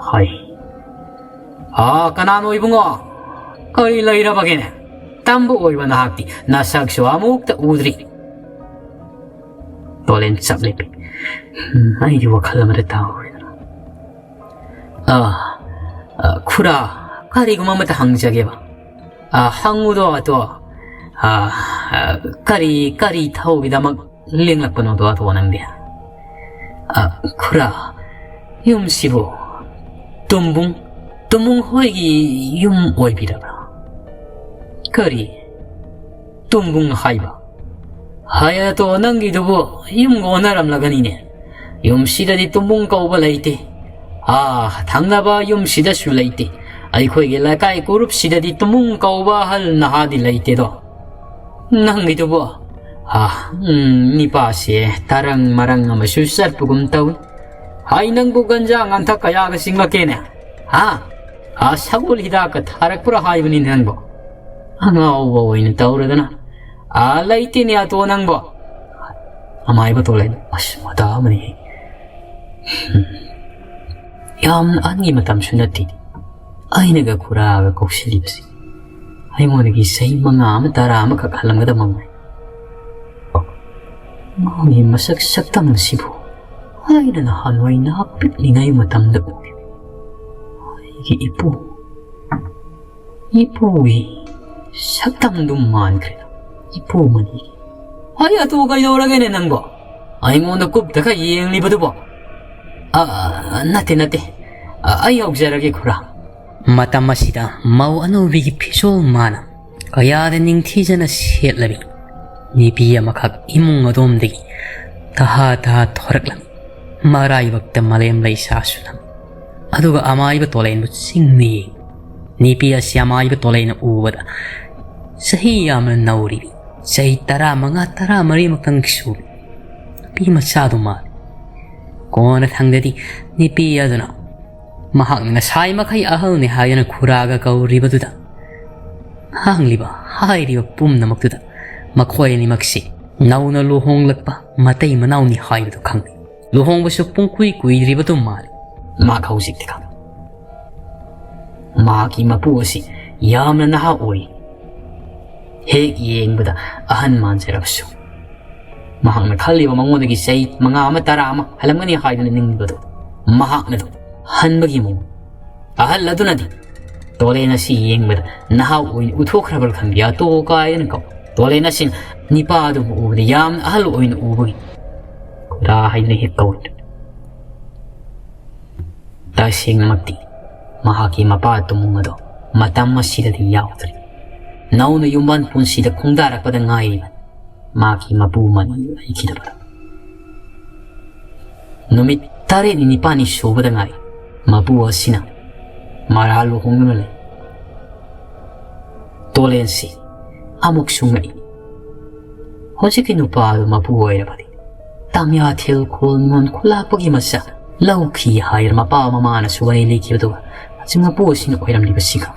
ꯍꯥꯏ, "ꯑꯥ, ꯀꯅꯥꯅꯣ ꯏꯕꯨꯡꯉꯣ? ꯀꯔꯤ ꯂꯩꯔꯕꯒꯦꯅꯦ?" ꯇꯝꯕ ꯑꯣꯏꯕ ꯅꯍꯥꯛꯇꯤ ꯅꯁꯛꯁꯨ ꯑꯃꯨꯛꯇ ꯎꯗ꯭ꯔꯤ꯫ ꯇꯣꯂꯦꯟ ꯆꯞ ꯂꯦꯞꯄꯤ꯫ "ꯎꯝ, ꯑꯩꯗꯤ ꯋꯥꯈꯜ ꯑꯃꯗ ꯇꯥꯍꯧꯔꯦꯗꯅ꯫ ꯑ, ꯑ, ꯈꯨꯔꯥ, ꯀꯔꯤꯒꯨꯝꯕ ꯑꯃꯇ ꯍꯪꯖꯒꯦꯕ꯫ ꯑ, ꯍꯪꯉꯨꯗꯣ ꯑꯇꯣ꯫ ꯑ, ꯑ, ꯀꯔꯤ, ꯀꯔꯤ ꯊꯧꯒꯤꯗꯃꯛ ꯂꯦꯡꯂꯛꯄꯅꯣꯗꯣ ꯑꯇꯣ ꯅꯪꯗꯤ?" "ꯑ, ꯈꯨꯔꯥ, ꯌꯨꯝꯁꯤꯕꯨ ꯇꯨꯝꯕꯨꯡ, ꯇꯨꯝꯕꯨꯡ ꯍꯣꯏꯒꯤ ꯌꯨꯝ ꯑꯣꯏꯕꯤꯔꯕ꯭ꯔꯥ?" "ꯀꯔꯤ? ꯇꯨꯝꯕꯨꯡ ꯍꯥꯏꯕ? ꯍꯥꯏ ꯑꯇꯣ, ꯅꯪꯒꯤꯗꯨꯕꯨ ꯌꯨꯝꯒ ꯑꯣꯟꯅꯔꯝꯂꯒꯅꯤꯅꯦ꯫ ꯌꯨꯝꯁꯤꯗꯗꯤ ꯇꯨꯝꯕꯨꯡ ꯀꯧꯕ ꯂꯩꯇꯦ꯫ ꯑꯥ, ꯊꯪꯅꯕ ꯌꯨꯝꯁꯤꯗꯁꯨ ꯂꯩꯇꯦ꯫ ꯑꯩꯈꯣꯏꯒꯤ ꯂꯩꯀꯥꯏ ꯀꯨꯔꯨꯞꯁꯤꯗꯗꯤ ꯇꯨꯝꯕꯨꯡ ꯀꯧꯕ ꯑꯍꯜ ꯅꯍꯥꯗꯤ ꯂꯩꯇꯦꯗꯣ꯫ ꯅꯪꯒꯤꯗꯨꯕꯨ, ꯑꯥ, ꯎꯝ, ꯅꯤꯄꯥꯁꯦ ꯇꯔꯪ ꯃꯔꯪ ꯑꯃꯁꯨ ꯆꯠꯄꯒꯨꯝ ꯇꯧꯏ꯫ ꯍꯥꯏ, ꯅꯪꯕꯨ ꯒꯟꯖꯥ ꯉꯥꯟꯊꯛ ꯀꯌꯥꯒ ꯁꯤꯡꯂꯛꯀꯦꯅꯦ? ꯍꯥ? ꯑꯥ, ꯁꯒꯣꯜ ꯍꯤꯗꯥꯛꯀ ꯊꯥꯔꯛꯄ꯭ꯔꯥ ꯍꯥꯏꯕꯅꯤ ꯅꯪꯕꯨ? ꯑꯉꯥꯎꯕ ꯑꯣꯏꯅ ꯇꯧꯔꯗꯅ꯫ ꯑꯥ, ꯂꯩꯇꯦꯅꯦ ꯑꯇꯣ ꯅꯪꯕꯣ꯫ ꯑꯃꯥꯏꯕ ꯇꯣꯂꯩꯅ, ꯑꯁ, ꯃꯇꯥ ꯑꯃꯅꯤꯍꯦ꯫ ꯎꯝ꯫ ꯌꯥꯝꯅ ꯑꯍꯟꯒꯤ ꯃꯇꯝꯁꯨ ꯅꯠꯇꯦ꯫ ꯑꯩꯅꯒ ꯈꯨꯔꯥꯒ ꯀꯧꯁꯤꯜꯂꯤꯕꯁꯤ꯫ ꯑꯩꯉꯣꯟꯗꯒꯤ ꯆꯍꯤ ꯃꯉꯥ ꯑꯃ ꯇꯔꯥ ꯑꯃꯈꯛ ꯍꯜꯂꯝꯒꯗꯕ ꯉꯥꯏ꯫ ꯃꯥꯒꯤ ꯃꯁꯛ ꯁꯛꯇꯝ ꯑꯁꯤꯕꯨ ꯑꯩꯅ ꯅꯍꯥꯟꯋꯥꯏ ꯅꯍꯥ ꯄꯤꯛꯂꯤꯉꯩ ꯃꯇꯝꯗ ꯎꯈꯤꯕ ꯑꯩꯒꯤ ꯏꯄꯨ, ꯏꯄꯨꯒꯤ ꯁꯛꯇꯝꯗꯨ ꯃꯥꯟꯈ꯭ꯔꯦ꯫ ꯏꯄꯨ ꯃꯅꯤ꯫ ꯑꯩ ꯑꯗꯨ ꯀꯩꯗꯧꯔꯒꯦꯅꯦ ꯅꯪꯕꯣ? ꯑꯩꯉꯣꯟꯗ ꯀꯨꯞꯇꯒ ꯌꯦꯡꯂꯤꯕꯗꯨꯕꯣ? ꯑ, ꯅꯠꯇꯦ, ꯅꯠꯇꯦ꯫ ꯑ, ꯑꯩ ꯌꯧꯖꯔꯒꯦ, ꯈꯨꯔꯥ꯫ ꯃꯇꯝ ꯑꯁꯤꯗ ꯃꯧ ꯑꯅꯧꯕꯤꯒꯤ ꯐꯤꯖꯣꯜ ꯃꯥꯅ ꯀꯌꯥꯗ ꯅꯤꯡꯊꯤꯖꯅ ꯁꯦꯠꯂꯕꯤ ꯅꯨꯄꯤ ꯑꯃꯈꯛ ꯏꯃꯨꯡ ꯑꯗꯣꯝꯗꯒꯤ ꯇꯍꯥ ꯇꯍꯥ ꯊꯣꯔꯛꯂꯝꯃꯤ꯫ ꯃꯔꯥꯏꯕꯛꯇ ꯃꯂꯦꯝ ꯂꯩꯁꯥꯁꯨ ꯅꯝꯃꯤ꯫ ꯑꯗꯨꯒ ꯑꯃꯥꯏꯕ ꯇꯣꯂꯦꯟꯕꯨ ꯆꯤꯡꯅ ꯌꯦꯡꯉꯤ꯫ ꯅꯨꯄꯤ ꯑꯁꯤ ꯑꯃꯥꯏꯕ ꯇꯣꯂꯦꯟꯅ ꯎꯕꯗ ꯆꯍꯤ ꯌꯥꯝꯅ ꯅꯧꯔꯤꯕꯤ, ꯆꯍꯤ ꯇꯔꯥꯃꯉꯥ, ꯇꯔꯥꯃꯔꯤꯃꯨꯛꯇꯪ ꯁꯨꯕꯤ ꯅꯨꯄꯤ ꯃꯆꯥꯗꯨ ꯃꯥꯜꯂꯤ꯫ ꯀꯣꯟꯅꯊꯪꯗꯗꯤ ꯅꯨꯄꯤ ꯑꯗꯨꯅ ꯃꯍꯥꯛꯅ ꯉꯁꯥꯏ ꯃꯈꯩ ꯑꯍꯜꯅꯤ ꯍꯥꯏꯗꯨꯅ ꯈꯨꯔꯥꯒ ꯀꯧꯔꯤꯕꯗꯨꯗ ꯍꯥꯡꯂꯤꯕ ꯍꯥꯏꯔꯤꯕ ꯄꯨꯝꯅꯃꯛꯇꯨꯗ ꯃꯈꯣꯏ ꯑꯅꯤꯃꯛꯁꯤ ꯅꯧꯅ ꯂꯨꯍꯣꯡꯂꯛꯄ ꯃꯇꯩ ꯃꯅꯥꯎꯅꯤ ꯍꯥꯏꯕꯗꯨ ꯈꯪꯂꯤ꯫ ꯂꯨꯍꯣꯡꯕꯁꯨ ꯄꯨꯡꯀꯨꯏ ꯀꯨꯏꯗ꯭ꯔꯤꯕꯗꯨ ꯃꯥꯜꯂꯤ꯫ ꯃꯍꯥꯛ ꯍꯧꯖꯤꯛꯇꯤ ꯈꯪꯂꯤ꯫ ꯃꯍꯥꯛꯀꯤ ꯃꯄꯨ ꯑꯁꯤ ꯌꯥꯝꯅ ꯅꯍꯥ ꯑꯣꯏ꯫ ꯍꯦꯛ ꯌꯦꯡꯕꯗ ꯑꯍꯟ ꯃꯥꯟꯖꯔꯕꯁꯨ, ꯃꯍꯥꯛꯅ ꯈꯜꯂꯤꯕ ꯃꯉꯣꯟꯗꯒꯤ ꯆꯍꯤ ꯃꯉꯥ ꯑꯃ, ꯇꯔꯥ ꯑꯃ ꯍꯜꯂꯝꯒꯅꯤ ꯍꯥꯏꯗꯨꯅ ꯅꯤꯡꯕꯗꯨ ꯃꯍꯥꯛꯅ ꯑꯗꯨꯝ ꯍꯟꯕꯒꯤ ꯃꯑꯣꯡ꯫ ꯑꯍꯜ ꯑꯗꯨꯅꯗꯤ ꯇꯣꯂꯦꯟ ꯑꯁꯤ ꯌꯦꯡꯕꯗ ꯅꯍꯥ ꯑꯣꯏꯅ ꯎꯊꯣꯛꯈ꯭ꯔꯕ꯭ꯔꯥ ꯈꯪꯗꯦ, "ꯑꯇꯣ" ꯀꯥꯏꯗꯅ ꯀꯧ꯫ ꯇꯣꯂꯦꯟ ꯑꯁꯤꯅ ꯅꯤꯄꯥ ꯑꯗꯨꯕꯨ ꯎꯕꯗ ꯌꯥꯝꯅ ꯑꯍꯜ ꯑꯣꯏꯅ ꯎꯕꯒꯤ ꯈꯨꯔꯥ ꯍꯥꯏꯗꯨꯅ ꯍꯦꯛ ꯀꯧꯏ꯫ ꯇꯁꯦꯡꯅꯃꯛꯇꯤ ꯃꯍꯥꯛꯀꯤ ꯃꯄꯥ ꯇꯨꯃꯨꯡ ꯑꯗꯣ ꯃꯇꯝ ꯑꯁꯤꯗꯗꯤ ꯌꯥꯎꯗ꯭ꯔꯦ꯫ ꯅꯧꯅ ꯌꯨꯝꯕꯥꯟ ꯄꯨꯟꯁꯤꯗ ꯈꯣꯡꯗꯥꯔꯛꯄꯗ ꯉꯥꯏꯔꯤꯕ ꯃꯍꯥꯛꯀꯤ ꯃꯄꯨ ꯃꯅꯤ ꯂꯩꯈꯤꯗꯕꯗ ꯅꯨꯃꯤꯠ ꯇꯔꯦꯠꯅꯤ ꯅꯤꯄꯥꯜꯅꯤ ꯁꯨꯕꯗ ꯉꯥꯏ꯫ ꯃꯄꯨ ꯑꯁꯤꯅ ꯃꯔꯥ ꯂꯨꯍꯣꯡꯗꯨꯅ ꯂꯩ꯫ ꯇꯣꯂꯦꯟꯁꯤ ꯑꯃꯨꯛꯁꯨ ꯉꯛꯏ꯫ ꯍꯧꯖꯤꯛꯀꯤ ꯅꯨꯄꯥ ꯑꯗꯨ ꯃꯄꯨ ꯑꯣꯏꯔꯕꯗꯤ ꯇꯥꯃꯤꯌꯥꯊꯦꯜ ꯈꯨꯜ ꯅꯣꯟ ꯈꯨꯂꯥꯛꯄꯒꯤ ꯃꯆꯥ ꯂꯧꯈꯤ ꯍꯥꯏꯔ ꯃꯄꯥ ꯃꯃꯥꯅꯁꯨ ꯋꯥꯔꯤ ꯂꯤꯈꯤꯕꯗꯨꯒ ꯍꯧꯖꯤꯛ ꯃꯄꯨ ꯑꯁꯤꯅ ꯑꯣꯏꯔꯝꯂꯤꯕꯁꯤꯒ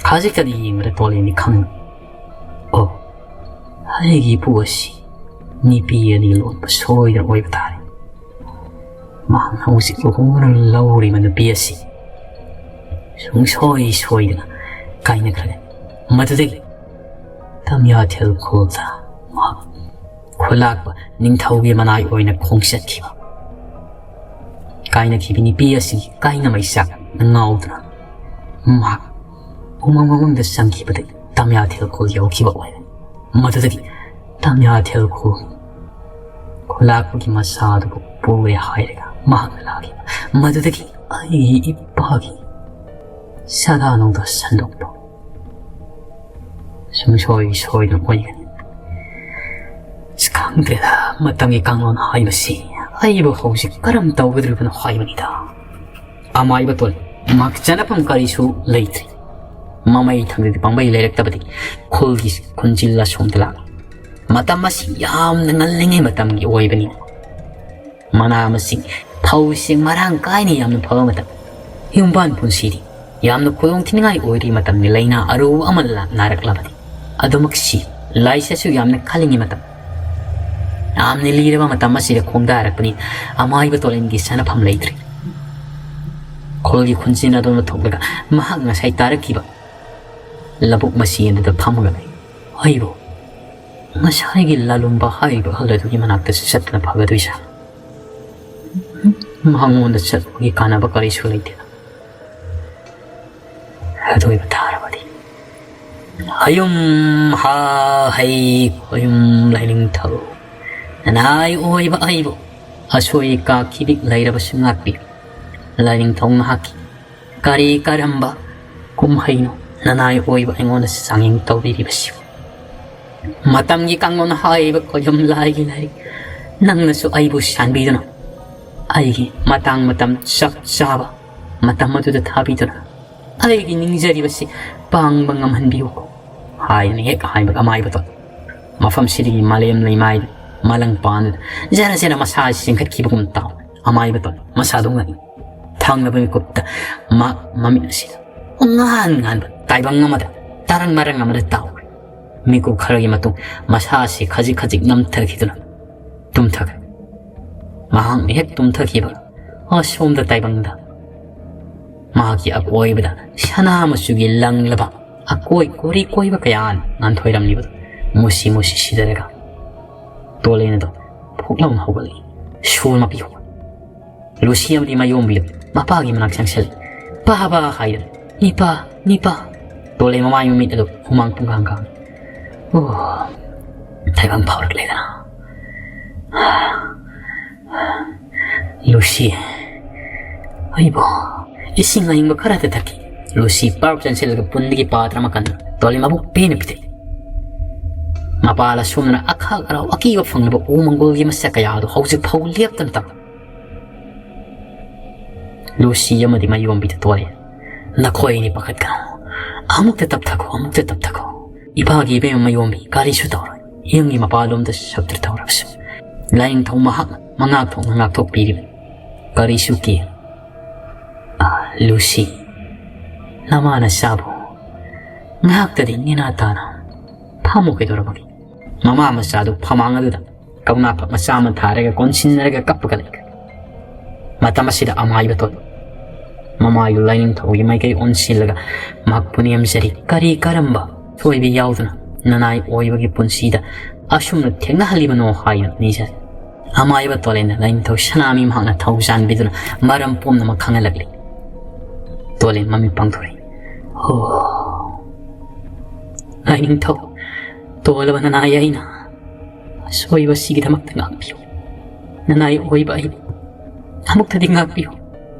ꯈꯖꯤꯛꯇꯗꯤ ꯌꯦꯡꯕꯗ ꯇꯣꯂꯦꯟꯗꯤ ꯈꯪꯏ꯫ ꯑꯣ, ꯑꯩꯒꯤ ꯏꯄꯨ ꯑꯁꯤ ꯅꯨꯄꯤ ꯑꯅꯤ ꯂꯣꯟꯕ ꯁꯣꯏꯗꯅ ꯑꯣꯏꯕ ꯇꯥꯔꯦ꯫ ꯃꯍꯥꯛꯅ ꯍꯧꯖꯤꯛ ꯂꯨꯍꯣꯡꯗꯨꯅ ꯂꯧꯔꯤꯕ ꯅꯨꯄꯤ ꯑꯁꯤ ꯁꯨꯡꯁꯣꯏ ꯁꯣꯏꯗꯅ ꯀꯥꯏꯅꯈ꯭ꯔꯒꯅꯤ꯫ ꯃꯗꯨꯗꯒꯤ ꯇꯥꯃꯤꯌꯥꯊꯦꯜ ꯈꯨꯜꯗ ꯃꯍꯥꯛ ꯈꯨꯂꯥꯛꯄ ꯅꯤꯡꯊꯧꯒꯤ ꯃꯅꯥꯏ ꯑꯣꯏꯅ ꯈꯣꯡꯆꯠꯈꯤꯕ꯫ ꯀꯥꯏꯅꯈꯤꯕ ꯅꯨꯄꯤ ꯑꯁꯤꯒꯤ ꯀꯥꯏꯅ ꯃꯩꯆꯥꯛꯅ ꯉꯥꯎꯗꯨꯅ ꯃꯍꯥꯛ ꯎꯃꯪ ꯃꯅꯨꯡꯗ ꯆꯪꯈꯤꯕꯗꯒꯤ ꯇꯥꯃꯤꯌꯥꯊꯦꯜ ꯈꯨꯜ ꯌꯧꯈꯤꯕ ꯑꯣꯏꯔꯦ꯫ ꯃꯗꯨꯗꯒꯤ ꯇꯥꯃꯤꯌꯥꯊꯦꯜ ꯈꯨꯜ ꯈꯨꯂꯥꯛꯄꯒꯤ ꯃꯆꯥ ꯑꯗꯨꯕꯨ ꯄꯨꯔꯦ ꯍꯥꯏꯔꯒ ꯃꯍꯥꯛꯅ ꯂꯥꯛꯈꯤꯕ꯫ ꯃꯗꯨꯗꯒꯤ ꯑꯩꯒꯤ ꯏꯄꯥꯒꯤ ꯁꯗꯥꯅꯧꯗ ꯁꯟꯗꯣꯛꯄ ꯁꯨꯡꯁꯣꯏ ꯁꯣꯏꯗꯅ ꯑꯣꯏꯒꯅꯤ꯫ ꯑꯁ, ꯈꯪꯗ꯭ꯔꯦꯗ, ꯃꯇꯝꯒꯤ ꯀꯥꯡꯂꯣꯟ ꯍꯥꯏꯕꯁꯤ ꯑꯩꯕꯨ ꯍꯧꯖꯤꯛ ꯀꯔꯝ ꯇꯧꯒꯗꯧꯔꯤꯕꯅꯣ ꯍꯥꯏꯕꯅꯤꯗ꯫ ꯑꯃꯥꯏꯕ ꯇꯣꯜ ꯃꯍꯥꯛ ꯆꯅꯐꯝ ꯀꯔꯤꯁꯨ ꯂꯩꯇ꯭ꯔꯤ꯫ ꯃꯃꯩ ꯊꯪꯗꯗꯤ ꯄꯥꯡꯕꯩ ꯂꯩꯔꯛꯇꯕꯗꯤ ꯈꯨꯜꯒꯤ ꯈꯨꯟꯖꯤꯜ ꯑꯁꯣꯝꯗ ꯂꯥꯛꯂꯤ꯫ ꯃꯇꯝ ꯑꯁꯤ ꯌꯥꯝꯅ ꯉꯜꯂꯤꯉꯩ ꯃꯇꯝꯒꯤ ꯑꯣꯏꯕꯅꯤ꯫ ꯃꯅꯥ ꯃꯁꯤꯡ, ꯐꯧꯁꯤꯡ ꯃꯔꯥꯡ ꯀꯥꯏꯅ ꯌꯥꯝꯅ ꯐꯕ ꯃꯇꯝ꯫ ꯌꯨꯝꯕꯥꯟ ꯄꯨꯟꯁꯤꯗꯤ ꯌꯥꯝꯅ ꯈꯨꯗꯣꯡ ꯊꯤꯅꯤꯡꯉꯥꯏ ꯑꯣꯏꯔꯤ ꯃꯇꯝꯒꯤ ꯂꯥꯏꯅꯥ ꯑꯔꯨꯕ ꯑꯃ ꯂꯥ-, ꯅꯥꯔꯛꯂꯕꯗꯤ꯫ ꯑꯗꯨꯃꯛ ꯁꯤ ꯂꯥꯏꯆꯠꯁꯨ ꯌꯥꯝꯅ ꯀꯜꯂꯤꯉꯩ ꯃꯇꯝ꯫ ꯌꯥꯝꯅ ꯂꯤꯔꯕ ꯃꯇꯝ ꯑꯁꯤꯗ ꯈꯣꯡꯗꯥꯔꯛꯄꯅꯤ꯫ ꯑꯃꯥꯏꯕ ꯇꯣꯂꯦꯟꯒꯤ ꯆꯥꯅꯐꯝ ꯂꯩꯇ꯭ꯔꯦ꯫ ꯈꯨꯜꯒꯤ ꯈꯨꯟꯖꯤꯟ ꯑꯗꯨꯅ ꯊꯣꯛꯂꯒ ꯃꯍꯥꯛ ꯉꯁꯥꯏ ꯇꯥꯔꯛꯈꯤꯕ ꯂꯧꯕꯨꯛ ꯃꯆꯤ ꯑꯗꯨꯗ ꯐꯝꯃꯒ ꯂꯩ꯫ ꯑꯩꯕꯨ ꯉꯁꯥꯏꯒꯤ ꯂꯥꯂꯨꯝꯕ ꯍꯥꯏꯔꯤꯕ ꯑꯍꯜ ꯑꯗꯨꯒꯤ ꯃꯅꯥꯛꯇ ꯆꯠꯇꯅ ꯐꯒꯗꯣꯏꯁꯥ? ꯃꯉꯣꯟꯗ ꯆꯠꯄꯒꯤ ꯀꯥꯟꯅꯕ ꯀꯔꯤꯁꯨ ꯂꯩꯇꯦ꯫ ꯑꯗꯨ ꯑꯣꯏꯕ ꯇꯥꯔꯕꯗꯤ, ꯑꯌꯨꯝ ꯍꯥ ꯍꯩ ꯈꯣꯌꯨꯝ ꯂꯥꯏꯅꯤꯡꯊꯧ, ꯅꯅꯥꯏ ꯑꯣꯏꯕ ꯑꯩꯕꯨ ꯑꯁꯣꯏ ꯀꯥꯈꯤꯕꯤ ꯂꯩꯔꯕꯁꯨ ꯉꯥꯛꯄꯤ꯫ ꯂꯥꯏꯅꯤꯡꯊꯧ ꯃꯍꯥꯛꯀꯤ ꯀꯔꯤ ꯀꯔꯝꯕ ꯀꯨꯝꯍꯩꯅꯣ ꯅꯅꯥꯏ ꯑꯣꯏꯕ ꯑꯩꯉꯣꯟꯗ ꯆꯥꯡꯌꯦꯡ ꯇꯧꯕꯤꯔꯤꯕꯁꯤꯕꯨ? ꯃꯇꯝꯒꯤ ꯀꯥꯡꯂꯣꯟ ꯍꯥꯏꯔꯤꯕ ꯈꯣꯌꯨꯝ ꯂꯥꯏꯒꯤ ꯂꯥꯏꯔꯤꯛ ꯅꯪꯅꯁꯨ ꯑꯩꯕꯨ ꯁꯥꯟꯕꯤꯗꯨꯅ ꯑꯩꯒꯤ ꯃꯇꯥꯡ ꯃꯇꯝ ꯆꯞ ꯆꯥꯕ ꯃꯇꯝ ꯑꯗꯨꯗ ꯊꯥꯕꯤꯗꯨꯅ ꯑꯩꯒꯤ ꯅꯤꯡꯖꯔꯤꯕꯁꯤ ꯄꯥꯡꯕ ꯉꯝꯍꯟꯕꯤꯌꯨꯀꯣ ꯍꯥꯏꯗꯨꯅ ꯍꯦꯛ ꯍꯥꯏꯕꯒ ꯑꯃꯥꯏꯕꯗꯣ ꯃꯐꯝꯁꯤꯗꯒꯤ ꯃꯥꯂꯦꯝ ꯂꯩꯃꯥꯏ ꯃꯥꯂꯪ ꯄꯥꯟꯗꯨꯗ ꯖꯔ ꯖꯔ ꯃꯁꯥ ꯆꯤꯡꯈꯠꯈꯤꯕꯒꯨꯝ ꯇꯥꯎ꯫ ꯑꯃꯥꯏꯕꯗꯣ ꯃꯁꯥꯗꯨ ꯉꯛꯏ꯫ ꯊꯪꯅꯕ ꯃꯤꯀꯨꯞꯇ ꯃꯥ ꯃꯃꯤꯠ ꯑꯁꯤꯗ ꯄꯨꯡꯉꯥꯟ ꯉꯥꯟꯕ ꯇꯥꯏꯕꯪ ꯑꯃꯗ ꯇꯔꯪ ꯃꯔꯪ ꯑꯃꯗ ꯇꯥꯎꯈ꯭ꯔꯦ꯫ ꯃꯤꯀꯨꯞ ꯈꯔꯒꯤ ꯃꯇꯨꯡ ꯃꯁꯥ ꯑꯁꯤ ꯈꯖꯤꯛ ꯈꯖꯤꯛ ꯅꯝꯊꯈꯤꯗꯨꯅ ꯇꯨꯝꯊꯈ꯭ꯔꯦ꯫ ꯃꯍꯥꯛꯅ ꯍꯦꯛ ꯇꯨꯝꯊꯈꯤꯕ ꯑꯁꯣꯝꯗ ꯇꯥꯏꯕꯪꯗ ꯃꯍꯥꯛꯀꯤ ꯑꯀꯣꯏꯕꯗ ꯁꯅꯥ ꯃꯆꯨꯒꯤ ꯂꯪꯂꯕ ꯑꯀꯣꯏ ꯀꯣꯔꯤ ꯀꯣꯏꯕ ꯀꯌꯥꯅ ꯉꯥꯟꯊꯣꯏꯔꯝꯂꯤꯕꯗꯨ ꯃꯨꯁꯤ ꯃꯨꯁꯤ ꯁꯤꯗꯔꯒ ꯇꯣꯂꯦꯟ ꯑꯗꯨ ꯐꯨꯛ ꯂꯥꯎꯅ ꯍꯧꯒꯠꯂꯛꯏ꯫ ꯁꯣꯔ ꯃꯄꯤ ꯍꯧꯒꯠ ꯂꯨꯁꯤ ꯑꯃꯗꯤ ꯃꯌꯣꯝꯕꯤꯗꯨ ꯃꯄꯥꯒꯤ ꯃꯅꯥꯛ ꯆꯪꯁꯤꯜꯂꯤ꯫ "ꯄꯥꯕ" ꯍꯥꯏꯗꯨꯅ, "ꯅꯤꯄꯥ, ꯅꯤꯄꯥ!" ꯇꯣꯂꯦ ꯃꯃꯥꯏ ꯃꯃꯤꯠ ꯑꯗꯨ ꯍꯨꯃꯥꯡ ꯄꯨꯡꯀꯥꯡ ꯀꯥꯡ꯫ "ꯑꯣ, ꯇꯥꯏꯕꯪ ꯐꯥꯎꯔꯛꯂꯦꯗꯅ꯫ ꯂꯨꯁꯤ, ꯑꯩꯕꯨ ꯏꯁꯤꯡ ꯑꯏꯪꯕ ꯈꯔꯗ ꯊꯛꯀꯦ꯫" ꯂꯨꯁꯤ ꯄꯥꯔꯞ ꯆꯪꯁꯤꯜꯂꯒ ꯄꯨꯟꯗꯒꯤ ꯄꯥꯇ꯭ꯔ ꯑꯃ ꯀꯟꯗꯨꯅ ꯇꯣꯂꯦ ꯃꯕꯨꯛ ꯄꯦꯟꯅ ꯄꯤꯊꯛꯏ꯫ ꯃꯄꯥ ꯂꯥꯁꯣꯝꯗꯅ ꯑꯈꯥꯛ ꯑꯔꯥꯎ ꯑꯀꯤꯕ ꯐꯪꯂꯕ ꯎ ꯃꯪꯒꯣꯜꯒꯤ ꯃꯁꯛ ꯀꯌꯥ ꯑꯗꯨ ꯍꯧꯖꯤꯛ ꯐꯥꯎ ꯂꯦꯞꯇꯅ ꯇꯝ ꯂꯨꯁꯤ ꯑꯃꯗꯤ ꯃꯌꯣꯝꯕꯤꯗ ꯇꯣꯜꯂꯤ꯫ "ꯅꯈꯣꯏ ꯑꯅꯤ ꯄꯥꯈꯠꯀꯅꯨ꯫ ꯑꯃꯨꯛꯇ ꯇꯞꯊꯈꯣ, ꯑꯃꯨꯛꯇ ꯇꯞꯊꯈꯣ꯫ ꯏꯄꯥꯒꯤ ꯏꯕꯦꯝꯃ ꯃꯌꯣꯝꯕꯤ ꯀꯔꯤꯁꯨ ꯇꯧꯔꯣꯏ꯫ ꯌꯨꯝꯒꯤ ꯃꯄꯥꯂꯣꯝꯗ ꯁꯛꯇ꯭ꯔ ꯇꯧꯔꯕꯁꯨ ꯂꯥꯏꯅꯤꯡꯊꯧ ꯃꯍꯥꯛꯅ ꯃꯉꯥꯛ ꯊꯣꯛꯅ ꯉꯥꯛꯊꯣꯛꯄꯤꯔꯤꯕꯅꯤ꯫ ꯀꯔꯤꯁꯨ ꯀꯤ꯫ ꯑꯥ, ꯂꯨꯁꯤ, ꯅꯃꯥ ꯅꯆꯥꯕꯨ ꯉꯥꯏꯍꯥꯛꯇꯗꯤ ꯅꯦꯅꯥ ꯇꯥꯅ ꯐꯝꯃꯨ ꯀꯩꯗꯧꯔꯕꯒꯦ?" ꯃꯃꯥ ꯃꯆꯥꯗꯨ ꯐꯃꯥꯡ ꯑꯗꯨꯗ ꯀꯧꯅꯥ ꯐꯛ ꯃꯆꯥ ꯑꯃ ꯊꯥꯔꯒ ꯀꯣꯟꯁꯤꯟꯅꯔꯒ ꯀꯞꯄꯒ ꯂꯩꯈ꯭ꯔꯦ꯫ ꯃꯇꯝ ꯑꯁꯤꯗ ꯑꯃꯥꯏꯕ ꯇꯣꯟ ꯃꯃꯥꯏꯗꯨ ꯂꯥꯏꯅꯤꯡꯊꯧꯒꯤ ꯃꯥꯏꯀꯩ ꯑꯣꯟꯁꯤꯜꯂꯒ ꯃꯍꯥꯛꯄꯨ ꯅꯦꯝꯖꯔꯤ꯫ "ꯀꯔꯤ ꯀꯔꯝꯕ ꯁꯣꯏꯕ ꯌꯥꯎꯗꯅ ꯅꯅꯥꯏ ꯑꯣꯏꯕꯒꯤ ꯄꯨꯟꯁꯤꯗ ꯑꯁꯨꯝꯅ ꯊꯦꯡꯅꯍꯜꯂꯤꯕꯅꯣ?" ꯍꯥꯏꯅ ꯅꯤꯖꯔꯤ꯫ ꯑꯃꯥꯏꯕ ꯇꯣꯂꯦꯟꯗ ꯂꯥꯏꯅꯤꯡꯊꯧ ꯁꯅꯥꯃꯤ ꯃꯍꯥꯛꯅ ꯊꯧꯖꯥꯟꯕꯤꯗꯨꯅ ꯃꯔꯝ ꯄꯨꯝꯅꯃꯛ ꯈꯪꯍꯜꯂꯛꯂꯤ꯫ ꯇꯣꯂꯦꯟ ꯃꯃꯤꯠ ꯄꯥꯡꯊꯣꯔꯛꯏ꯫ "ꯍꯣ, ꯂꯥꯏꯅꯤꯡꯊꯧ, ꯇꯣꯜꯂꯕ ꯅꯅꯥꯏ ꯑꯩꯅ ꯑꯁꯣꯏꯕꯁꯤꯒꯤꯗꯃꯛꯇ ꯉꯥꯛꯄꯤꯌꯨ꯫ ꯅꯅꯥꯏ ꯑꯣꯏꯕ ꯑꯩꯕꯨ ꯑꯃꯨꯛꯇꯗꯤ ꯉꯥꯛꯄꯤꯌꯨ꯫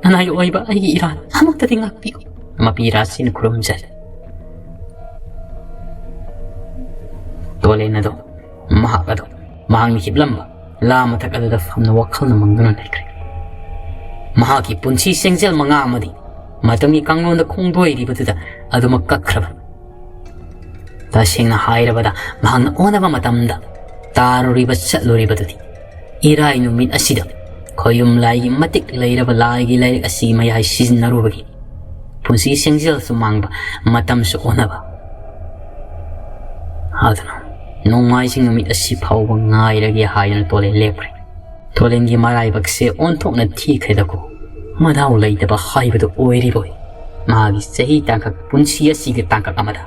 ꯅꯅꯥꯏ ꯑꯣꯏꯕ ꯑꯩꯒꯤ ꯏꯔꯥꯟ ꯑꯃꯨꯛꯇꯗꯤ ꯉꯥꯛꯄꯤꯌꯨ꯫" ꯃꯄꯤ ꯔꯥꯁꯤꯅ ꯈꯨꯔꯨꯝꯖꯔꯤ꯫ ꯇꯣꯂꯦꯟ ꯑꯗꯣ, ꯃꯍꯥꯛ ꯑꯗꯣ, ꯃꯍꯥꯛꯅ ꯍꯤꯞꯂꯝꯕ ꯂꯥ ꯃꯊꯛ ꯑꯗꯨꯗ ꯐꯝꯅ ꯋꯥꯈꯜꯅ ꯃꯪꯗꯨꯅ ꯂꯩꯈ꯭ꯔꯦ꯫ ꯃꯍꯥꯛꯀꯤ ꯄꯨꯟꯁꯤ ꯁꯦꯡꯖꯦꯜ ꯃꯉꯥ ꯑꯃꯗꯤ ꯃꯇꯝꯒꯤ ꯀꯥꯡꯂꯣꯟꯗ ꯈꯣꯡꯗꯣꯏꯔꯤꯕꯗꯨꯗ ꯑꯗꯨꯃꯛ ꯀꯛꯈ꯭ꯔꯕꯅꯤ꯫ ꯇꯁꯦꯡꯅ ꯍꯥꯏꯔꯕꯗ, ꯃꯍꯥꯛꯅ ꯑꯣꯟꯅꯕ ꯃꯇꯝꯗ ꯇꯥꯔꯨꯔꯤꯕ ꯆꯠꯂꯨꯔꯤꯕꯗꯨꯗꯤ ꯏꯔꯥꯏ ꯅꯨꯃꯤꯠ ꯑꯁꯤꯗ ꯈꯣꯌꯨꯝ ꯂꯥꯏꯒꯤ ꯃꯇꯤꯛ ꯂꯩꯔꯕ ꯂꯥꯏꯒꯤ ꯂꯥꯏꯔꯤꯛ ꯑꯁꯤꯒꯤ ꯃꯌꯥꯏ ꯁꯤꯖꯤꯟꯅꯔꯨꯕꯒꯤ ꯄꯨꯟꯁꯤ ꯁꯦꯡꯖꯦꯜꯁꯨ ꯃꯥꯡꯕ, ꯃꯇꯝꯁꯨ ꯑꯣꯟꯅꯕ꯫ ꯑꯗꯨꯅ ꯅꯣꯡꯃꯥꯏꯖꯤꯡ ꯅꯨꯃꯤꯠ ꯑꯁꯤ ꯐꯥꯎꯕ ꯉꯥꯏꯔꯒꯦ ꯍꯥꯏꯗꯨꯅ ꯇꯣꯂꯦꯟ ꯂꯦꯞꯈ꯭ꯔꯦ꯫ ꯇꯣꯂꯦꯟꯒꯤ ꯃꯔꯥꯏꯕꯛꯁꯦ ꯑꯣꯟꯊꯣꯛꯅ ꯊꯤꯈ꯭ꯔꯦꯗꯀꯣ꯫ ꯃꯗꯥꯎ ꯂꯩꯇꯕ ꯍꯥꯏꯕꯗꯨ ꯑꯣꯏꯔꯤꯕꯣꯏ꯫ ꯃꯥꯒꯤ ꯆꯍꯤ ꯇꯥꯡꯀꯛ ꯄꯨꯟꯁꯤ ꯑꯁꯤꯒꯤ ꯇꯥꯡꯀꯛ ꯑꯃꯗ